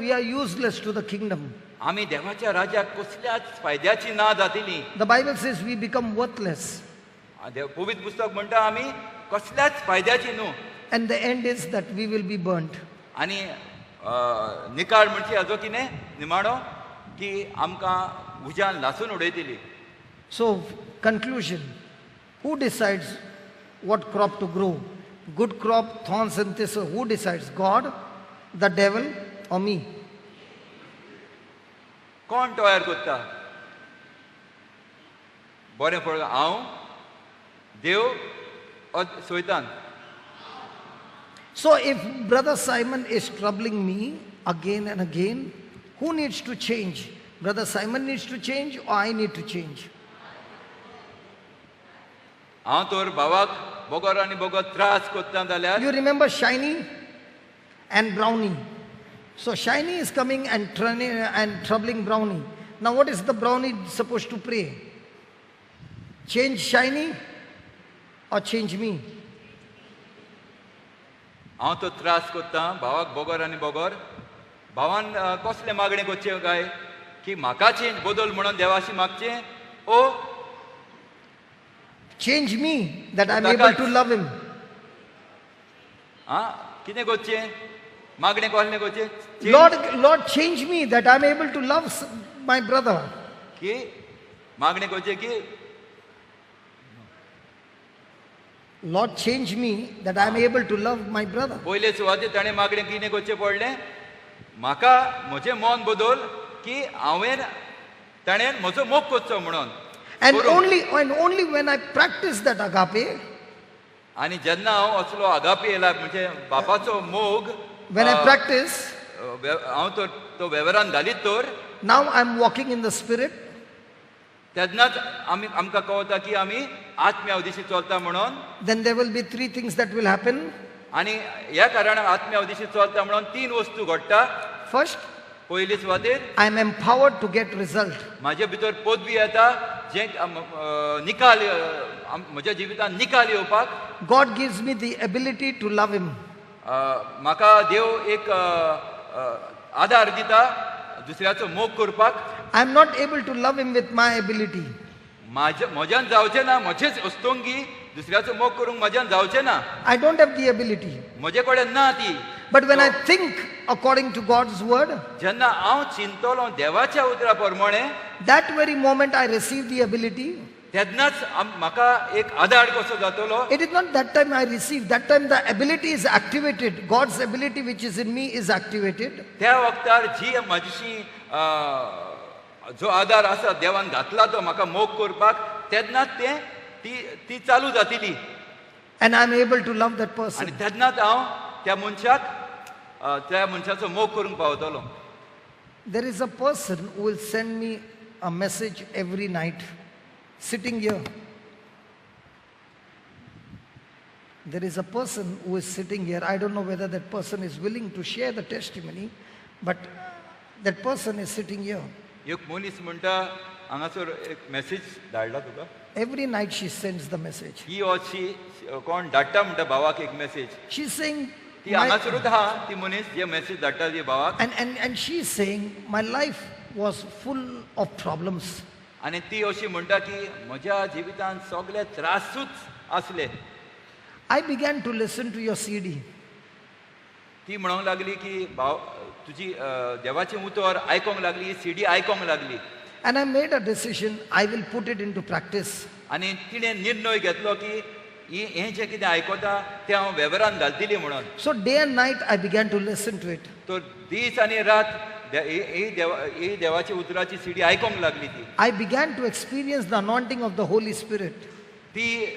We are useless to the kingdom. आमी देवाच्या राज्याक कसल्याच फायद्याची ना जातली. The Bible says we become worthless. पवित्र पुस्तक म्हणटा आमी कसल्याच फायद्याची न्हू. And the end is that we will be burnt. आनी निकाळ म्हणजे हाजो कितें निमाणो की आमकां उज्यान लासून उडयतली. So, conclusion: who decides what crop to grow? Good crop, thorns and thistles. Who decides? God, the devil, or me? कोण तयार करता बरें फळ हांव देव or सैतान? So, if Brother Simon is troubling me again and again, who needs to change? Brother Simon needs to change or I need to change? हांव तर भावाक बगर आनी बगर त्रास करता जाल्यार You remember Shiny and Brownie? So Shiny is coming and troubling Brownie. Now what is the Brownie supposed to pray? Change Shiny or change me? हांव तो त्रास करता भावाक बगर आनी बगर भावान कसलें मागणें करचें काय की म्हाका चेंज बदल म्हणून देवाशी मागचें ओ Change me that I'm ताकाच. Able to love him. आं कितें करचें मागणें कसलें करचें Change Lord, Lord, change me that I'm able to love my brother. की मागणें करचें की Lord, change me that I'm able to love my brother. पयले सुवातेर ताणें मागणें कितें करचें पडलें म्हाका म्हजें मन बदल की हांवें ताणें म्हजो मोग करचो म्हणून And करूंक. only when I practice that agape, आनी जेन्ना हांव असलो आगापी येयला म्हणजे बापाचो मोग when I practice, हांव तो तो वेव्हारान घालीत तर now I'm walking in the Spirit. तेन्नाच आमी आमकां कळटा की आमी आत्म्या दिशी चलता म्हणून. Then there will be three things that will happen. आनी ह्या कारणान आत्म्या दिशी चलता म्हणून तीन वस्तू घडटा. First, पयली सुवातेर I'm empowered to get result. म्हाजे भितर पदवी येता जे निकाल म्हज्या जिवितांत निकाल येवपाक. God gives me the ability to love Him. म्हाका देव एक आदार दिता दुसऱ्याचो मोग करपाक. I'm not able to love Him with my ability. म्हाज्या म्हज्यान जावचें ना म्हजेच अस्तोंगी दुसऱ्याचो मोग करूंक म्हज्यान जावचें ना. I don't have the ability. म्हजे कडेन ना ती. But when I think according to God's word, जेन्ना हांव चिंतलो देवाच्या उतरा प्रमाणे that very moment I receive the ability. तेन्नाच म्हाका एक आदार कसो जातलो. It is not that time I receive, that time the ability is activated. God's ability which is in me is activated. त्या वक्तार जी म्हजी जो आदार आसा देवान घातला तो म्हाका मोग करपाक तेन्नाच तें ती चालू जातली. And I am able to love that person. आनी तेन्नाच हांव त्या मनशाक त्या मनशाचो मोग करूंक पावतलो. There is a person who will send me a message every night, sitting here. There is a person who is sitting here. I don't know whether that person is willing to share the testimony, but that person is sitting here. एक मनीस म्हणटा हांगासर एक message धाडला तुका. Every night she sends the message. ही अशी कोण धाडटा म्हणटा भावाक एक मॅसेज. She's saying, ती हांगासरूच आहा ती मनीस जे मॅसेज धाडटा ती भावाक. And she's saying, my life was full of problems. आनी ती अशी म्हणटा की म्हज्या जिवितांत सगळे त्रासूच आसले. I began to listen to your CD. ती म्हणूंक लागली की भाव तुजी देवाचें उतर आयकोंक लागली, सीडी आयकोंक लागली. And I made a decision, I will put it into practice. आनी तिणें निर्णय घेतलो की हें जें कितें आयकता तें हांव वेव्हारान घालतली म्हणून. So day and night I began to listen to it. तर दीस आनी रात ही देवाच्या उतराची सीडी आयकोंक लागली ती. I began to experience the anointing of the Holy Spirit. ती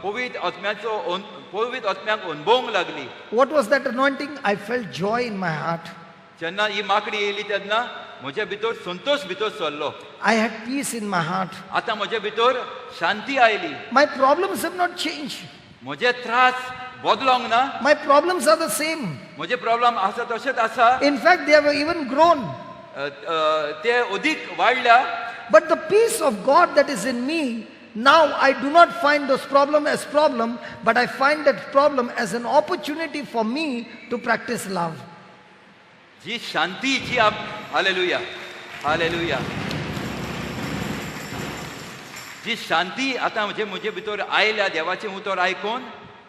पवित्र आत्म्याचो पवित्र आत्म्याक अनुभवूंक लागली. What was that anointing? I felt joy in my heart. जेन्ना ही माकडी येयली तेन्ना म्हज्या भितर संतोष भितर सरलो. I had peace in my heart. आतां म्हज्या भितर शांती आयली. My problems have not changed. म्हजे त्रास बदलोंक ना. My problems are the same. म्हजे प्रॉब्लम आसा तशेंच आसा. In fact, they have even grown. ते अधिक वाडल्या. But the peace of God that is in me, now I do not find those problem as problem, but I find that problem as an opportunity for me to practice love. जी शांती जी आप, hallelujah hallelujah, जी शांती आतां म्हजे म्हजे भितर आयल्या देवाचें उतर आयकून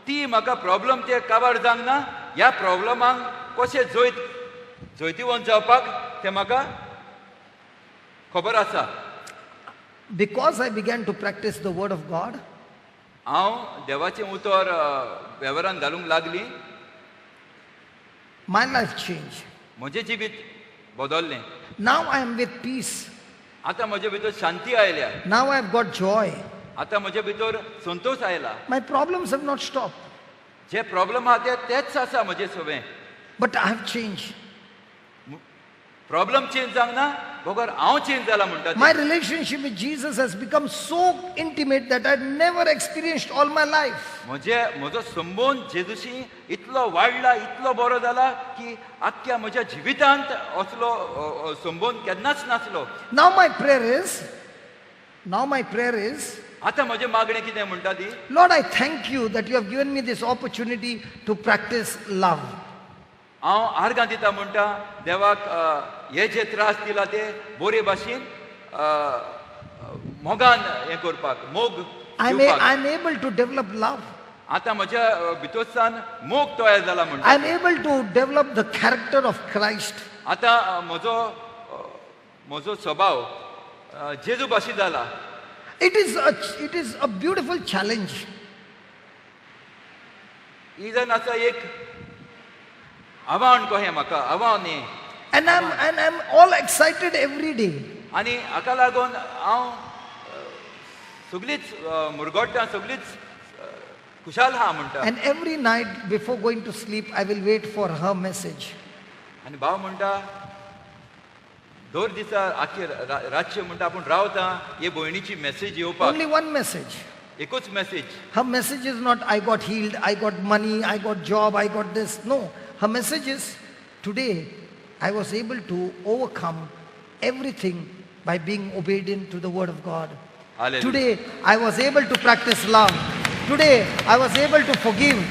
ती म्हाका प्रॉब्लम ते काबार जावंक ना. ह्या प्रॉब्लमांक कशें जैत जैतिवंत जावपाक तें म्हाका खबर आसा. Because I began to practice the word of God, हांव देवाचें उतर वेव्हारान घालूंक लागली. My life changed. म्हजें जिवीत बदललें. Now I am with peace. आतां म्हजे भितर शांती आयल्या. Now I have got joy. आतां म्हजे भितर संतोष आयला. My problems have not stopped. J problem आहा ते तेच आसा म्हजे सवें. But I have changed. Problem change जावंक ना बगर हांव चेंज जाला म्हणटा. My relationship with Jesus has become so intimate that I never experienced all my life. म्हजे म्हजो संबंद जेजूशी इतलो वाडला, इतलो बरो जाला की आख्ख्या म्हज्या जिवितांत असलो संबंद केन्नाच नासलो. Now my prayer is, now my prayer is, आतां म्हजें मागणें कितें म्हणटा ती, Lord, I thank you that you have given me this opportunity to practice love. हांव आर्गां दिता म्हणटा देवाक हे जे त्रास दिला ते बरे भाशेन मोगान हें करपाक, मोग दिवपाक. I am able to develop love. आतां म्हज्या भितरसान मोग तयार जाला म्हणटा. I am able to develop the character of Christ. आतां म्हजो म्हजो स्वभाव जेजू भाशेन जाला. It is a beautiful challenge. ही जावन आसा एक आव्हान कहें म्हाका, आव्हान हें. And I'm all excited every day. आनी हाका लागून हांव सगळीच मुरगोट्टा, सगळीच खुशाल आहा म्हणटा. And every night before going to sleep, I will wait for her message. आनी भाव म्हणटा दर दिसा आख्खे रातचें म्हणटा आपूण रावता हे भयणीची मॅसेज येवपाक. Only one message. एकूच message. Her message is not I got healed, I got money, I got job, I got this. No. Her message is, today I was able to overcome everything by being obedient to the word of God. Hallelujah. Today I was able to practice love. Today I was able to forgive.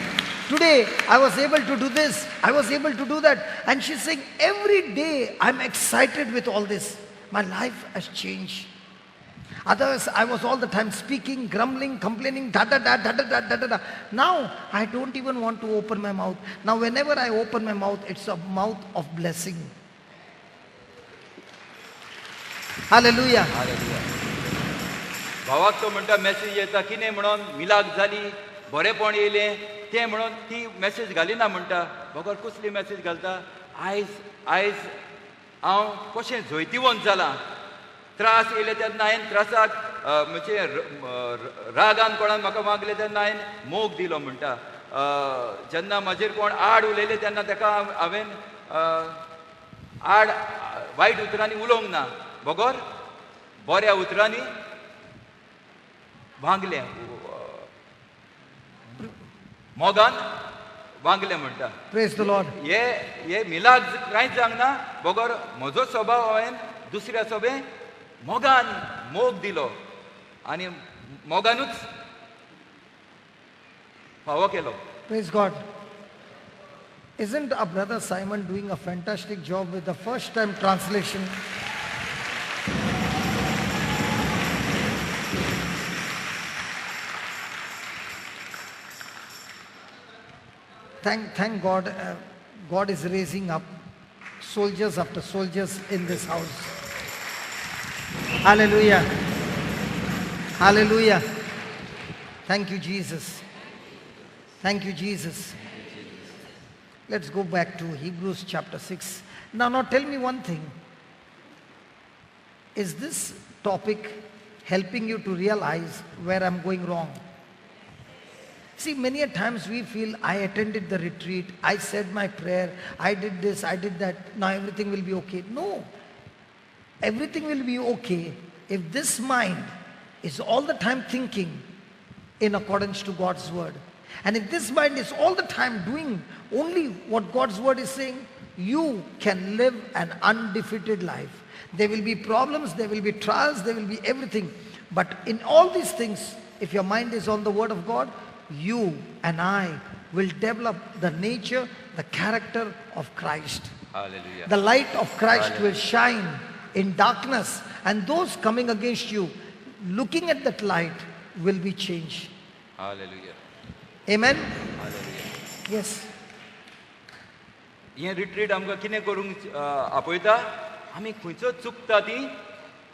Today I was able to do this. I was able to do that. And she's saying every day I'm excited with all this. My life has changed. Otherwise, I was all the time speaking, grumbling, complaining, da da da da da da da da. Now, I don't even want to open my mouth. Now, whenever I open my mouth, it's a mouth of blessing. Hallelujah. Hallelujah. भावाक तो म्हणटा message येता कितें म्हणून मिलाक जाली बरेंपण येयलें तें म्हणून ती मॅसेज घालिना म्हणटा बगर कसली मॅसेज घालता आयज आयज हांव कशें जैतिवंत जालां त्रास येयले तेन्ना हांवें त्रासाक म्हणजे रागान कोणान म्हाका मागलें तेन्ना हांवें मोग दिलो म्हणटा जेन्ना म्हाजेर कोण आड उलयलें तेन्ना ताका हांवें आड वायट उतरांनी उलोवंक ना बगर बऱ्या उतरांनी वागलें मोगान वागलें म्हणटा. Praise the Lord. हे हे मिलाद कांयच जावंक ना बगर म्हजो स्वभाव हांवें दुसऱ्या सोबे मोगान मोग दिलो आनी मोगानूच फावो केलो. Praise God. Isn't our brother Simon doing a fantastic job with the first time translation? Thank God, God is raising up soldiers after soldiers in this house. Hallelujah. Hallelujah. Thank you, Jesus. Thank you, Jesus. Let's go back to Hebrews chapter 6. Now tell me one thing. Is this topic helping you to realize where I'm going wrong? See, many a times we feel I attended the retreat, I said my prayer, I did this, I did that, now everything will be okay. No. Everything will be okay if this mind is all the time thinking in accordance to God's word. And if this mind is all the time doing only what God's word is saying, you can live an undefeated life. There will be problems, there will be trials, there will be everything. But in all these things, if your mind is on the word of God, you and I will develop the nature, the character of Christ. Hallelujah. The light of Christ will shine in darkness, and those coming against you, looking at that light, will be changed. Hallelujah. Amen? Hallelujah. Yes. हे retreat आमकां कितें करूंक आपयता आमी खंयचो चुकता ती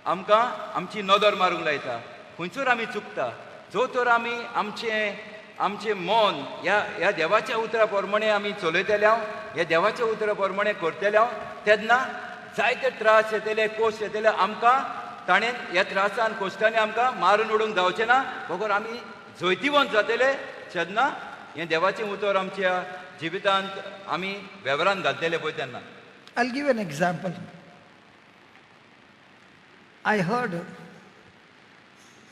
आमकां आमची नदर मारूंक लायता खंयसर आमी चुकता जो तर आमी आमचें आमचें मन ह्या ह्या देवाच्या उतरा प्रमाणे आमी चलयतले ह्या देवाच्या उतरा प्रमाणे करतले तेन्ना जायते त्रास येतले कोश्ट येतले आमकां ताणें ह्या त्रासान कोश्टांनी आमकां मारून उडोवंक जावचें ना बगर आमी जैतिवंत जातले जेन्ना हें देवाचें उतर आमच्या जिवितांत आमी वेव्हारान घालतले पळय तेन्ना. I'll give an example. I heard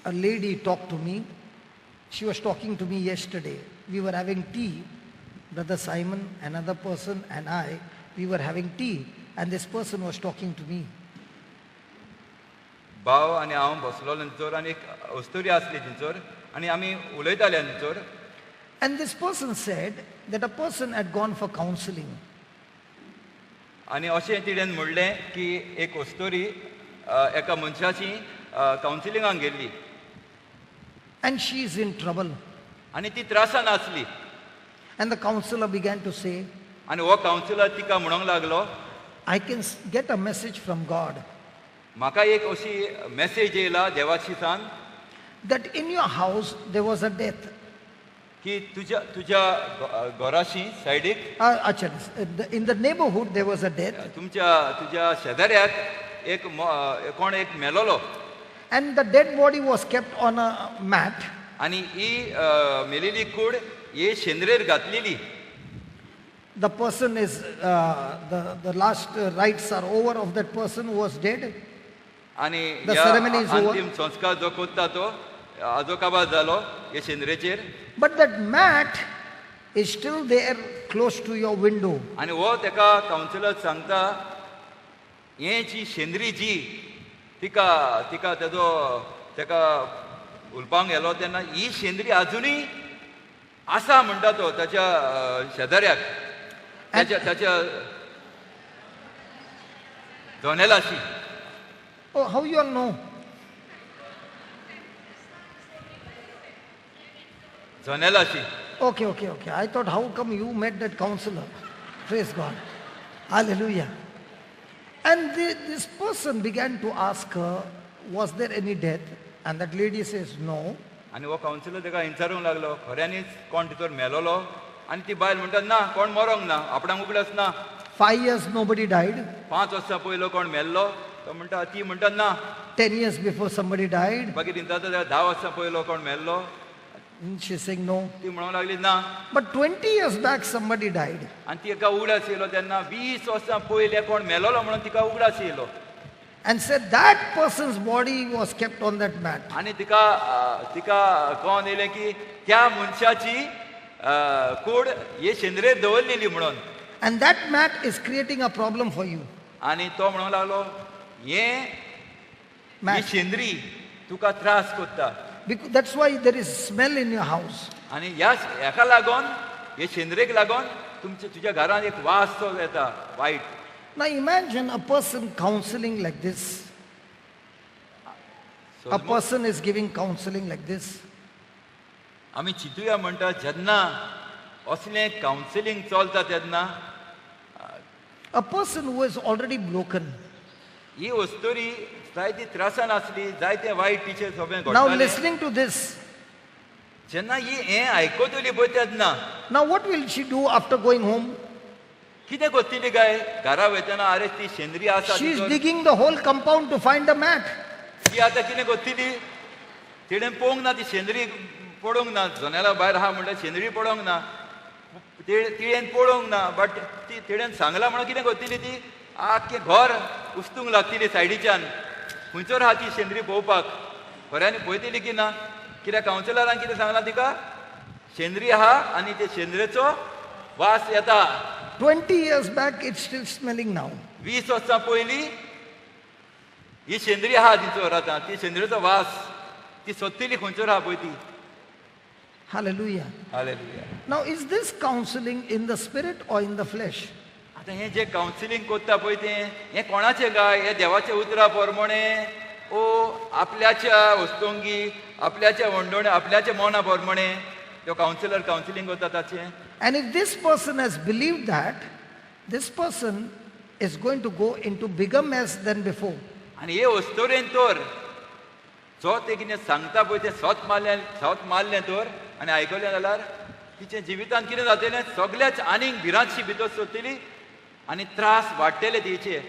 a lady talk to me. She was talking to me yesterday. We were having tea, Brother Simon, another person and I, we were having tea and this person was talking to me. भाव आनी हांव बसलो थंयसर आनी एक अस्तुरी आसली थंयसर आनी आमी उलयताले थंयसर. And this person said that a person had gone for counseling. आनी अशें तिणें म्हणलें की एक अस्तुरी एका मनशाची कावन्सिलिंगाक गेल्ली. And she is in trouble. आनी ती त्रासान आसली. And the counselor began to say, आनी हो कावन्सिलर तिका म्हणूंक लागलो, I can get a message from God. म्हाका एक अशी मॅसेज येयला देवाची सान. That in your house there was a death. की तुझ्या तुझ्या घराशी सायडीक अच्छा, in the neighborhood there was a death. तुमच्या तुझ्या शेजाऱ्याक एक कोण एक मेलोलो. And the dead body was kept on a mat. आणि ही मेलेली कूड हे शेंद्रेर घातलेली. The person is the last rites are over of that person who was dead. आणि The ceremony is over. अंतिम संस्कार जो करता तो आजो काबार जालो हे शेंद्रेचेर. But that mat is still there close to your window. आणि हो तेका कावन्सिलर सांगता हे जी शेंद्री जी तिका तिका तेजो तेका उलपांक गेलो तेन्ना ही शेंद्री आजुनूय आसा म्हणटा तो ताच्या शेजाऱ्याक ताच्या ताच्या जनेलाशी. Oh, how you all know? जनेलाशी. Okay, okay, okay. I thought how come you met that counselor? Praise God. Hallelujah. And this person began to ask her, was there any death? And that lady says, "No." आनी हो councillor ताका विचारूंक लागलो, खऱ्यांनीच कोण भितर मेलोलो? आनी ती बायल म्हणटा, ना, कोण मरोंक ना, आपणाक उगडास ना. 5 years nobody died. 5 वर्सां पयलो कोण मेल्लो? तो म्हणटा, ती म्हणटा, ना. 10 years before somebody died. मागीर विचारता तेका, 10 वर्सां पयलो कोण मेल्लो? And she's saying no. ती म्हणूंक लागली, ना. But 20 years back somebody died. आनी तिका उगडास येयलो तेन्ना, 20 वर्सां पयले कोण मेलोलो म्हणून तिका उगडास येयलो. And said that person's body was kept on that mat. आनी तिका कळोन येयलें की त्या मनशाची कूड हे शेंदरेर दवरलेली म्हणून. And that mat is creating a problem for you. आनी तो म्हणूंक लागलो, हे ही Mat. शेंदरी तुका त्रास करता. Because that's why there is smell in your house. आनी ह्या हेका लागून, हे शेंदरेक लागून तुमच्या तुज्या घरांत एक वास जो येता वायट. Now imagine a person counseling like this. A person is giving counseling like this. आमी चिंतुया म्हणटा, जेन्ना असलें कावन्सिलींग चलता तेन्ना. A person who is already broken. ही वस्तुरी जायती त्रासान आसली, जायते वायट तिचे सगळें Now घडटालें. Listening to this, जेन्ना ही हें आयकतली पळय तेन्ना, now what will she do after going home? कितें करतली काय घरा वयतना? अरे, ती शेंदरी आसा She is तितून. Digging the whole compound to find the mat. ती आतां कितें करतली? तिणें पळोवंक ना, ती शेंदरी पडूंक ना, जनेला भायर आहा म्हणल्यार शेंदरी पडोंक ना, तिणें पळोवंक ना, बट ती तिणें सांगलां म्हणून कितें करतली ती? आख्खें घर उस्तूंक लागतली सायडीच्यान, खंयसर आहा ती शेंदरी पळोवपाक. खऱ्यांनी पळयतली की ना? कित्याक कावन्सिलरान कितें सांगलां तिका? शेंदरी आहा आनी ते शेंदरेचो वास येता. 20 years back, it's still smelling now. 20 वर्सां पयलीं ही शेंदरी आहा तिचो आतां, ती शेंदरेचो वास ती सोदतली, खंयसर आहा पळय ती. Hallelujah. Hallelujah. Now, is this counseling in the spirit or in the flesh? आतां हें जें कावन्सिलींग करता पळय तें, हें कोणाचें काय? हें देवाच्या उतरा प्रमाणे ओ आपल्याच्या वस्तुंगी, आपल्याच्या वंडोणे, आपल्याच्या मना प्रमाणे तो कावन्सिलर कावन्सिलींग करता ताचें? And if this person has believed that, this person is going to go into bigger mess than before. आनी हे वस्तुरेन तर जो ते कितें सांगता पळय तें सत मारलें, सत मारलें तर आनी आयकलें जाल्यार तिच्या जिवितांत कितें जातलें? सगळ्याच आनीक भिरांतशी भितर सरतली आनी त्रास वाडटले तिचे.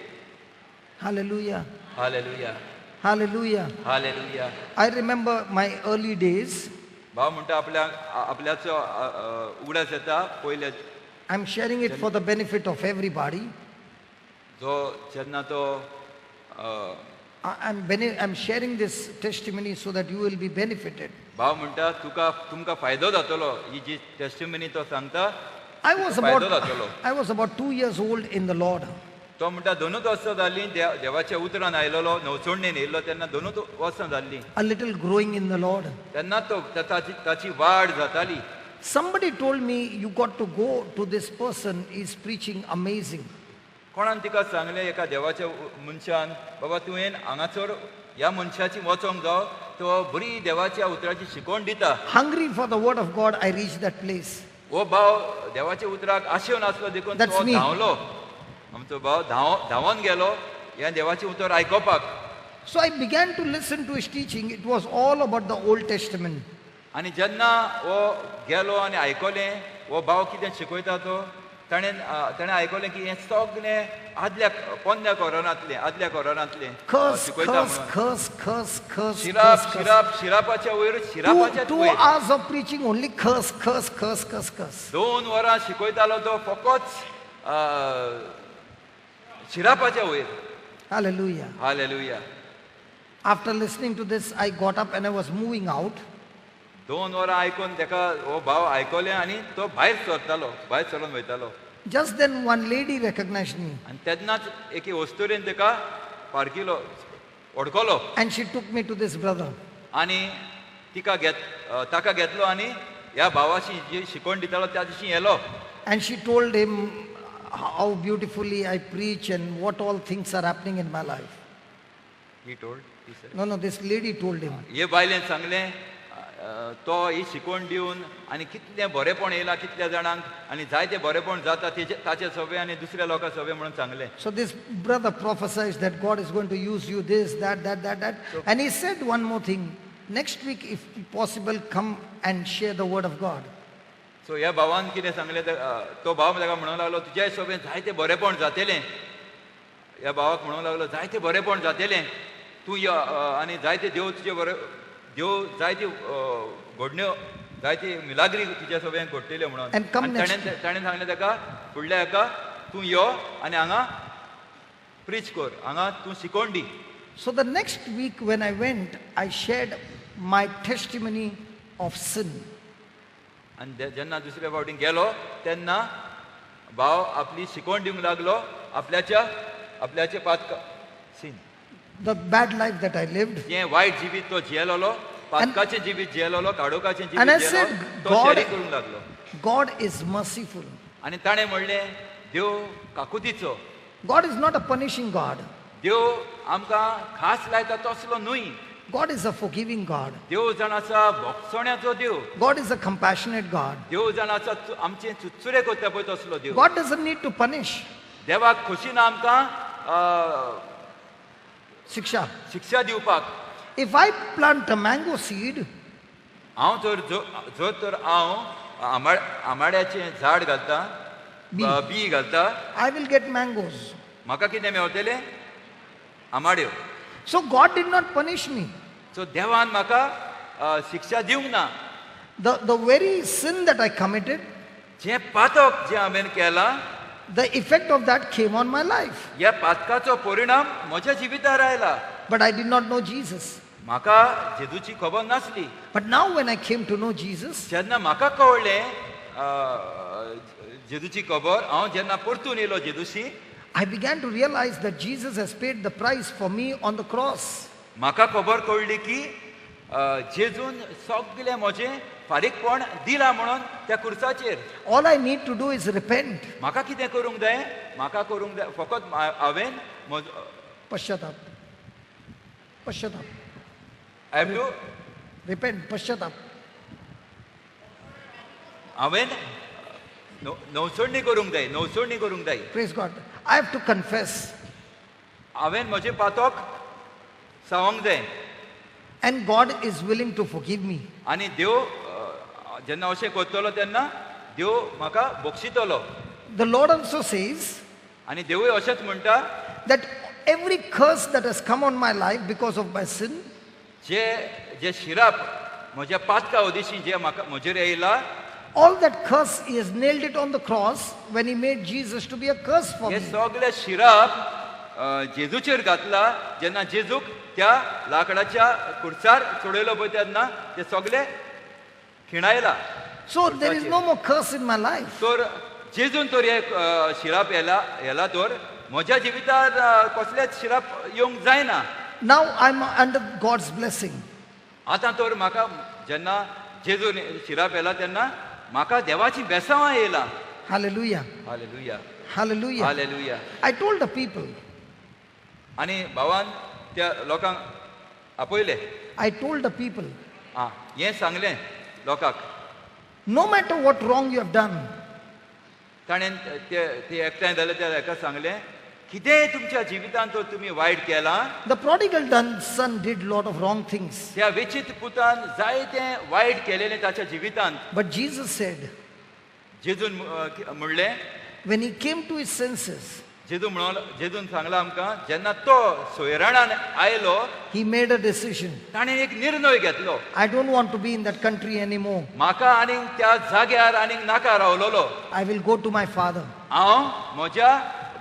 Hallelujah. Hallelujah. Hallelujah. Hallelujah. I remember my early days. भाव म्हणटा, आपल्या आपल्याचो अ, अ, उगडास येता पयले. I'm sharing it for the benefit of everybody. जो जेन्ना तो I'm sharing this testimony so that you will be benefited. भाव म्हणटा, तुका तुमकां फायदो जातलो ही जी टेस्टिमनी तो सांगता. I was फायदो about, जातलो. I was about 2 years old in the Lord. तो म्हणटा, 2च वर्सां जालीं देवाच्या उतरान आयलेलो, नवसोडणेन येयल्लो तेन्ना 2च वर्सां जाल्लीं. A little growing in the Lord. तेन्ना तो ताची ताची वाड जाताली. Somebody told me, "You got to go to this person, he's preaching amazing." कोणान तिका सांगलें, एका देवाच्या मनशान, बाबा तुवें हांगासर ह्या मनशाची वचोंक जाव, तो बरी देवाच्या उतराची शिकवण दिता. Hungry for the word of God, I reached that place. हो भाव देवाच्या उतराक आशेवन आसलो देखून That's तो me. धांवलो, आमचो भाव धांवोन गेलो ह्या देवाचें उतर आयकोपाक. So I began to listen to his teaching. It was all about the Old Testament. आनी जेन्ना हो गेलो आनी आयकलें हो भाव कितें शिकयता तो, ताणें आयकलें की हें सगळें आदल्या पोन्न्या कोरानांतलें, आदल्या कोरानांतलें Curse, शिकयता curse, म्हणून. Curse, curse, curse, शिराप, curse, curse. शिराप, शिरापाच्या वयर, शिरापाच्या Two वयर. hours of preaching, only curse, curse, curse, curse, curse. 2 वरां शिकयतालो तो फकत शिरापाच्या वयर. Hallelujah. Hallelujah. After listening to this, I got up and I was moving out. 2 वरां आयकून ताका हो भाव आयकलें आनी तो भायर सरतालो, भायर सरून वयतालो. Just then, one lady recognized me आनी तेन्नाच एके वस्तुरेन ताका पारखिलो, वळखलो. And she took me to this brother. आनी तिका घेत ताका घेतलो आनी ह्या भावाशी जी शिकवण दितालो त्या दिशी येलो. And she told him how beautifully I preach and what all things are happening in my life. He told? No, this lady told him. हे बायलेन सांगलें, तो ही शिकवण दिवन आनी कितलें बरेपण येयलां कितल्या जाणांक आनी जायते बरेपण जाता तेजे ताचे सवे आनी दुसऱ्या लोकां सवे म्हणून सांगलें. So this brother prophesies that God is going to use you, this, that, that, that, that. And he said one more thing. next week, if possible, come and share the word of God. So ह्या भावान कितें सांगलें, तो भाव ताका म्हणूंक लागलो, तुज्या हिशोबेन जायते बरेपण जातलें. ह्या भावाक म्हणूंक लागलो, जायते बरेपण जातलें तूं यो, आनी जायते देव तुजे बरे देव जायती घडण्यो जायती मिलाग्री तुज्या सोबेन घडटल्यो म्हणून. And come आनी next ताणें सांगलें ताका, फुडल्या हेका तूं यो आनी हांगा प्रीच कर, हांगा तूं शिकोवन दी. So the next week when I went, I shared my testimony of sin. आनी जेन्ना दुसऱ्या फावटी गेलो तेन्ना भाव आपली शिकवण दिवंक लागलो आपल्याच्या आपल्याचे पातक sin, The bad life that I lived. जें वायट जिवीत तो जियेलोलो, पातकाचें जिवीत जियेलोलो, काडोकाचें And I जिवीत said, जियेलो, तो God, sharing करूंक लागलो. God is merciful. आनी ताणें म्हणलें, देव काकुतीचो. God is not a punishing God. देव आमकां खास लायता तसलो न्हय. God is a forgiving God. देव जाण आसा भोगसण्याचो देव. God is a compassionate God. देव जाण आसा आमचे चुचुरे करता पळय तसलो देव. God doesn't need to punish. देवाक खोशी ना आमकां Shiksha. शिक्षा दिवपाक. If I plant a mango seed, हांव तर जर तर हांव आंबाड्याचें झाड घालता, बी. बी घालता, I will get mangoes. म्हाका कितें मेवतलें? आंबाड्यो. So God did not punish me. So देवान म्हाका शिक्षा दिवंक ना. The very sin that I committed, जें पातक जें हांवें केलां, the effect of that came on my life. ह्या पातकाचो परिणाम म्हज्या जिवितार आयला. But I did not know Jesus. म्हाका जेजूची खबर नासली. But now when I came to know Jesus, जेन्ना म्हाका कळ्ळें जेजूची खबर, हांव जेन्ना परतून येयलो जेजूशी, I began to realize that Jesus has paid the price for me on the cross. म्हाका खबर कळ्ळी की जेजून सगळें म्हजें फारीकपण दिलां म्हणून त्या कुर्साचेर. All I need to do is repent. म्हाका कितें करूंक जाय? म्हाका करूंक जाय फकत हांवें Pashatap. Pashatap. I have to repent. Pashatap. हांवें नवसोडणी करूंक जाय, नवसोडणी करूंक जाय. Praise God. I have to confess. हांवें म्हजें पातक सांगूंक जाय. And God is willing to forgive me. आनी देव जेन्ना अशें करतलो तेन्ना देव म्हाका बक्षितलो. The Lord also says आनी देवूय अशेंच म्हणटा that every curse that has come on my life because of my sin, जे जे शिराप म्हज्या पातका उदेशी जे म्हाका म्हजेर येयला, all that curse, he has nailed it on the cross when he made Jesus to be a curse for हे me. सगळे शिराप जेजूचेर घातला जेन्ना जेजूक त्या लाकडाच्या कुर्सार चडयलो पळय तेन्ना ते सगळे खिणायला. So there is no more curse in my life. तर जेजून तर हे शिराप येला तर म्हज्या जिवितार कसलेच शिराप येवंक जायना. Now I'm under God's blessing. आतां तर म्हाका जेन्ना जेजून शिराप येला तेन्ना म्हाका देवाची बेसांवां येयला. Hallelujah. Hallelujah. Hallelujah. Hallelujah. I told the people. आनी भावान त्या लोकांक आपयले. I told the people. आं, हें सांगलें लोकांक. No matter what wrong you have done, ताणें ते एकठांय जाले त्या हेका सांगलें, कितेंय तुमच्या जिवितांत तर तुमी वायट केलां. The prodigal son did lot of wrong things. त्या वेचीत पुतान जायतें वायट केलेलें ताच्या जिवितांत. But Jesus said, जेजून म्हणलें, when he came to his senses, जेजून सांगलां आमकां, जेन्ना तो सोयराणान आयलो, he made a decision. ताणें एक निर्णय घेतलो. I don't want to be in that country anymore. म्हाका आनीक त्या जाग्यार आनीक नाका रावलोलो. I will go to my father. हांव म्हज्या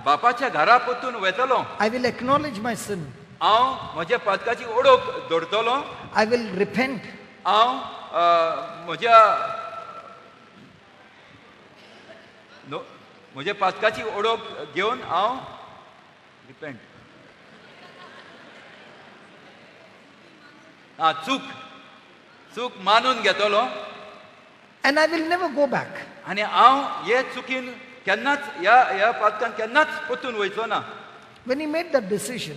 बापाच्या घरा परतून वेतलो. I will acknowledge my sin. हांव म्हज्या पातकाची ओळख दवरतलो. I will repent. हांव म्हज्या म्हज्या पातकाची ओळख घेवन हांव रिपेंट, आं, चूक मानून घेतलो. And I will never go back. आनी हांव हे चुकीन केन्नाच ह्या पातकान केन्नाच परतून वयचो ना. When he made that decision,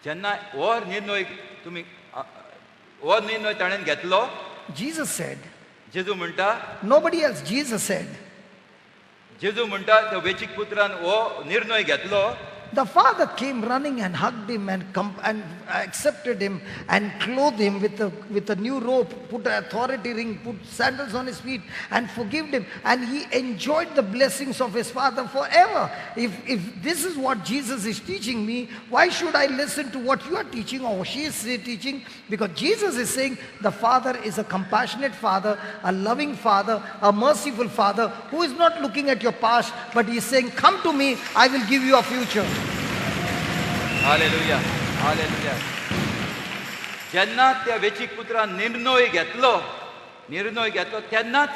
जेन्ना हो निर्णय तुमी हो निर्णय ताणें घेतलो, Jesus said, जेजू म्हणटा, nobody else, Jesus said, जेजू म्हणटा त्या वेचीक पुत्रान हो निर्णय घेतलो, The father came running and hugged him and accepted him and clothed him with a new robe, put an authority ring, put sandals on his feet and forgave him. And he enjoyed the blessings of his father forever. If this is what Jesus is teaching me, why should I listen to what you are teaching or she is teaching? Because Jesus is saying the father is a compassionate father, a loving father, a merciful father who is not looking at your past, but he is saying, come to me, I will give you a future. Hallelujah, hallelujah. जेन्ना त्या वेचीक पुत्रान निर्णय घेतलो, निर्णय घेतलो तेन्नाच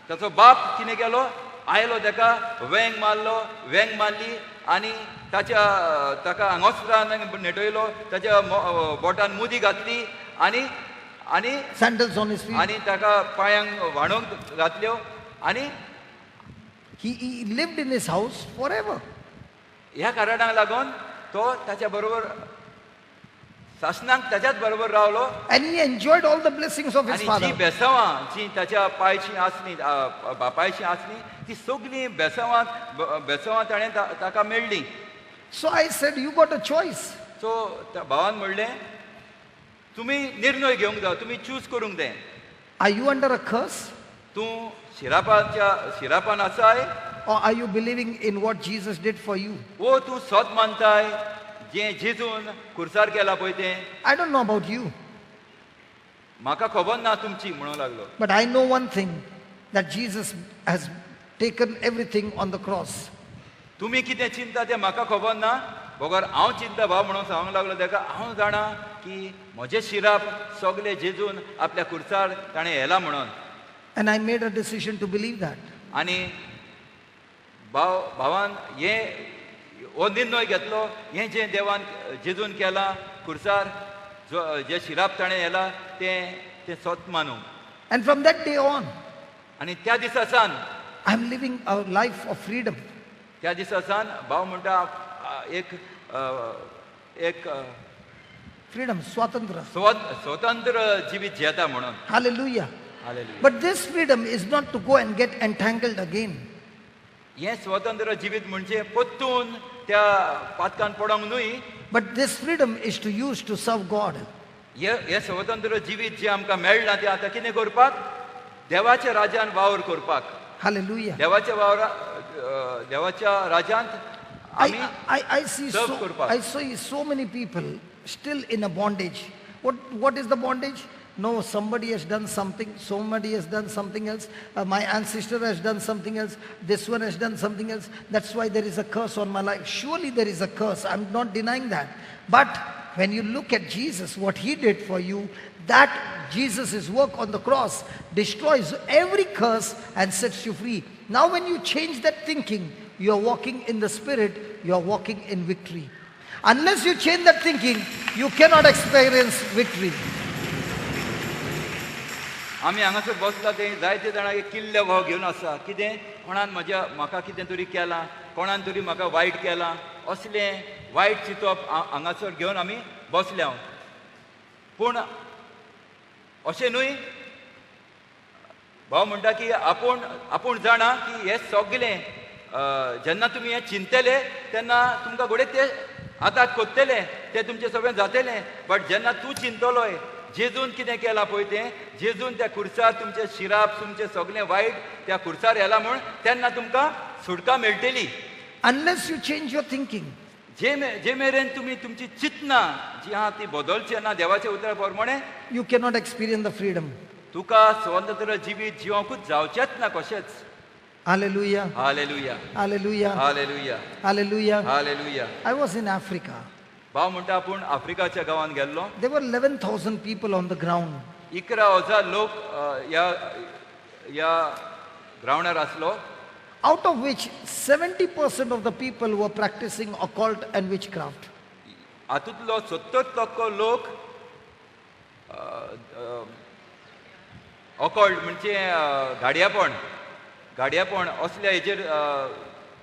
ताचो बाप कितें केलो, आयलो ताका वेंग मारलो, वेंग मारली आनी ताच्या ताका आंगोस्त्रान नेटयलो, ताच्या बोटान मुदी घातली आनी आनी sandals on his feet, आनी ताका पांयांक व्हाणोंक घातल्यो आनी he lived in his house forever. ह्या कारणाक लागून तो ताच्या बरोबर सासणाक ताच्याच बरोबर रावलो. And he enjoyed all the blessings of his father. जी बेसवां जी ताच्या पायची आसली, बापायची आसली, ती सगळीं बेसवां बेसवां ताणें ताका मेळ्ळी. So I said, you got a choice. So भावान म्हणलें, तुमी निर्णय घेवंक जाय, तुमी चूज करूंक जाय. Are you under a curse? तूं शिरापाच्या शिरापान आसाय? Or are you believing in what Jesus did for you? ओ तूं सत मानताय जें जेजून खुर्सार केला पळय तें? I don't know about you. म्हाका खबर ना तुमची म्हणूंक लागलो. But I know one thing, that Jesus has taken everything on the cross. तुमी कितें चिंता तें म्हाका खबर ना, बगर हांव चिंता भाव म्हणून सांगूंक लागलो ताका, हांव जाणा की म्हजें शिराप सगळें जेजून आपल्या खुर्सार ताणें हेला म्हणून. And I made a decision to believe that. आनी भाव भावान हे हो निर्णय घेतलो, हें जें देवान जेजून केलां खुर्सार, जे शिराप ताणें हेला तें तें सत मानूंक. And from that day on, आनी त्या दिसा सावन I am living a life of freedom. त्या दिसा सावन भाव म्हणटा एक एक फ्रीडम, स्वातंत्र्य, स्वतंत्र जिवीत जियेता म्हणून. Hallelujah. Hallelujah. But this freedom is not to go and get entangled again. हें स्वतंत्र जिवीत म्हणजे परतून त्या पातकान पडोंक न्हय. But this freedom is to use to serve God. हें स्वतंत्र जिवीत जें आमकां मेळ्ळां तें आतां कितें करपाक? देवाच्या राज्यान वावर करपाक. Hallelujah. देवाच्या वावरा, देवाच्या राज्यांत आमी I see serve करपाक. I see so many people still in a bondage. What is the bondage? No, somebody has done something, somebody has done something else, my ancestor has done something else, this one has done something else, that's why there is a curse on my life. Surely there is a curse, I'm not denying that. But when you look at Jesus, what he did for you, that Jesus' work on the cross destroys every curse and sets you free. Now when you change that thinking, you are walking in the Spirit, you are walking in victory. Unless you change that thinking, you cannot experience victory. आमी हांगासर बसला ते जायते जाणां किल्ले भाव घेवन आसा, कितें कोणान म्हज्या म्हाका कितें तरी केलां, कोणान तरी म्हाका वायट केलां, असलें वायट चिंतप हांगासर घेवन आमी बसल्या. पूण अशें न्हय, भाव म्हणटा की आपूण आपूण जाणा की हें सगळें जेन्ना तुमी हें चिंतले तेन्ना तुमकां घडये ते आतां कोत्तले, तें तुमचें सगळें जातलें. बट जेन्ना तूं चिंतलोय जेजून कितें केलां पळय तें, जेजून त्या खुर्सार तुमचें शिराप, तुमचें सगळें वायट त्या खुर्सार येला म्हूण, तेन्ना तुमकां सुटका मेळटली. Unless you change your thinking. जे मेरेन तुमी तुमची चिंतना जी आहा ती बदलची ना देवाच्या उतरा प्रमाणे, you cannot experience the freedom. तुका स्वतंत्र जिवीत जिवंकूच जावचेंच ना कशेंच. Hallelujah. Hallelujah. Hallelujah. Hallelujah. Hallelujah. Hallelujah. I was in Africa. भाव म्हणटा आपूण आफ्रिकाच्या गांवांत गेल्लो. There were 11,000 people on the ground. 11,000 लोक ह्या ह्या ग्रावंडार आसलो. Out of which 70% of the people were practicing occult and witchcraft. हातूंतलो 70% लोक ऑकल्ट म्हणजे घाडयापण, घाडयापण असल्या हेजेर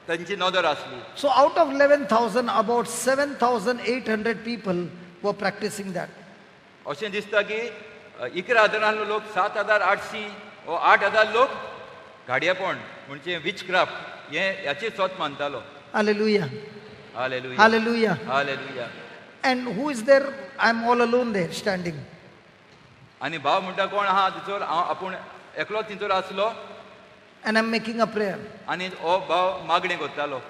तांची नदर आसली. So out of 11,000, about 7,800 people were practicing that. अशें दिसता की 11,000 लोक 7,800 वा 8,000 लोक घाडयेपण म्हणजे विचक्राफ्ट हें ह्याची सत मानतालो. Hallelujah. Hallelujah. Hallelujah. Hallelujah. And who is there? I'm all alone there standing. आनी भाव म्हणटा कोण आहा तिचोर हांव आपूण एकलो तिचोर आसलो. And I'm making a prayer. आनी हो भाव मागणें करतालो.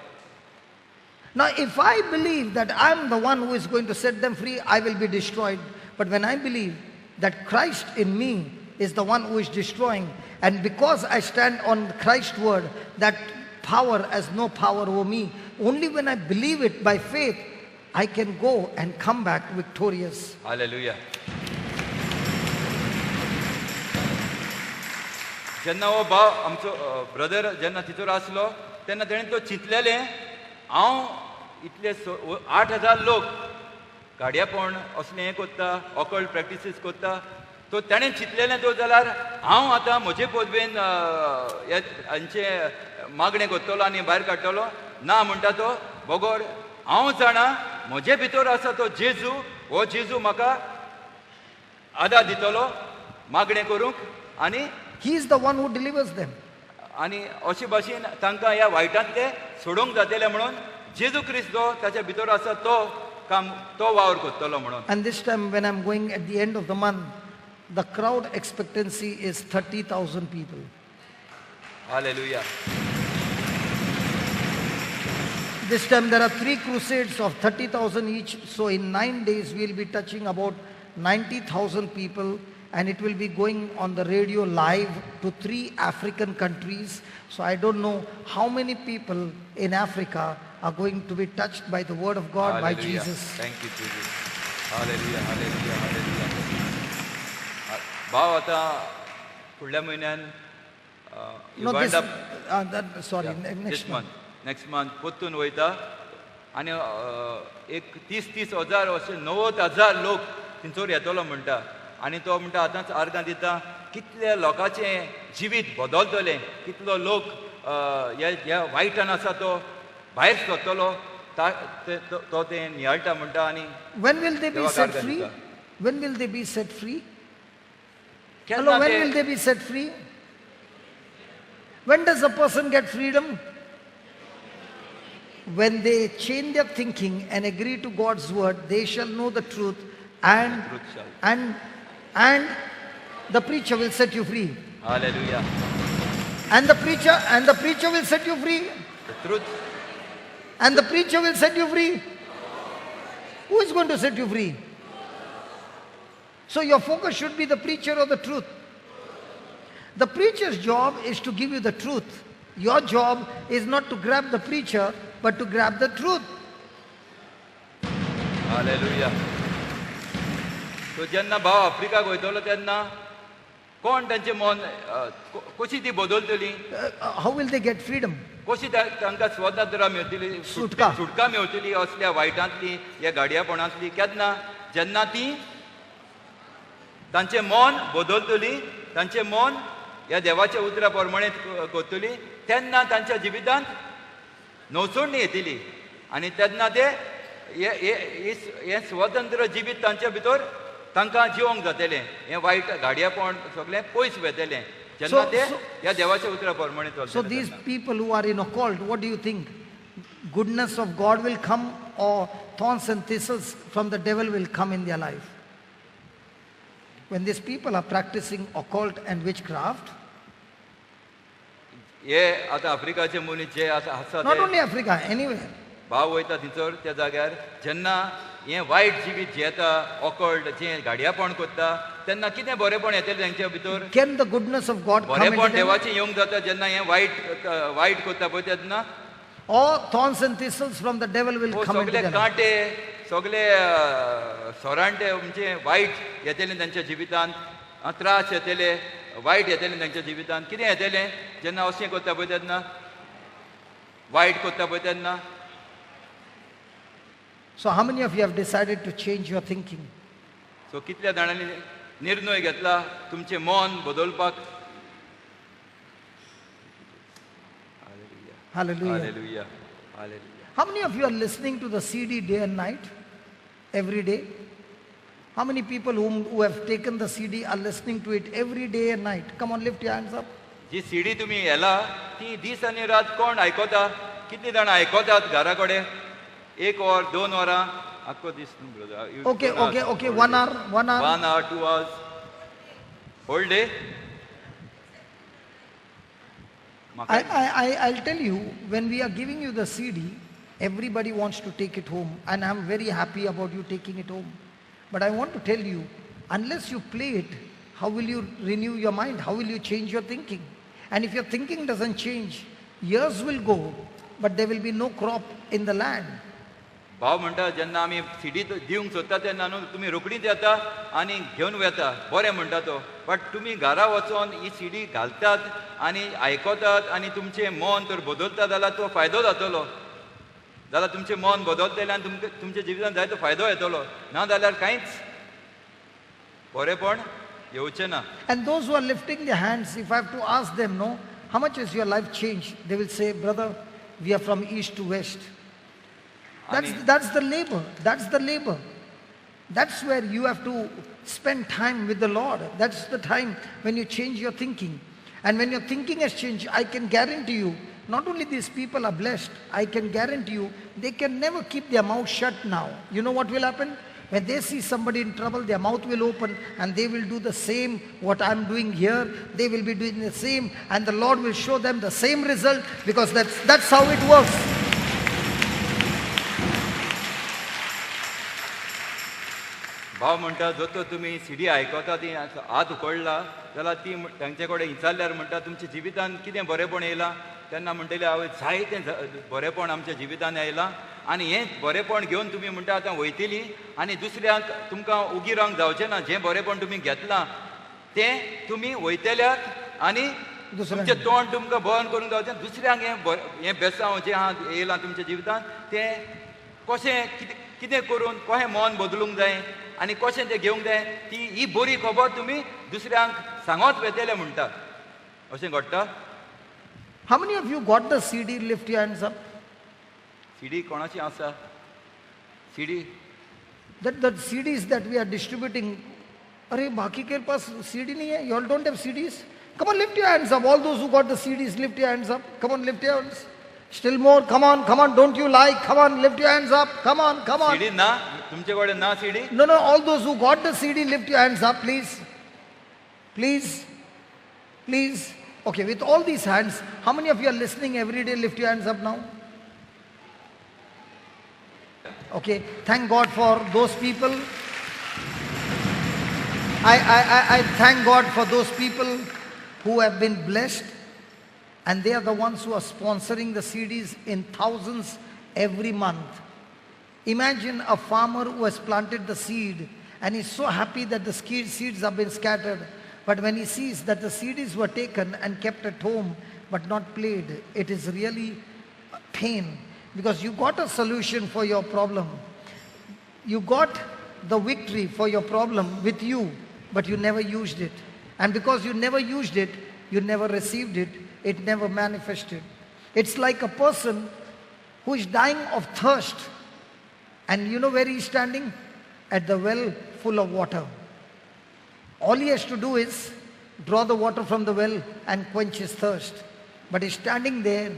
Now if I believe that I'm the one who is going to set them free, I will be destroyed. But when I believe that Christ in me is the one who is destroying, and because I stand on Christ's word, that power has no power over me. Only when I believe it by faith, I can go and come back victorious. Hallelujah. जेन्ना हो भाव आमचो brother जेन्ना तितूर आसलो तेन्ना तेणें तो चिंतलेलें हांव इतले 8,000 लोक गाडयेपण असलें हें करता, ऑकल्ट प्रॅक्टिसीस करता, तो तेणें चिंतलेलें तो जाल्यार हांव आतां म्हजे पदवेन हांचें मागणें करतलो आनी भायर काडटलो ना म्हणटा तो बगोर हांव जाणा म्हजे भितर आसा तो जेजू, हो जेजू म्हाका आदार दितलो मागणें करूंक आनी He is the one who delivers them. आनी अशे भाशेन तांकां ह्या वायटांतले सोडोवंक जातले म्हणून जेजू क्रिस्त जो ताच्या भितर आसा तो काम तो वावर करतलो म्हणून. And this time when I'm going at the end of the month, the crowd expectancy is 30,000 people. Hallelujah. This time there are 3 crusades of 30,000 each. So in 9 days we will be touching about 90,000 people. And it will be going on the radio live to 3 African countries. So I don't know how many people in Africa are going to be touched by the word of God, by Hallelujah. Jesus. Thank you, Jesus. Hallelujah, hallelujah, hallelujah. भाव आता फुडल्या म्हयन्यान No, this, sorry, next month. Next month परतून वयता आनी एक 30,000 अशे 90,000 लोक थंयसर येतलो म्हणटा. आनी तो म्हणटा आतांच आर्गां दिता कितल्या लोकांचें जिवीत बदलतलें, कितलो लोक ह्या वायटान आसा तो भायर सरतलो, तो तें नियाळटा म्हणटा. आनी When will they be set free? When will they be set free? Hello, when will they be set free? When does a person get freedom? When they change their thinking and agree to God's word, they shall know the truth, and and the preacher will set you free. Hallelujah. And the preacher will set you free. The truth. And the preacher will set you free. Who is going to set you free? So your focus should be the preacher or the truth. The preacher's job is to give you the truth. Your job is not to grab the preacher, but to grab the truth. Hallelujah. So जेन्ना भाव आफ्रिकाक वयतलो तेन्ना कोण तांचें मन कशी ती बदलतली? How will they get freedom? कशी तांकां स्वतंत्र मेळटली, सुटका मेळटली असल्या वायटांतली, ह्या गाडयापणांतली? केन्ना? जेन्ना ती तांचें मन बदलतली, तांचें मन ह्या देवाच्या उतरा प्रमाणे करतली, तेन्ना तांच्या जिवितांत नवसोडणी येतली आनी तेन्ना ते हें स्वतंत्र जिवीत तांच्या भितर तांकां जिवंक जातलें, हें वायट गाडयेपण सगळें पयस वेतलें जेन्ना ते ह्या देवाच्या उतरा प्रमाणे चलतले. So these people who are in occult, what do you think? Goodness of God will come or thorns and thistles from the devil will come in their life? When these people are practicing occult and witchcraft, हे आतां आफ्रिकाचे मनीस जे आसा, not only Africa, anywhere. भाव वयता थंयसर त्या जाग्यार जेन्ना हें वायट जिवीत जियेता, ऑकल्ट जें गाडयापण करता, तेन्ना कितें बरेपण येतलें तांच्या भितर? Can the goodness of God come into बरेपण them? देवाचें येवंक जाता जेन्ना हें वायट वायट करता पळय तेन्ना? Or thorns and thistles from the devil will come into सगळे them. कांटे, सगळे सोरांटे म्हणजे वायट येतले तांच्या जिवितांत, त्रास येतले, वायट येतले तांच्या जिवितांत. कितें येतलें जेन्ना अशें करता पळय तेन्ना, वायट करता पळय तेन्ना? So how many of you have decided to change your thinking? So कितल्या जाणांनी निर्णय घेतला तुमचें मन बदलपाक? Hallelujah. Hallelujah. Hallelujah. How many of you are listening to the CD day and night? Every day? How many people who have taken the CD are listening to it every day and night? Come on, lift your hands up. Ji CD तुम्ही येला ती दीस आनी रात कोण आयकता? कितली जाणां आयकतात घरा कडेन? एक वर 2 वरां आख्खो दीस न्हू brother. Okay, okay, okay, 1 hour, 1 hour. 1 hour, 2 hours, whole day. I'll tell you, when we are giving you the CD, everybody wants to take it home, and I'm very happy about you taking it home. But I want to tell you, unless you play it, how will you renew your mind? How will you change your thinking? And if your thinking doesn't change, years will go, but there will be no crop in the land. भाव म्हणटा जेन्ना आमी CD दिवंक सोदता तेन्ना न्हू तुमी रोखडीच येता आनी घेवन वता, बरें म्हणटा तो, बट तुमी घरा वचोन ही सीडी घालतात आनी आयकतात आनी तुमचें मन तर बदलता जाल्यार तो फायदो जातलो. जाल्यार तुमचें मन बदलतलें आनी तुमकां तुमच्या जिवितान जायतो फायदो येतलो, ना जाल्यार कांयच बरेंपण येवचें ना. And those who are lifting their hands, if I have to ask them, no, how much has your life changed? They will say, brother, we are from east to west. That's the labor. That's the labor. That's where you have to spend time with the Lord. That's the time when you change your thinking. And when your thinking has changed, I can guarantee you, not only these people are blessed, I can guarantee you, they can never keep their mouth shut now. You know what will happen? When they see somebody in trouble, their mouth will open and they will do the same what I'm doing here. They will be doing the same, and the Lord will show them the same result, because that's how it works. भाव म्हणटा जो तो तुमी CD आयकता ती हात उकडला जाल्यार ती तांचे कडेन विचारल्यार म्हणटा तुमच्या जिवितान कितें बरेंपण येयलां, तेन्ना म्हणटलें हांवें जायतें बरेंपण आमच्या जिवितान येयलां आनी हें बरेंपण घेवन तुमी म्हणटा आतां वयतली आनी दुसऱ्यांक तुमकां उगी रावंक जावचें ना. जें बरेंपण तुमी घेतलां तें तुमी वयतल्यात आनी तुमचें तोंड तुमकां बंद करूंक जावचें, दुसऱ्यांक हें हें बेसांव जें आहा येयलां तुमच्या जिवितान तें कशें कितें कितें करून कशें मन बदलूंक जाय आनी कशें तें घेवंक जाय ती ही बरी खबर तुमी दुसऱ्यांक सांगत वयतले म्हणटा. अशें घडटा. How many of you got the CD? Lift your hands up. CD कोणाची आसा? CD? That the CDs that we are distributing, अरे बाकी के पास CD नहीं है? You all don't have CDs? Come on, lift your hands up. All those who got the CDs, lift your hands up. Come on, lift your hands. Still more. Come on, come on. Don't you lie. Come on, lift your hands up. Come on, come on. CD ना तुमचे कडेन ना CD? No, no. All those who got the CD, lift your hands up, please. Please, please. Okay, with all these hands, how many of you are listening every day? Lift your hands up now. Okay, thank God for those people. I thank God for those people who have been blessed, and they are the ones who are sponsoring the CDs in thousands every month. Imagine a farmer who has planted the seed and is so happy that the seeds have been scattered. But when he sees that the CDs were taken and kept at home but not played, it is really pain, because you got a solution for your problem. You got the victory for your problem with you, but you never used it. And because you never used it, you never received it, it never manifested. It's like a person who is dying of thirst. And you know where he is standing? At the well full of water. All he has to do is draw the water from the well and quench his thirst. But he's standing there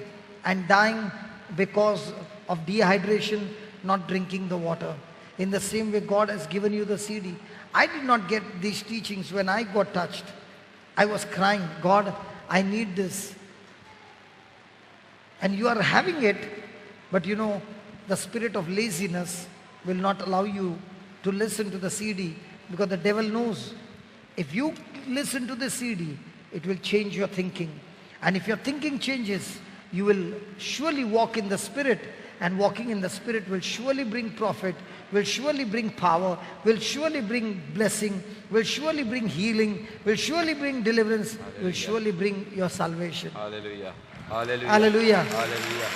and dying because of dehydration, not drinking the water. In the same way, God has given you the CD. I did not get these teachings when I got touched. I was crying, God, I need this. And you are having it, but you know, the spirit of laziness will not allow you to listen to the CD, because the devil knows if you listen to the CD, it will change your thinking. And if your thinking changes, you will surely walk in the Spirit, and walking in the Spirit will surely bring profit, will surely bring power, will surely bring blessing, will surely bring healing, will surely bring deliverance, will surely bring your salvation. Hallelujah. Hallelujah. Hallelujah. Hallelujah.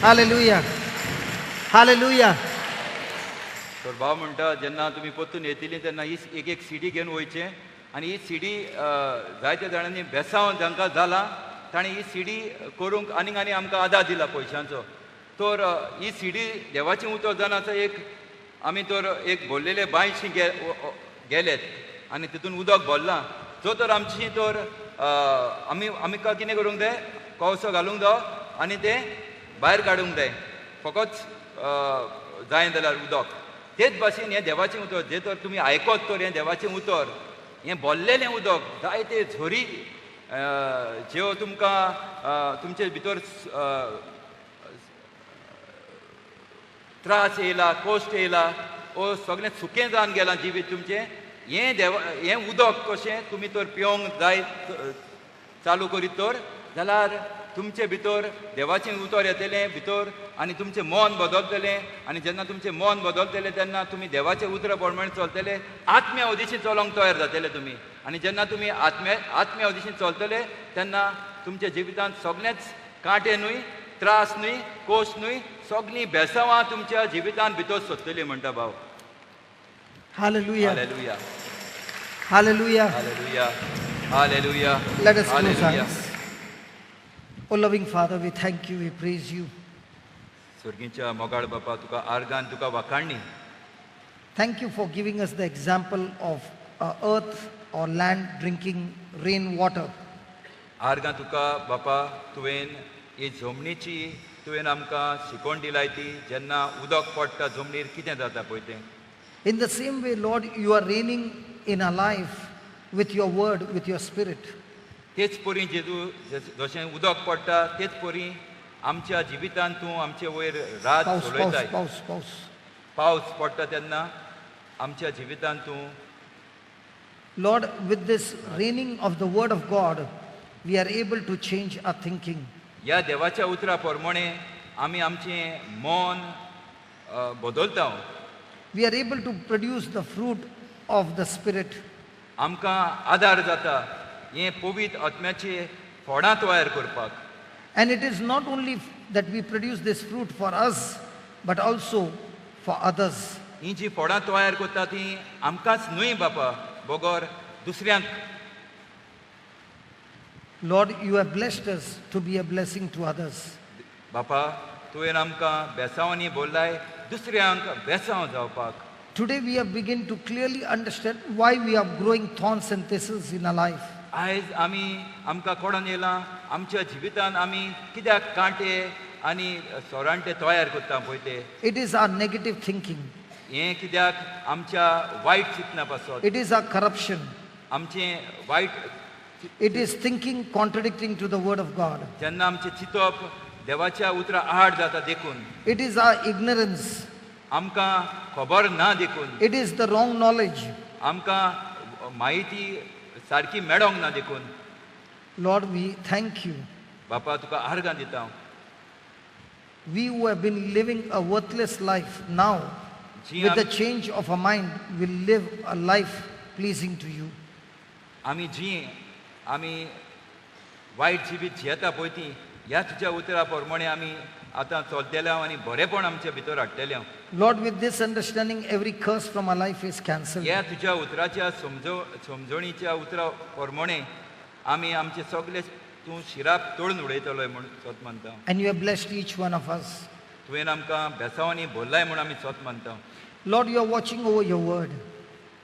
Hallelujah. Hallelujah. तर भाव म्हणटा जेन्ना तुमी परतून येतली तेन्ना ही एक एक सीडी घेवन वयचें आनी ही सीडी जायत्या जाणांनी बेसांव जांकां जालां तांणी ही सीडी करूंक आनीक आनी आमकां आदार दिला पयशांचो. तर ही सीडी देवाचें उतर जावन आसा एक आमी तर एक भरलेले बांयशी गेलेत आनी तितून उदक भरलां. जो तर आमची तर आमी आमकां कितें करूंक जाय, कवसो घालूंक जावो आनी तें भायर काडूंक जाय. फकत जाय जाल्यार उदक तेच भाशेन हें देवाचें उतर जे तर तुमी आयकत तर हें देवाचें उतर हें बोल्लेलें उदक जायते झरी ज्यो तुमकां तुमचे भितर त्रास येयला कश्ट येयला ओ सगळें सुकें जावन गेलां जिवीत तुमचें हें देवा हें उदक कशें तुमी तर पिवंक जाय चालू करीत तर जाल्यार तुमचे भितर देवाचें उतर येतलें भितर आनी तुमचें मन बदलतलें आनी जेन्ना तुमचें मन बदलतलें तेन्ना तुमी देवाचें उतरा प्रमाणे चलतले आत्म्या उदेशीं चलोंक तयार जातले तुमी आनी जेन्ना तुमी आत्म्या उदेशीं चलतले तेन्ना तुमच्या जिवितांत सगळेंच कांटे न्हय त्रास न्हय कोश न्हय सगळीं बेसांवां तुमच्या जिवितांत भितर सोदतली म्हणटा भाव. Hallelujah. Hallelujah. Hallelujah. Hallelujah. Hallelujah. Let us close our eyes. O loving Father, we thank you, we praise you. स्वर्गीच्या मोगाळ बापा तुका आर्गान तुका वाखाणणी. Thank you for giving us the example of earth or land drinking rain water. आर्गां तुका बापा तुवें ही जमनीची तुवें आमकां शिकवण दिलाय ती जेन्ना उदक पडटा जमनीर कितें जाता पळय तें. In the same way, Lord, you are reigning in our life with your word, with your spirit. तेच परी जेजू जशें उदक पडटा तेच परी आमच्या जिवितांत तूं आमचे वयर रात चलयताय. पावस पावस पावस पडटा तेन्ना आमच्या जिवितांत तूं. Lord, with this raining of the word of God, we are able to change our thinking. ह्या देवाच्या उतरा प्रमाणे आमी आमचें मन बदलता. We are able to produce the fruit of the Spirit. आमकां आदार जाता हें पवित्र आत्म्याचे फळां तयार करपाक. And it is not only that we produce this fruit for us, but also for others. ही जी फळां तयार करता ती आमकांच न्हय बापा बगर दुसऱ्यांक. Lord, you have blessed us to be a blessing to others. बापा तुवें आमकां बेसांवांनी बोल्लाय दुसऱ्यांक बेसांव जावपाक. Today we have begun to clearly understand why we are growing thorns and thistles in our life. आयज आमी आमकां कोडोन येयलां आमच्या जिवितांत आमी कित्याक कांटे आनी सोरांटे तयार करता पळय ते. It is our negative thinking. हें कित्याक आमच्या वायट चिंतना पासत. It is our corruption. आमचें वायट. It is thinking contradicting to the word of God. जेन्ना आमचें चिंतप देवाच्या उतरा आड जाता देखून. It is our ignorance. आमकां खबर ना देखून. It is the wrong knowledge. आमकां म्हायती सारकी मेळोंक ना देखून. Lord, we thank you. बापा तुका आर्गां दिता. We who have been living a worthless life now, with the change of our mind, will live a life pleasing to you. आमी जी आमी वायट जिवीत जियेता पळय ती ह्या तुज्या उतरा प्रमाणे आमी आतां चलतले आनी बरेपण आमचे भितर हाडटले. Lord, with this understanding, every curse from our life is cancelled. ह्या तुज्या उतराच्या समजणीच्या उतरा प्रमाणे आमी आमचे सगळे तूं शिराप तोडून उडयतलो म्हूण सोत मानता. And you have blessed each one of us. तुवें आमकां बेसांवांनी भरलाय म्हूण आमी सोत मानता. Lord, you are watching over your word.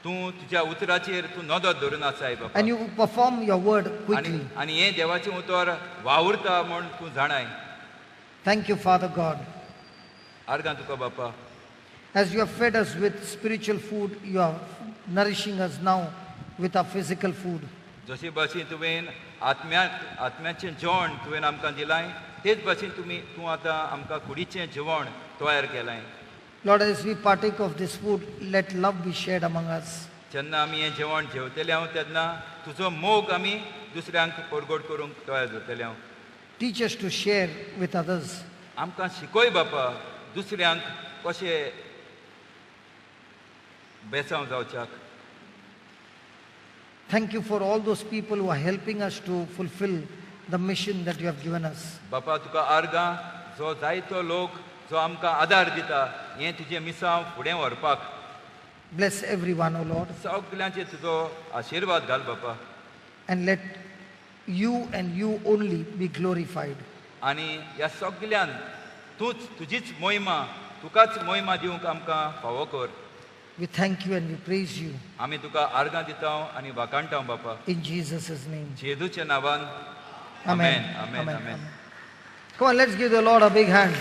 तूं तुज्या उतराचेर तूं नदर धरून आसाय बापा. And you perform your word quickly. आनी हें देवाचें उतर वावुरता म्हूण तूं जाणाय. Thank you, Father God. आर्गां तुका बापा. As you have fed us with spiritual food, you are nourishing us now with our physical food. जशे भाशेन तुवें आत्म्याचें जेवण तुवें आमकां दिलाय तेच भाशेन तूं आतां आमकां कुडीचें जेवण तयार केलाय. Lord, as we partake of this food, let love be shared among us. जेन्ना आमी हें जेवण जेवतले हांव तेन्ना तुजो मोग आमी दुसऱ्यांक परगट करूंक तयार जातले हांव. Teach us to share with others. आमकां शिकय बापा दुसऱ्यांक कशें बेसांव जावच्याक. Thank you for all those people who are helping us to fulfill the mission that you have given us. बापा तुका आर्गां जो जायतो लोक जो आमकां आदार दिता हें तुजें मिसांव फुडें व्हरपाक. Bless everyone, O Lord. सगल्यांचेर तुजो आशिर्वाद घाल बापा. And let you and you only be glorified. आनी ह्या सगल्यान तूंच तुजीच मोहिमा तुकाच मोहिमा दिवंक आमकां फावो कर. We thank you and we praise you. आमी तुका आर्गां दिता आनी वाखाणटा बापा. In Jesus' name. जेजूच्या नांवान. Amen. Amen. Amen. Come on, let's give the Lord a big hand.